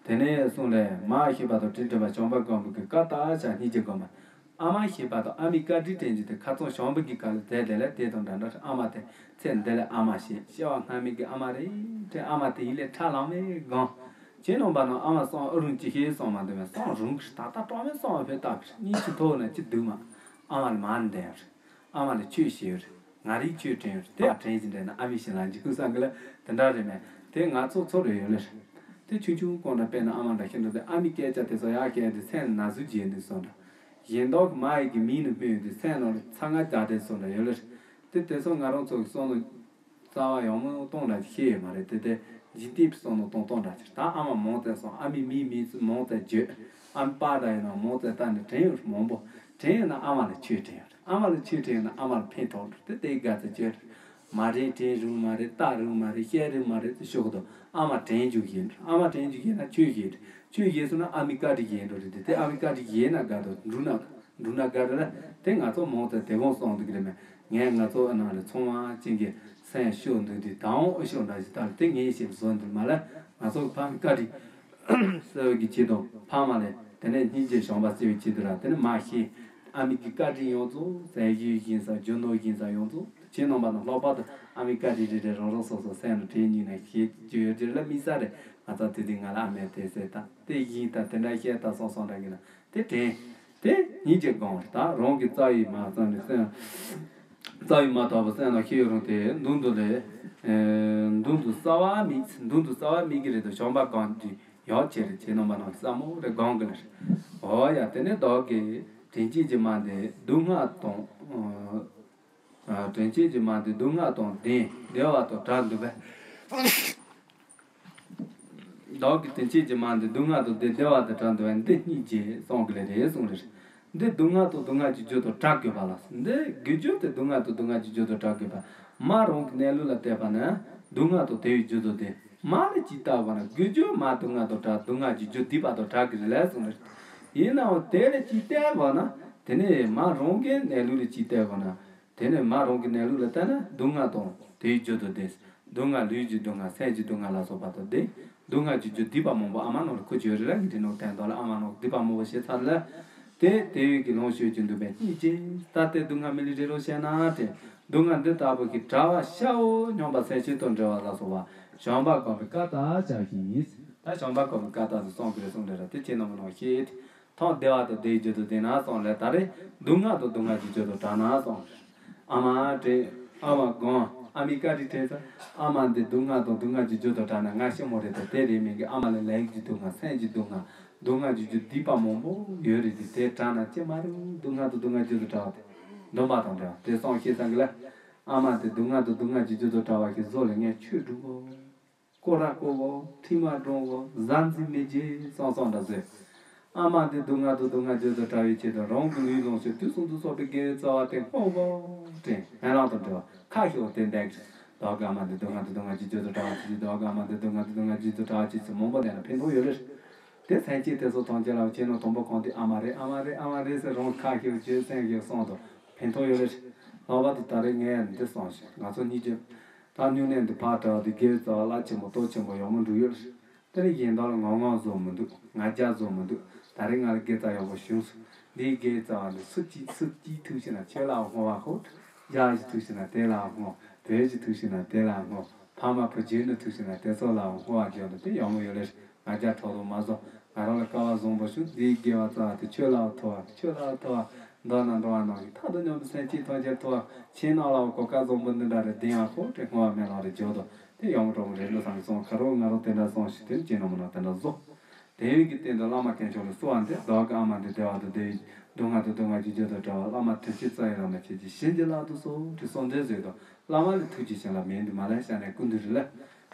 དེ་ནས་གསུངས་ལས་མ་ཤེས་པ་དང་དྲིན་དྲན་པ་བྱམས་པ་སྒོམ་པའི་བཀའ་རྟགས་བྱ་སྙིང་རྗེ་སྒོམ་པ། ཨ་མ་ཤེས་པ་དང་ཨ་མའི་བཀའ་དྲིན་དྲན་རྒྱུ་དེ་ཁ་ཚོན་བྱམས་པ་གི་བཀའ་ལ་དེ་དེ་ལས་དེ་དང་འདྲ་འདྲ་ཨ་མ་དེ་ཚེ་འདི་ལས་ཨ་མ་ཤེས་སྐྱེ་བ་སྔ་མའི་གི་ཨ་མ་རེད་དྲན་ཨ་མ་དེ་ཡིད་ལས་ཁྲ་ལམ་མེ་སྒོམ། ཁྱེད་རྣམ་པ་རྣམས་ཨ་མ་གསང་ཨ་རུང་ཅི་ཤེས་གསང་མ་འདུག་མེད་གསང་རུང་གི་ད་ལྟ་གྲོགས་མེད་གསང་བ་ཕེ་ལྟ་གི་གཉིས་ཀྱི་ཐོག་ན་ཅི་འདུག་མ་ཨ་མ་ལ་མ་འདན་རེད། ཨ་མ་ལ་ཆོས་བཤད་ཡོད་རེད། ང་རའི་ཆོས་དྲན་ཡོད་རེད། དེ་ཨ་དྲན་ཞིག་འདྲེན་ན་ཨ་མའི་ཞིང་ལ་འཇུག་བསམ་གི་ལ་དེ་འདྲ་རེད་མེད། དེ་ང་ཚོ་ཚོ་རེ་ཡོད་ལེ་རེད། དེ་ཆུང་ཆུང་སྐོར་འདྲ་དཔེར་ན་ཨ་མ་འདྲ་ཤི་འགྲོ་དེ་ཨ་མའི་སྐད་ཆ་དེ་ཚོ་ཡག་ཤེས་དེ་སེམས་ན་ཟུག་བརྗེད་འདུག་སོང་འདྲ། གཞན་དག་གི་མ་ཡི་གི་མིང་ནི་སྨོས་ཡོད་དེ་སེམས་ནང་ལ་ཚ་ང་རྒྱག་དེ་སོང་འདྲ་ཡོད་ལེ་རེད། དེ་དེ་ཚོ་ང་རང་ཚོ་གི་བསམ་བློ། རྩ་བ་ཡང་མོ་གཏོང་འདྲ་ཅིག་ཤེས་ཡོད་མ་རེད་དེ་དེ་འཇིག་རྟེན་པའི་བསམ་བློ་གཏོང་གཏོང་འདྲ་ཅིག་ད་ཨ་མ་མང་ཙམ་སོང་ཨ་མའི་མིང་མིང་མང་ཙམ་བརྗོད། ཨ་མའི་པར་འདྲ་ཡིན་ན་མང་ཙམ་ལྟ་ནས་དྲན་ཡོད་མང་པོ། དྲན་ཡོད་ན་ཨ་མ་ལ་ཆོས་དྲན་ཡོད་ཨ་མ་ལ་ཆོས་དྲན་ཡོད་ན་ཨ་མ་ལ་ཕན་ཐོགས་འགྲོ་དེ་དེ་དགའ་ཚོད་བྱོས། མ་རེད། དྲན་རུང་མ་རེད། ལྟ་རུང་མ་རེད། བཤད་རུང་མ་རེད། དེ་ཤོག་དོ། ཨ་མ་དྲན་རྒྱུ་ཡིན། ཨ་མ་དྲན་རྒྱུ་ཡིན་ན་ཆོས་ཡིན། ཆོས་ཡིན་སོང་ན་ཨ་མའི་བཀའ་དྲིན་ཡིན་འགྲོ་རེད་དེ། དེ་ཨ་མའི་བཀའ་དྲིན་ཡིན་ན་དགའ་དོ། འགྲུབ་ན་འགྲུབ་ན་དགའ་རེད་ལ། དེ་ང་ཚོ་མང་ཙམ་དེ་གོང་སོང་འདུག་རེད་མེད། ངས་ང་ཚོ་ཨ་ནང་ལ་ཚོང་བ་ཅན་གྱི་སེམས་ཤོར་འདུག་དེ་དང་ཨོ་ཤོར་འདྲ་ཞིག་ལྟར་དེ་ངས་ཞིག་བཟོ་འདུག་མ་ལ། ང་ཚོ་ཕ་མའི་བཀའ་དྲིན་གསོ་བའི་གི་ཆེད་དུ་ཕ་མ་ལས་དེ་ནས་སྙིང་རྗེ་བྱམས་པ་བརྩེ་བའི་ཆེད་དུ་ར། དེ་ནས་མ་ཤེས། ཨ་མའི་གི་བཀའ་དྲིན་ཡོངས་རྫོགས་ཟས་ཞུ་ཡིན་ས། རྒྱུ་ནོར་ཡིན་ས། ཡོངས་རྫོགས་ཁྱེད་རྣམ་པ་དང་ལྷག་པར་དུ་ཨ་མའི་བཀའ་དྲིན་རེ་རེ་རང་རང་སོ་སོ་སེམས་ལ་དྲན་སྙིང་ནས་ཤེས་རྒྱུ་ཡོད་རེད་ལ། དམིགས་བསལ་རེད། ང་ཚ་དེ་དུས་ང་ལ་ཨ་མས་དེ་ཟེར་དང་དེ་ཡིན་དང་དེ་འདྲ་བཤད་དང་སོང་སོང་འདྲ་གི་ན་དེ་དྲན། དེ་སྙིང་རྗེ་སྒོམ་རེད། ད་རང་གི་རྩ་བའི་མ་རྩ་ནས་སེམས། རྩ་བའི་མ་དག་པ་སེམས་ལ་ཤེས་ཡོད་རུང་དེ་མདུན་དུ་ལས། ཨེ། མདུན་དུ་རྩ་བ་མིག་མདུན་དུ་རྩ་བ་མིག་གི་རེད་དོ། བྱམས་པ་གང་གི་ཡག་ཆེ་རེད། ཁྱེད་རྣམ་པ་རྣམས་བསམ་བློ་རེ་སྒོམ་གི་ལ་རེད། འོ་ཡ། དེ་ནས་བདག་གིས་དྲིན་ཅན་གྱི་མ་འདི་སྡུག་བསྔལ་དང་། ཨ། དྲིན་ཅན་གྱི་མ་འདི་སྡུག་བསྔལ་དང་ལྡན་བདེ་བ་དང་བྲལ་འདུག་པས། བདག་གིས་དྲིན་ཅན་གྱི་མ་འདི་སྡུག་བསྔལ་དང་ལྡན་བདེ་བ་དང་བྲལ་འདུག་པས། འདི་སྙིང་རྗེ་སོང་གི་ལ་རེད་གསུངས་རེད། འདི་སྡུག་བསྔལ་དང་སྡུག་བསྔལ་གྱི་རྒྱུ་དང་བྲལ་དགོས་པ་ལ། འདི་དགོས་རྒྱུ་དེ་སྡུག་བསྔལ་དང་སྡུག་བསྔལ་གྱི་རྒྱུ་དང་བྲལ་དགོས་པ། མ་རང་གི་གནས་ལུགས་ལ་བལྟས་པ་ན་སྡུག་བསྔལ་དང་དེ་བའི་རྒྱུ་དང་ལྡན། མ་ལ་ཅིག་བལྟས་པ་ན་དགོས་རྒྱུ་མ་སྡུག་བསྔལ་དང་བྲལ། སྡུག་བསྔལ་གྱི་རྒྱུ་སྡིག་པ་དང་བྲལ་གི་རེད་ལ་གསུངས་རེད། ཡིན་ནའང་དེ་ལ་ཅིག་བལྟས་པ་ན་དེ་ནས་མ་རང་གི་གནས་ལུགས་ལ་ཅིག་བལྟས་པ་ན། དེ་ནས་མ་རང་གི་གནས་ལུགས་ལ་བལྟས་ན་སྡུག་བསྔལ་དང་དེའི་རྒྱུ་དང་ལྡན། སྡུག་བསྔལ་ལུས་ཀྱི་སྡུག་བསྔལ་སེམས་ཀྱི་སྡུག་བསྔལ་ལ་སོགས་པ་དང་ལྡན། སྡུག་བསྔལ་གྱི་རྒྱུ་སྡིག་པ་མང་པོ་ཨ་མ་ནང་ལ་ཁུར་གྱི་ཡོད་རེད་ལ། ངས་དེ་ནང་བསྟན་དོ་ལ་ཨ་མ་ནང་སྡིག་པ་མང་པོ་བྱས་ཚར་ལ། དེ་དེ་བས་ཀྱི་ལོངས་སྤྱོད་ཀྱི་འདུག་པས་སྙིང་རྗེ། ད་ལྟའི་སྡུག་བསྔལ་མི་ལ་རེ་རོ་བྱས་ན་དེ་སྡུག་བསྔལ་འདི་ལྟ་བུ་གི་བྲལ་བར་ཤོག་སྙམ་པ་སེམས་ཅན་དང་འབྲེལ་བ་ལ་སོགས་པ་བྱམས་པ་སྒོམ་པའི་བཀའ་ལྟར་བྱ་ཞིང་ཡིན། ད་བྱམས་པ་སྒོམ་པའི་བཀའ་ལྟར་དུ་གསུངས་པའི་གསུངས་འདྲ་ར། དེ་ཁྱེད་རྣམས་ནང་བཤད། ཐོག་བདེ་བ་དང་བདེ་བའི་རྒྱུ་དང་ལྡན་ན་སོང་ལས། ད་རེས་སྡུག་བསྔལ་དང་སྡུག་བསྔལ་གྱི་རྒྱུ་དང་བྲལ་ན་སོང་། ཨ་མ་དྲན། ཨ་མ་སྒོམ། ཨ་མའི་བཀའ་དྲིན་དྲན་ས། ཨ་མ་འདི་སྡུག་བསྔལ་དང་སྡུག་བསྔལ་གྱི་རྒྱུ་དང་བྲལ་ན་ང་ཞི་མོ་རེད་དང་དེ་རེད་མིན་གི། ཨ་མ་ལ་ལུས་ཀྱི་སྡུག་བསྔལ་སེམས་ཀྱི་སྡུག་བསྔལ་སྡུག་བསྔལ་གྱི་རྒྱུ་སྡིག་པ་མང་པོ་ཡོད་རེད་དེ། དེ་བྲལ་ན་ཅི་མ་རུང་སྡུག་བསྔལ་དང་སྡུག་བསྔལ་རྒྱུ་དང་བྲལ་བ་དེ་འདུན་པ་དང་འབྲེལ་བ་དེ་སོང་ཤེས་ཙང་གི་ལ། ཨ་མ་འདི་སྡུག་བསྔལ་དང་སྡུག་བསྔལ་གྱི་རྒྱུ་དང་བྲལ་བ་ཞིག་བཟོ་ལ་ངས་ཆོས་སྒྲུབ་གོ། སྐོར་ར་བསྐོར་གོ། ཁྲིད་མ་འགྲོ་གོ། གཟའ་འཛིན་མི་བྱེད་སོང་སོང་འདྲ་བཟོས། ཨ་མ་འདི་སྡུག་བསྔལ་དང་སྡུག་བསྔལ་རྒྱུ་དང་བྲལ་བའི་ཆེད་དུ་རང་གི་ལུས་ལོངས་སྤྱོད་དུས་གསུམ་དུ་གསོག་པའི་དགེ་བའི་རྩ་བ་དེ་བསྔོ་བ་དྲན། སྨོན་ལམ་དང་འབྲེལ་བ་ཁ་ཤོག་དེ་འདེགས། བདག་གི་ཨ་མ་འདི་སྡུག་བསྔལ་དང་སྡུག་བསྔལ་གྱི་རྒྱུ་དང་བྲལ་བ་ཅི་ཅི། བདག་གི་ཨ་མ་འདི་སྡུག་བསྔལ་དང་སྡུག་བསྔལ་གྱི་རྒྱུ་དང་བྲལ་བ་ཅི་ཅི་མང་པོ་ལས་ན་ཕན་ཐོགས་ཡོད་རེད། དེ་སེམས་ཅན་དེ་ཚོ་ཐམས་ཅད་ལ་ཁྱེད་རྣམས་དང་པོ་གང་དེ་ཨ་མ་རེད། ཨ་མ་རེད། ཨ་མ་རེད་ཟེར་རང་ཁ་ཤོག་བརྗོད་སེམས་ཤོག་གསུངས་དང་ཕན་ཐོགས་ཡོད་རེད། ལྷག་པར་དུ་ད་རེས་ངས་འདི་གསུངས་ཤིང་ང་ཚོ་གཉིས་ཀྱི། ད་སྨྱུང་གནས་འདི་ཕར་དྲངས་ཏེ་དགེ་བའི་རྩ་བ་རླབས་ཆེན་པོ་སྟོབས་ཆེན་པོ་ཡག་མོ་འགྲུབ་ཡོད་རེད། དེ་ནས་གཞན་དག་ལ་ངོ་ངོ་བཟོ་མི་འདུག་ང་རྒྱལ་བཟོ་མི་འདུག་ད་རེས་ང་ལ་དགེ་རྩ་ཡག་པོ་བྱུང་སོང་། འདིའི་དགེ་རྩ་བ་འདི་སུ་གཅིག་སུ་གཅིག་ཐུག་ཕྱིན་ན་ཁྱོད་ལའང་བསྔོ་བ་ཤོག་རྒྱ་ཞིག་ཐུག་ཕྱིན་ན་དེ་ལའང་བསྔོ། བོད་ཞིག་ཐུག་ཕྱིན་ན་དེ་ལའང་བསྔོ། ཕ་མ་བུ་རྒྱུད་ནས་ཐུག་ཕྱིན་ན་དེ་ཚོ་ལའང་བསྔོ་བ་རྒྱག་འདུག་དེ་ཡག་མོ་ཡོད་ལེ། ང་རྒྱལ་ཕྲག་དོག་མ་བཟོ། ང་རང་ལ་སྐལ་བ་བཟང་པོ་བྱུང་། འདིའི་དགེ་བའི་རྩ་བ་དེ་ཁྱོད་ལའང་ཐོབ་པ། ཁྱོད་ལའང་ཐོབ་པ། མདོར་ན་འགྲོ་བ་རྣམས་ཀྱི་མཐའ་དང་མཉམ་པའི་སེམས་ཅན་ཐམས་ཅད་ཐོབ་པ། ཁྱེད་རྣམས་ལའང་གོ་སྐལ་བཟང་པོ་འདི་འདྲ་རེ་ལྡན་ཡག་ཤོག་དེ་བསྔོ་བ་སྨོན་ལམ་རེ་རྒྱག་དང་། དེ་ཡག་མོ་གྲོགས་མོ་རེད་འདུག་བསམ་གྱི་སོང་། ཁ་རོག་ང་རོགས་དེ་འདྲ་སོང་ཞིག་དེ་ནི་ཁྱེད་རྣམས་ནང་དེ་འདྲ་བཟོ། དེ་ཡོད་ཀྱི་སྟེང་དུ་བླ་མ་དཀོན་མཆོག་ལ་གསོལ་བ་འདེབས། བདག་གི་ཨ་མ་འདི་བདེ་བ་དང་བདེ་བའི་སྡུག་བསྔལ་དང་སྡུག་བསྔལ་གྱི་རྒྱུ་དང་བྲལ་བ་བླ་མ་དྲིན་ཅན་རྩ་བའི་བླ་མ་ཁྱེད་ཀྱི་བྱིན་གྱིས་བརླབ་ཏུ་གསོལ་ཞེས་གསོལ་འདེབས་མཛད་དོ། བླ་མ་ལ་ཐུགས་རྗེ་བྱིན་རླབས་མེད་འདི་མ་ལས་ཤ་ནའི་སྐུ་མདུན་རེད་ལ།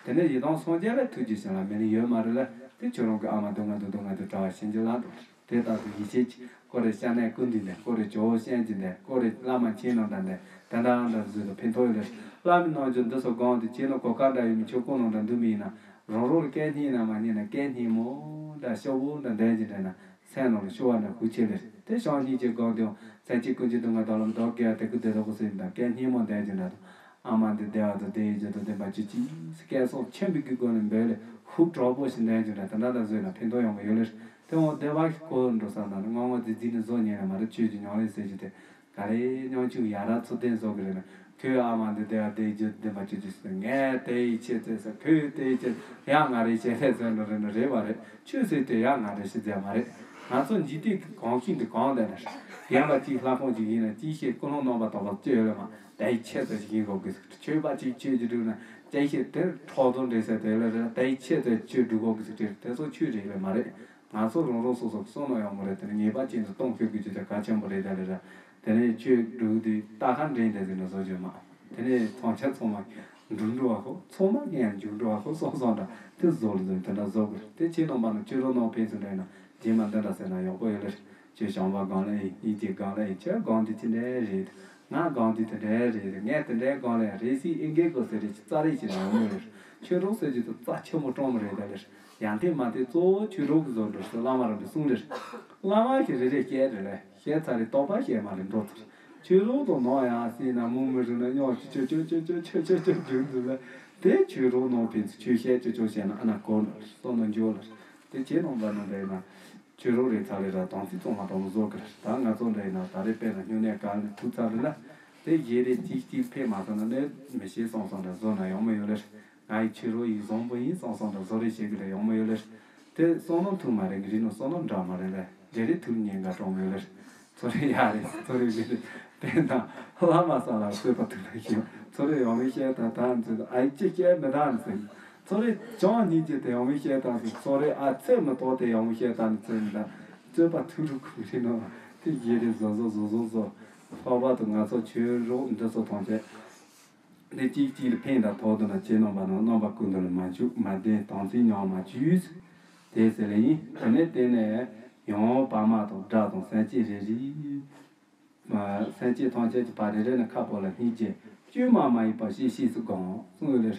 དེ་ནས་ཡི་དམ་སངས་རྒྱས་ལ་ཐུགས་རྗེ་བྱིན་རླབས་མེད་ལ་ཡོད་མ་རེད་ལ། དེ་ཁྱོད་རང་གི་ཨ་མ་སྡུག་བསྔལ་དང་སྡུག་བསྔལ་དང་བྲལ་བ་བྱིན་གྱིས་བརླབ་འདུག་དེ་ལྟར་དུ་ཡིད་ཆེས་ཀྱིས་ཁོ་རེ་ཤ་ནའི་སྐུ་མདུན་ནས། ཁོ་རེ་ཇོ་བོ་གཤེན་རྗེ་ནས། ཁོ་རེ་བླ་མ་མཁྱེན་རྣམས་དང་ནས། དེ་འདྲ་འདྲ་བཟོས་དང་ཕན་ཐོགས་ཡོད་ལེ། བླ་མའི་རྣལ་འབྱོར་འདི་ཚོ་སྒོམ་དུ་བྱས་ན་གོ་སྐབས་འདྲ་ཡོད་མི་ཆོག་ཁོང་རྣམས་འདྲ་འདུག་མི་ཡིན་ན། རང་རང་ལ་སྐད་སྙན་ན་མ་སྙན་ན་སྐད་སྙན་མོ་འདྲ་ཤོག་བུ་འདྲ་འདོན་གྱི་འདྲ་ན་སེམས་ནང་ལ་ཤོར་བ་འདྲ་ཤུགས་ཆེ་ལེ། དེ་ཤོག་སྙིང་རྗེ་སྒོམ་དུ་སེམས་ཅན་ཀུན་གྱི་སྡུག་བསྔལ་དག་ལ་མི་དག་དགེ་བ་དེ་ཀུན་བདེ་དག་གོ་སེམས་དང་སྐད་སྙན་མོ་འདོན་གྱི་འདྲ་དང་། ཨ་མ་འདི་བདེ་བ་དང་བདེ་བའི་རྒྱུ་དང་ལྡན་པ་གྱུར་ཅིག་སྐད་གསང་ཆེན་པོའི་གི་སྒོ་ནས་འབོད་ལེ། ཧུབ་གྲོགས་པོ་ཞིག་འདོན་གྱི་འདྲ་དེ་འདྲ་འདྲ་བཟོས་ན་ཕན་ཐོགས་ཡོང་གི་ཡོད་ལེ། དེ་འོང་བདེ་བ་ཞིག་གོ་འགྲོ་ས་ན་ནི་སྔོན་སྔོན་རྫིག་རྫིག་ནས་བཟོ་ཉན་ན་མ་རེད། ཆོས་ཀྱི་ཉམས་ལེན་ཟེར་རྒྱུ་དེ། ག་རེ་སྙོམས་འཇུག་ཡ་རབས་ཚུལ་ལྡན་བཟོ་གི་རེད་ན། ཁོའི་ཨ་མ་འདི་བདེ་བ་བདེ་རྒྱུ་ལྡན་པ་ཁྱོད་ཀྱིས་ཟེར། ངས་དེ་ཡི་ཆེད་ཟེར་ཟེར། ཁོས་དེ་ཡི་ཆེད་ཡ་ང་རེ་ཆེད་ལས་ཟེར་འགྲོ་རེད་ན་རེད་བ་རེད། ཆོས་ཟེར་དེ་ཡ་ང་རེ་ཤི་རྫས་མ་རེད། ང་ཚོ་འཇིག་རྟེན་གི་གོམས་གཤིས་འདི་གང་ལྟར་ན་རེད། རྒན་པ་གཅིག་ལྷ་ཁང་གཅིག་ཡིན་ན་ཅིའི་ཕྱིར་ཀུན་སློང་རྣམ་པར་དག་པ་སྤྱོད་ཡོད་ལ་མ་དེ་ཡི་ཆེད་ཟེར་ཞིག་ཡིན་དགོས་གི་ཟེར། ཆོས་པ་གཅིག་ཆོས་ཀྱི་སྒྲུབ་ན་ཅིའི་ཕྱིར་དེར་ཁྲག་འཐུང་འདྲེ་ཟེར་དེ་ལ་རེད། དེ་ཡི་ཆེད་ཟེར་ཆོས་སྒྲུབ་དགོས་གི་ཟེར། དེ་ཚོ་ཆོས་རེད་ལ་མ་རེད། ང་ཚོ་རང་རང་སོ་སོ་བསམ་བློ་ཡག་མོ་རེ་དེ་ནི་ངེས་པར་ཅན་དུ་གཏོང་ཤོད་དགོས་རྒྱུ་དེ་གལ་ཆེན་པོ་རེད་ད་ལེ་ར། དེ་ནས་ཆོས་སྒྲུབ་དུས་རྟ་ཁ་འདྲེན་དེ་ཟེར་ནས་བཟོ་རྒྱུ་མ། དེ་ནས་མཚོན་ཆ་ཚང་མ་འགྲུབ་འགྲོ་བ་ཁོ། ཚང་མ་ངས་འཇུག་འགྲོ་བ་ཁོ་སོང་སོང་འདྲ་དེ་བཟོ་ལ་བཟོ་དེ་འདྲ་བཟོ་དགོས་རེད། དེ་ཁྱེད་རྣམ་པ་ནི་ཆོས་རོགས་རྣམ་ཕན་ཚུན་འདྲ་ཡིན་ན་རྗེས་མ་འདི་འདྲ་ཟེར་ན་ཡག་པོ་ཡོད་ལེ། ཆོས་བྱམས་པ་སྒང་ལ་ཡིན། སྙིང་རྗེ་སྒང་ལ་ཡིན། ཆོས་སྒང་དེ་ཅི་འདྲ་རེད། ང་སྒང་དེ་དེ་འདྲའི་རེད། ངས་དེ་འདྲའི་སྒང་ལ་ཡང་རེ་སི་ཨིན་སྐད་གོ་ཟེར་རེ་ཅི་རྩ་རེ་ཅི་ནང་མི་རེད། ཆོས་གྲོགས་ཟེར་རྒྱུ་དེ་རྩ་ཆེན་པོ་སྤྲོ་མོ་རེད། ད་ལེར་ཡང་དེ་མ་དེ་གཙོ་བོ་ཆོས་གྲོགས་ཀྱི་བཟོ་འདྲ་ཟེར་བླ་མ་རང་གི་གསུང་རེད། བླ་མ་གི་རེ་རེ་བཤད་རེད་ལ་བཤད་ཚར་རེ་རྟོགས་པ་བཤད་མ་རེད་འགྲོ་ཚར། ཆོས་གྲོགས་དང་ནང་ཡང་སྲིད་ན་མུ་མི་རུ་ན་སྙོག་ཆུ་ཆུ་ཆུ་ཆུ་ཆུ་ཆུ་ཆུ་ཆུ་རྒྱུན་དུ་ལ་དེ་ཆོས་གྲོགས་ནང་ཕན་ཚུན་ཆོས་བཤད་ཆུ་ཆུ་བཤད་ན་ཨ་ན་གོ་ལ་སོ་ན་འཇོ་ལ་དེ་ཆེ་ནང་པ་ནང་འདྲ་ཡིན་ན། ཆོས་རོགས་རེད་ཚ་ལེ་ར་དང་ཚིག་ཚང་མ་དང་བཟོ་གི་རེད། ད་ང་ཚོ་འདྲ་ཡིན་ན་ད་རེས་དཔེར་ན་སྨྱུང་གནས་གང་ལ་ཐུག་ཚར་རེད་ན། དེ་གཞི་རེད་གཅིག་གཅིག་ཕེབས་མ་སོང་ན་ནི་མི་ཤེས་སོང་སོང་འདྲ་བཟོ་ན་ཡོང་མི་ཡོད་ལེ། ང་ཡི་ཆོས་རོགས་ཡིན་བཟང་པོ་ཡིན་སོང་སོང་འདྲ་བཟོ་རེ་བྱེད་གི་ལ་ཡོང་མི་ཡོད་ལེ། དེ་བསམ་བློ་ཐུག་མ་རེད། ངི་རིགས་ནང་བསམ་བློ་འདྲ་མ་རེད་ལེ། རེ་རེ་ཐུག་ཉེན་ཁ་གྲོང་མི་ཡོད་ལེ། ཚོ་རེ་ཡ་རེད། ཚོ་རེ་མི་རེད། དེ་ན་བླ་མ་ས་ལ་གསོད་པ་ཐུག་ལ་ཤེས། ཚོ་རེ་ཡོང་མི་ཤེས་ད་ད་ཚོད་ཨ་ཡི་ཅི་ཤེས་མི་ད་ནི་ཟེར། ཚོ་རེ་བྱང་སྙིང་རྗེ་དེ་ཡོང་མི་ཤེས་ད་ཟེར། ཚོ་རེ་ཨ་ཚེ་མི་ཐོག་དེ་ཡོང་མི་ཤེས་ད་ནི་ཚེ་མི་ད་རྩོད་པ་ཐུག་རུ་ཁུག་རེ་ནོ། དེ་ཡི་རེ་བཟོ་བཟོ་བཟོ་བཟོ་བཟོ། ལྷག་པར་དུ་ང་ཚོ་ཆོས་རོགས་འདི་ཚོ་ཐམས་ཅད་འདི་གཅིག་གཅིག་ལ་ཕན་དང་ཐོག་ཏུ་ན་ཆེ་རྣམ་པ་ནང་རྣམ་པ་ཀུན་ཏུ་ལ་མ་འཇུག་མ་བདེན་དམ་ཚིག་ཉམས་མ་བཅུག་དེ་ཟེར་ལེ་ཡིན། དེ་ནས་དེ་ནས་ཡང་བ་མ་དང་སྒྲ་དང་སེམས་ཅན་རེ་རེ། སེམས་ཅན་ཐམས་ཅད་ཀྱི་བར་རེ་རེ་ནས་ཁ་ཕོ་ལ་སྙིང་རྗེ་བཅོས་མ་མ་ཡིན་པ་ཞེས་ཤེས་སུ་དགོངས་གསུངས་ཡོད་ལེ།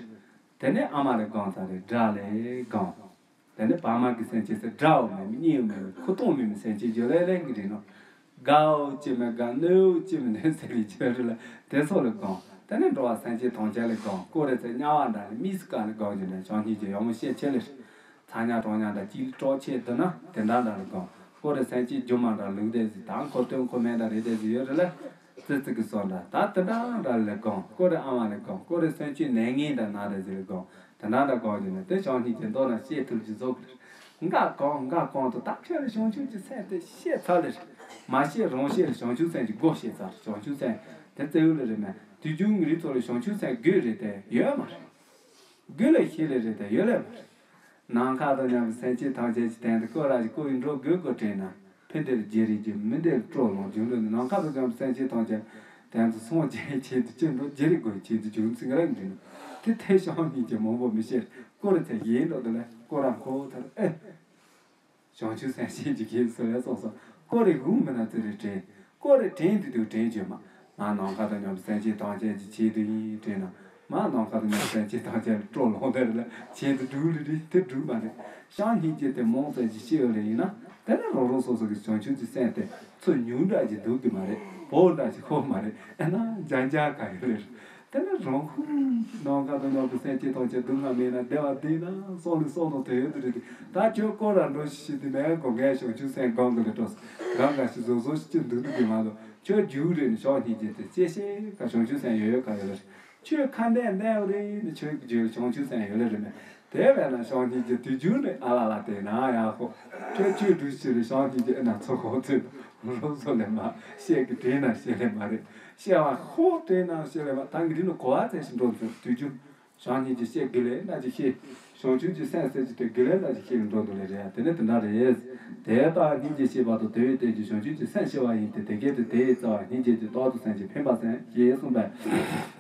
དེ་ནས་ཨ་མ་ལས་དགོངས་ཚར་རེ་སྒྲ་ལས་དགོངས། དེ་ནས་བ་མ་གི་སེམས་ཅན་ཟེར་སྒྲའོ་མེད་མི་གཉིད་མེད་མི་ཁུ་ཏོང་མེད་མི་སེམས་ཅན་བརྗོད་ལས་ལས་གི་རེད་ནོ། དགའ་འོ་ཅི་མི་དགའ་གནོད་འོ་ཅི་མི་གནོད་ཟེར་བའི་བརྗོད་རེ་ལ་དེ་ཚོ་ལས་དགོངས། དེ་ནས་འགྲོ་བ་སེམས་ཅན་ཐམས་ཅད་ལས་དགོངས། ཀོ་རེ་ཚེ་དམྱལ་བ་འདྲ་ལས་དམིགས་སུ་བཀར་ལས་དགོངས་ཀྱི་ནས་བྱང་སྙིང་རྗེ་ཡོང་མི་ཤེས་ཆེ་ལེ། ཚ་ཉ་གྲང་ཉ་འདྲ་གཅིག་ལ་གྲོགས་ཆེད་དུ་ན་དེ་འདྲ་འདྲ་ལ་དགོངས། ཀོ་རེ་སེམས་ཅན་སྒྱུ་མ་འདྲ་ལུག་དེ་ཟིག་དང་ཁོ་སྟོན་ཁོ་མེད་འདྲ་རེད་དེ་ཟིག་ཡོད་རེད་ལ། ཙི་ཙི་གི་སོ་འདྲ་ད་དེ་འདྲ་འདྲ་ལ་དགོངས། ཀོ་རེ་ཨ་མ་ལ་དགོངས། ཀོ་རེ་སེམས་ཅན་ནད་ངན་འདྲ་ན་དེ་ཟིག་ལ་དགོངས། དེ་འདྲ་འདྲ་དགོངས་ཀྱི་ནས་དེ་བྱང་སྙིང་རྗེ་མདོར་ན་བཤད་ཐུབ་ཀྱི་བཟོ་གི་རེད། འགའ་གང་འགའ་གང་དུ་ད་ཁྱོད་ལ་བྱང་ཆུབ་ཀྱི་སེམས་དེ་བཤད་ཚར་ལེ་རེད། མ་བཤད་རང་བཤད་ལ་བྱང་ཆུབ་སེམས་ཀྱི་སྒོ་བཤད་ཚར་རེད། བྱང་ཆུབ་སེམས་དེ་བཙལ་ཡུལ་ལ་རེད་མེད་དུས་རྒྱུན་ངའི་རིགས་ཚོ་ལ་བྱང་ཆུབ་སེམས་དགོས་རེད་དེ་ཡོད་མ་རེད། དགོས་ལ་ཤེས་ལེ་རེད་དེ་ཡོད་ལེ་མ་རེད། ནམ་མཁའ་དང་མཉམ་པའི་སེམས་ཅན་ཐམས་ཅད་ཀྱི་སྟེང་དུ་ཀོ་ར་ཅིག་ཀོ་ཡི་འགྲོ་དགོས་དགོས་དྲན་ན་ཕི་འདིར་བརྗེ་རེས་ཀྱི་མི་འདིར་སྤྲོ་ལོང་རྒྱུ་འདྲ་ནི་ནམ་མཁའ་དང་མཉམ་པའི་སེམས་ཅན་ཐམས་ཅད་སྟེང་དུ་སངས་རྒྱས་ཆེད་དུ་ཅི་འགྲོ་བརྗེ་རེས་དགོས་ཆེད་དུ་རྒྱུ་མཚན་རེད་འདྲི་ནོ། དེ་ཐད་བྱང་སྙིང་རྗེ་མང་པོ་མི་ཤེས། ཀོ་ར་ཚེ་ཡིན་འགྲོ་དུ་ལ་ཀོ་ར་ཁོ་ཐར་ཨེ། བྱང་ཆུབ་སེམས་བསྐྱེད་ཀྱི་གེགས་སུ་ལས་སོགས་སོ། ཀོ་རེ་འུ་མི་ན་ཙི་རེ་དྲན། ཀོ་རེ་དྲན་དུ་དུ་དྲན་བརྗོད་མ། མ་ནམ་མཁའ་དང་མཉམ་པའི་སེམས་ཅན་ཐམས་ཅད་ཀྱི་ཆེད་དུ་ཡིན་དྲན་ན། མ་ནམ་མཁའ་དང་མཉམ་པའི་སེམས་ཅན་ཐམས་ཅད་ལ་སྤྲོ་ལོང་དེ་རེ་ལ་ཆེད་དུ་སྒྲུབ་ལེ་རེད་དེ་སྒྲུབ་མ་རེད། བྱང་སྙིང་རྗེ་དེ་མང་ཙམ་ཞིག་སྐྱེ་བ་ལེ་ཡིན་ན། དེ་ནི་རང་རང་སོ་སོ་གི་བྱང་ཆུབ་ཀྱི་སེམས་དེ་ཚུར་ཉུང་འདྲ་ཞིག་འདུག་གི་མ་རེད། བོག་འདྲ་ཞིག་ཤོར་མ་རེད། ཨ་ན་འཇའ་འཇའ་ག་ཡོད་ལེ་རེད། དེ་ནི་རང་ཁོང་ནམ་མཁའ་དང་མཉམ་པའི་སེམས་ཅན་ཐམས་ཅད་སྡུག་བསྔལ་མེད་ན་བདེ་བ་ལྡན་ན་བསམ་བློ་བསམ་བློ་དོན་ཡོད་དུ་རེད་དེ། ད་ཁྱོད་ཀོ་ར་འགྲོ་ཞིག་ཞིག་དེ་མེད་གོ་ངས་བྱང་ཆུབ་སེམས་སྒང་གི་ལས་སྤྲོ་སྒང་ག་ཞིག་བཟོ་བཟོ་ཞིག་ཅིག་འདུག་འདུག་གི་མ་གཏོགས་ཁྱོད་རྒྱུག་རེད་ནི་བྱང་སྙིང་རྗེ་དེ་སྐྱེ་ཤེས་ག་བྱང་ཆུབ་སེམས་ཡོད་ཡོད་ག་ཡོད་ལ་རེད། ཁྱོད་ཁ་འདས་གནས་རེད་ནི་ཁྱོད་ཀྱི་རྒྱུད་བྱང་ཆུབ་སེམས་ཡོད་ལ་རེད་མེད། དེ་བས་ན་བྱང་སྙིང་རྗེ་དུས་རྒྱུན་རེད་ཨ་ལ་ལ་དེ་ན་ཡག་ཁོ། ཁྱོད་ཁྱོད་འགྲུལ་ཞིག་རེད་བྱང་སྙིང་རྗེ་ཨ་ན་ཚོ་ཁོ་ཚོས་རོ་བཟོ་ལས་མ་བཤད་གི་དྲན་ན་བཤད་ལས་མ་རེད། བཤད་བ་ཧོ་དྲན་ན་བཤད་ལས་མ་ད་གི་རིགས་ནི་གོ་བ་ཚད་ཞིག་འགྲོ་འདུག་དུས་རྒྱུན། བྱང་སྙིང་རྗེ་བཤད་དགེ་ལས་ན་ཅི་ཤེས། བྱང་ཆུབ་ཀྱི་སེམས་ཟེར་གྱི་དེ་དགེ་ལས་ན་ཅི་ཤེས་ལ་འགྲོ་འདུག་ལས་རེད། དེ་ནི་དེ་འདྲ་རེད། དེ་ལྟར་སྙིང་རྗེ་ཤེས་པ་དང་དེ་བས་བརྟེན་ཅིང་བྱང་ཆུབ་ཀྱི་སེམས་ཤེས་པ་ཡིན་ཏེ། དེ་སྐད་དུ་དེ་ཡི་རྩ་བ་སྙིང་རྗེ་དེ་རྟག་ཏུ་སེམས་ཅན་ཕན་པར་སེམས་ཞེས་གསུངས་པས།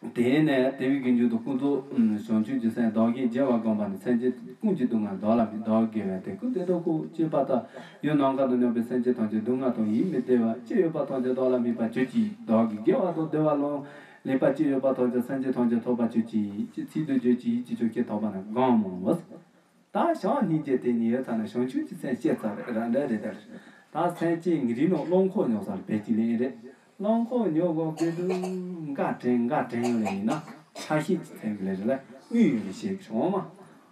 དེ་ནས་དེ་བས་ཀྱི་མཇུག་ཏུ་ཀུན་རྫོབ་བྱང་ཆུབ་ཀྱི་སེམས་བདག་གིས་རྒྱལ་བ་བསྒོམས་པ་ནི་སེམས་ཅན་ཀུན་གྱི་སྡུག་བསྔལ་བདག་ལ་མེད། བདག་དགེ་བས་དེ་ཀུན་བདེ་དོ་ཁོ། ཅེས་པ་ལྟར་ཡུལ་ནམ་མཁའ་དང་མཉམ་པའི་སེམས་ཅན་ཐམས་ཅད་སྡུག་བསྔལ་དང་ཡིད་མི་བདེ་བ་ཅི་ཡོད་པ་ཐམས་ཅད་བདག་ལ་མེད་པར་གྱུར་ཅིག་བདག་གིས་དགེ་བ་དང་བདེ་བ་ལ་ལེགས་པ་ཅི་ཡོད་པ་ཐམས་ཅད་སེམས་ཅན་ཐམས་ཅད་ཐོབ་པར་གྱུར་ཅིག་ཅེས་ཚིག་ཏུ་བརྗོད་ཅིག་ཡིད་ཀྱི་ཆོག་ཤེས་ཐོབ་པ་ན་གང་མང་བ། ད་བྱང་སྙིང་རྗེ་དེ་ཉིད་ཡོད་ཚར་ན་བྱང་ཆུབ་ཀྱི་སེམས་སྐྱེ་ཚར་ར་འདྲ་རེད་དར། ད་སེམས་ཅན་ངེད་རིགས་ནང་རླངས་འཁོར་ཉོ་ས་ལ་བེད་ཀྱི་ལེན་རེད། རླངས་འཁོར་ཉོ་དགོས་སྐད་དུ་འགའ་དྲན་འགའ་དྲན་ཡོང་ལེ་ཡིན་ན་ཆ་ཤས་ཀྱི་ཚན་གི་ལེ་རེད་ལ་དངུལ་ཡོད་ལེ་ཤེས་གི་འོང་མ་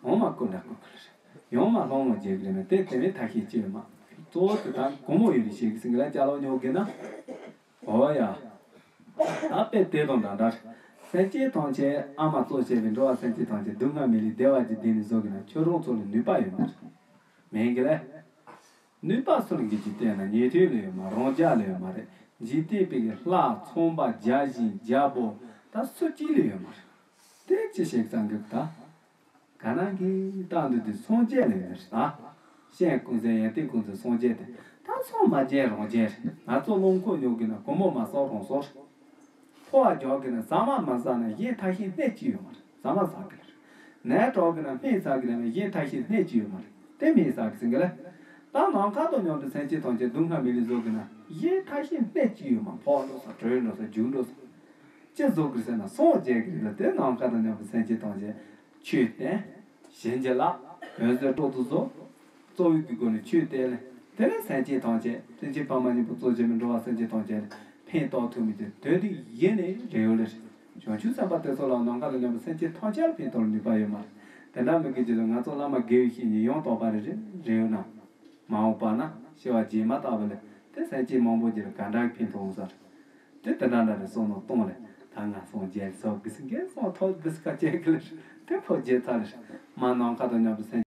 འོང་མ་ཀུན་ལ་ཀུན་གི་ལེ་རེད། ཡང་མ་སློང་བ་བརྗེད་གི་རེད་མེད་དེ་དེ་ནས་ཐ་ཤལ་སྐྱེ་བ་མ། གཙོ་བོ་དེ་དང་སྒོར་མོ་ཡོད་ལེ་ཤེས་གི་སེང་གེ་ལ་ཅ་ལག་ཉོ་གི་ན། འོ་ཡ། ད་དཔེ་དེ་དང་འདྲ་འདྲ། སེམས་ཅན་ཐམས་ཅད་ཨ་མ་གཙོ་བྱས་པའི་འགྲོ་བ་སེམས་ཅན་ཐམས་ཅད་སྡུག་བསྔལ་མེད་ལས་བདེ་བ་ཅིག་ལྡན་ནས་བཟོ་གི་ན་ཁྱོད་རང་ཚོ་ལ་ནུས་པ་ཡོད་མ་རེད། མེད་གི་ལེ། ནུས་པ་སུ་ལ་འགི་ཅིག་བསྟན་ན་ཉན་ཐོས་ལ་ཡོད་མ་རང་རྒྱལ་ལ་ཡོད་མ་རེད། འཇིག་རྟེན་པའི་གི་ལྷ་ཚངས་པ་བརྒྱ་བྱིན་རྒྱལ་པོ་ད་སུ་གཅིག་ལ་ཡོད་མ་རེད། དེ་ཅི་ཞིག་ཙང་གི་ད། ག་ན་གི་རྟགས་འདི་དུས་སངས་རྒྱས་ལས་ཡོད་རེད་ད། གཤེན་ཀུན་གསལ་ཡོན་ཏན་ཀུན་གསལ་སངས་རྒྱས་དེ་ད་སངས་མ་རྒྱས་རང་རྒྱས་རེད། ང་ཚོ་རླངས་འཁོར་ཉོ་གི་ན་སྒོར་མོ་མ་གསོག་རང་གསོག་རེད། ཕོ་བ་རྒྱག་གི་ན་ཟ་མ་མ་ཟ་ན་གཞན་ཐ་ཤལ་སྣེ་གཅིག་ཡོད་མ་རེད། ཟ་མ་ཟ་གི་རེད། ནས་གྲོགས་གི་ན་སྨན་ཟ་གི་ན་གཞན་ཐ་ཤལ་སྣེ་གཅིག་ཡོད་མ་རེད། དེ་སྨན་ཟ་གི་ཟིན་གི་ལ། ད་ནམ་མཁའ་དང་མཉམ་པའི་སེམས་ཅན་ཐམས་ཅད་སྡུག་བསྔལ་མི་ལས་བཟོད་དགོས་ན། གཞན་ཐ་ཤལ་སྣེ་གཅིག་ཡོད་མ། ཕོག་འགྲོ་ས། བྲོས་འགྲོ་ས། རྒྱུག་འགྲོ་ས། ཅི་བཟོད་དགོས་ཟེར་ན། སངས་རྒྱས་ཀྱི་རིགས་ལ་དེ་ནམ་མཁའ་དང་མཉམ་པའི་སེམས་ཅན་ཐམས་ཅད་ཆོས་བསྟན། བྱིན་གྱིས་བརླབས། བོད་ཟས་སྤྲོ་བསྡུ་བཟོ། རྩ་བའི་གི་སྒོ་ནས་ཆོས་བསྟན་ལས། དེ་ནས་སེམས་ཅན་ཐམས་ཅད། སེམས་ཅན་ཕ་མ་གཉིས་པོ་གཙོ་བྱས་པའི་འགྲོ་བ་སེམས་ཅན་ཐམས་ཅད་ལ་ཕན་ཐོགས་ཐུབ་མི་དེ་དོན་དེ་ཡེ་ནས་རེད་ཡོད་ལེ། བྱང་ཆུབ་སེམས་དཔའ་དེ་ཚོ་ལ་ནམ་མཁའ་དང་མཉམ་པའི་སེམས་ཅན་ཐམས་ཅད་ལ་ཕན་ཐོགས་ནུས་པ་ཡོད་མ་རེད། དེ་འདྲ་མི་དགོས་ཀྱི་ལ། ང་ཚོ་བླ་མ་དགེ་བའི་བཤེས་གཉེན་ཡང་དག་པ་རེ་རེ་རེ་ཡོད་ན། མ་འོངས་པ་ན་སྐྱེ་བ་རྗེས་མ་ལྟ་བུ་ལ་དེ་སེམས་ཅན་མང་པོ་ཅིག་ལ་ག་འདྲ་ཕན་ཐོགས་འོང་ས་རེད། དེ་དེ་འདྲ་འདྲ་རེ་བསམ་བློ་གཏོང་ལེ། ད་ང་སངས་རྒྱས་ཚོགས་ཀྱི་སེང་གེ་སོང་ཐོག་དེ་སྐད་ཆ་གི་ལེ། དེ་ཕོ་རྒྱས་ཚ་ལེ། མ་ནམ་མཁའ་དང་མཉམ་པའི་སེམས།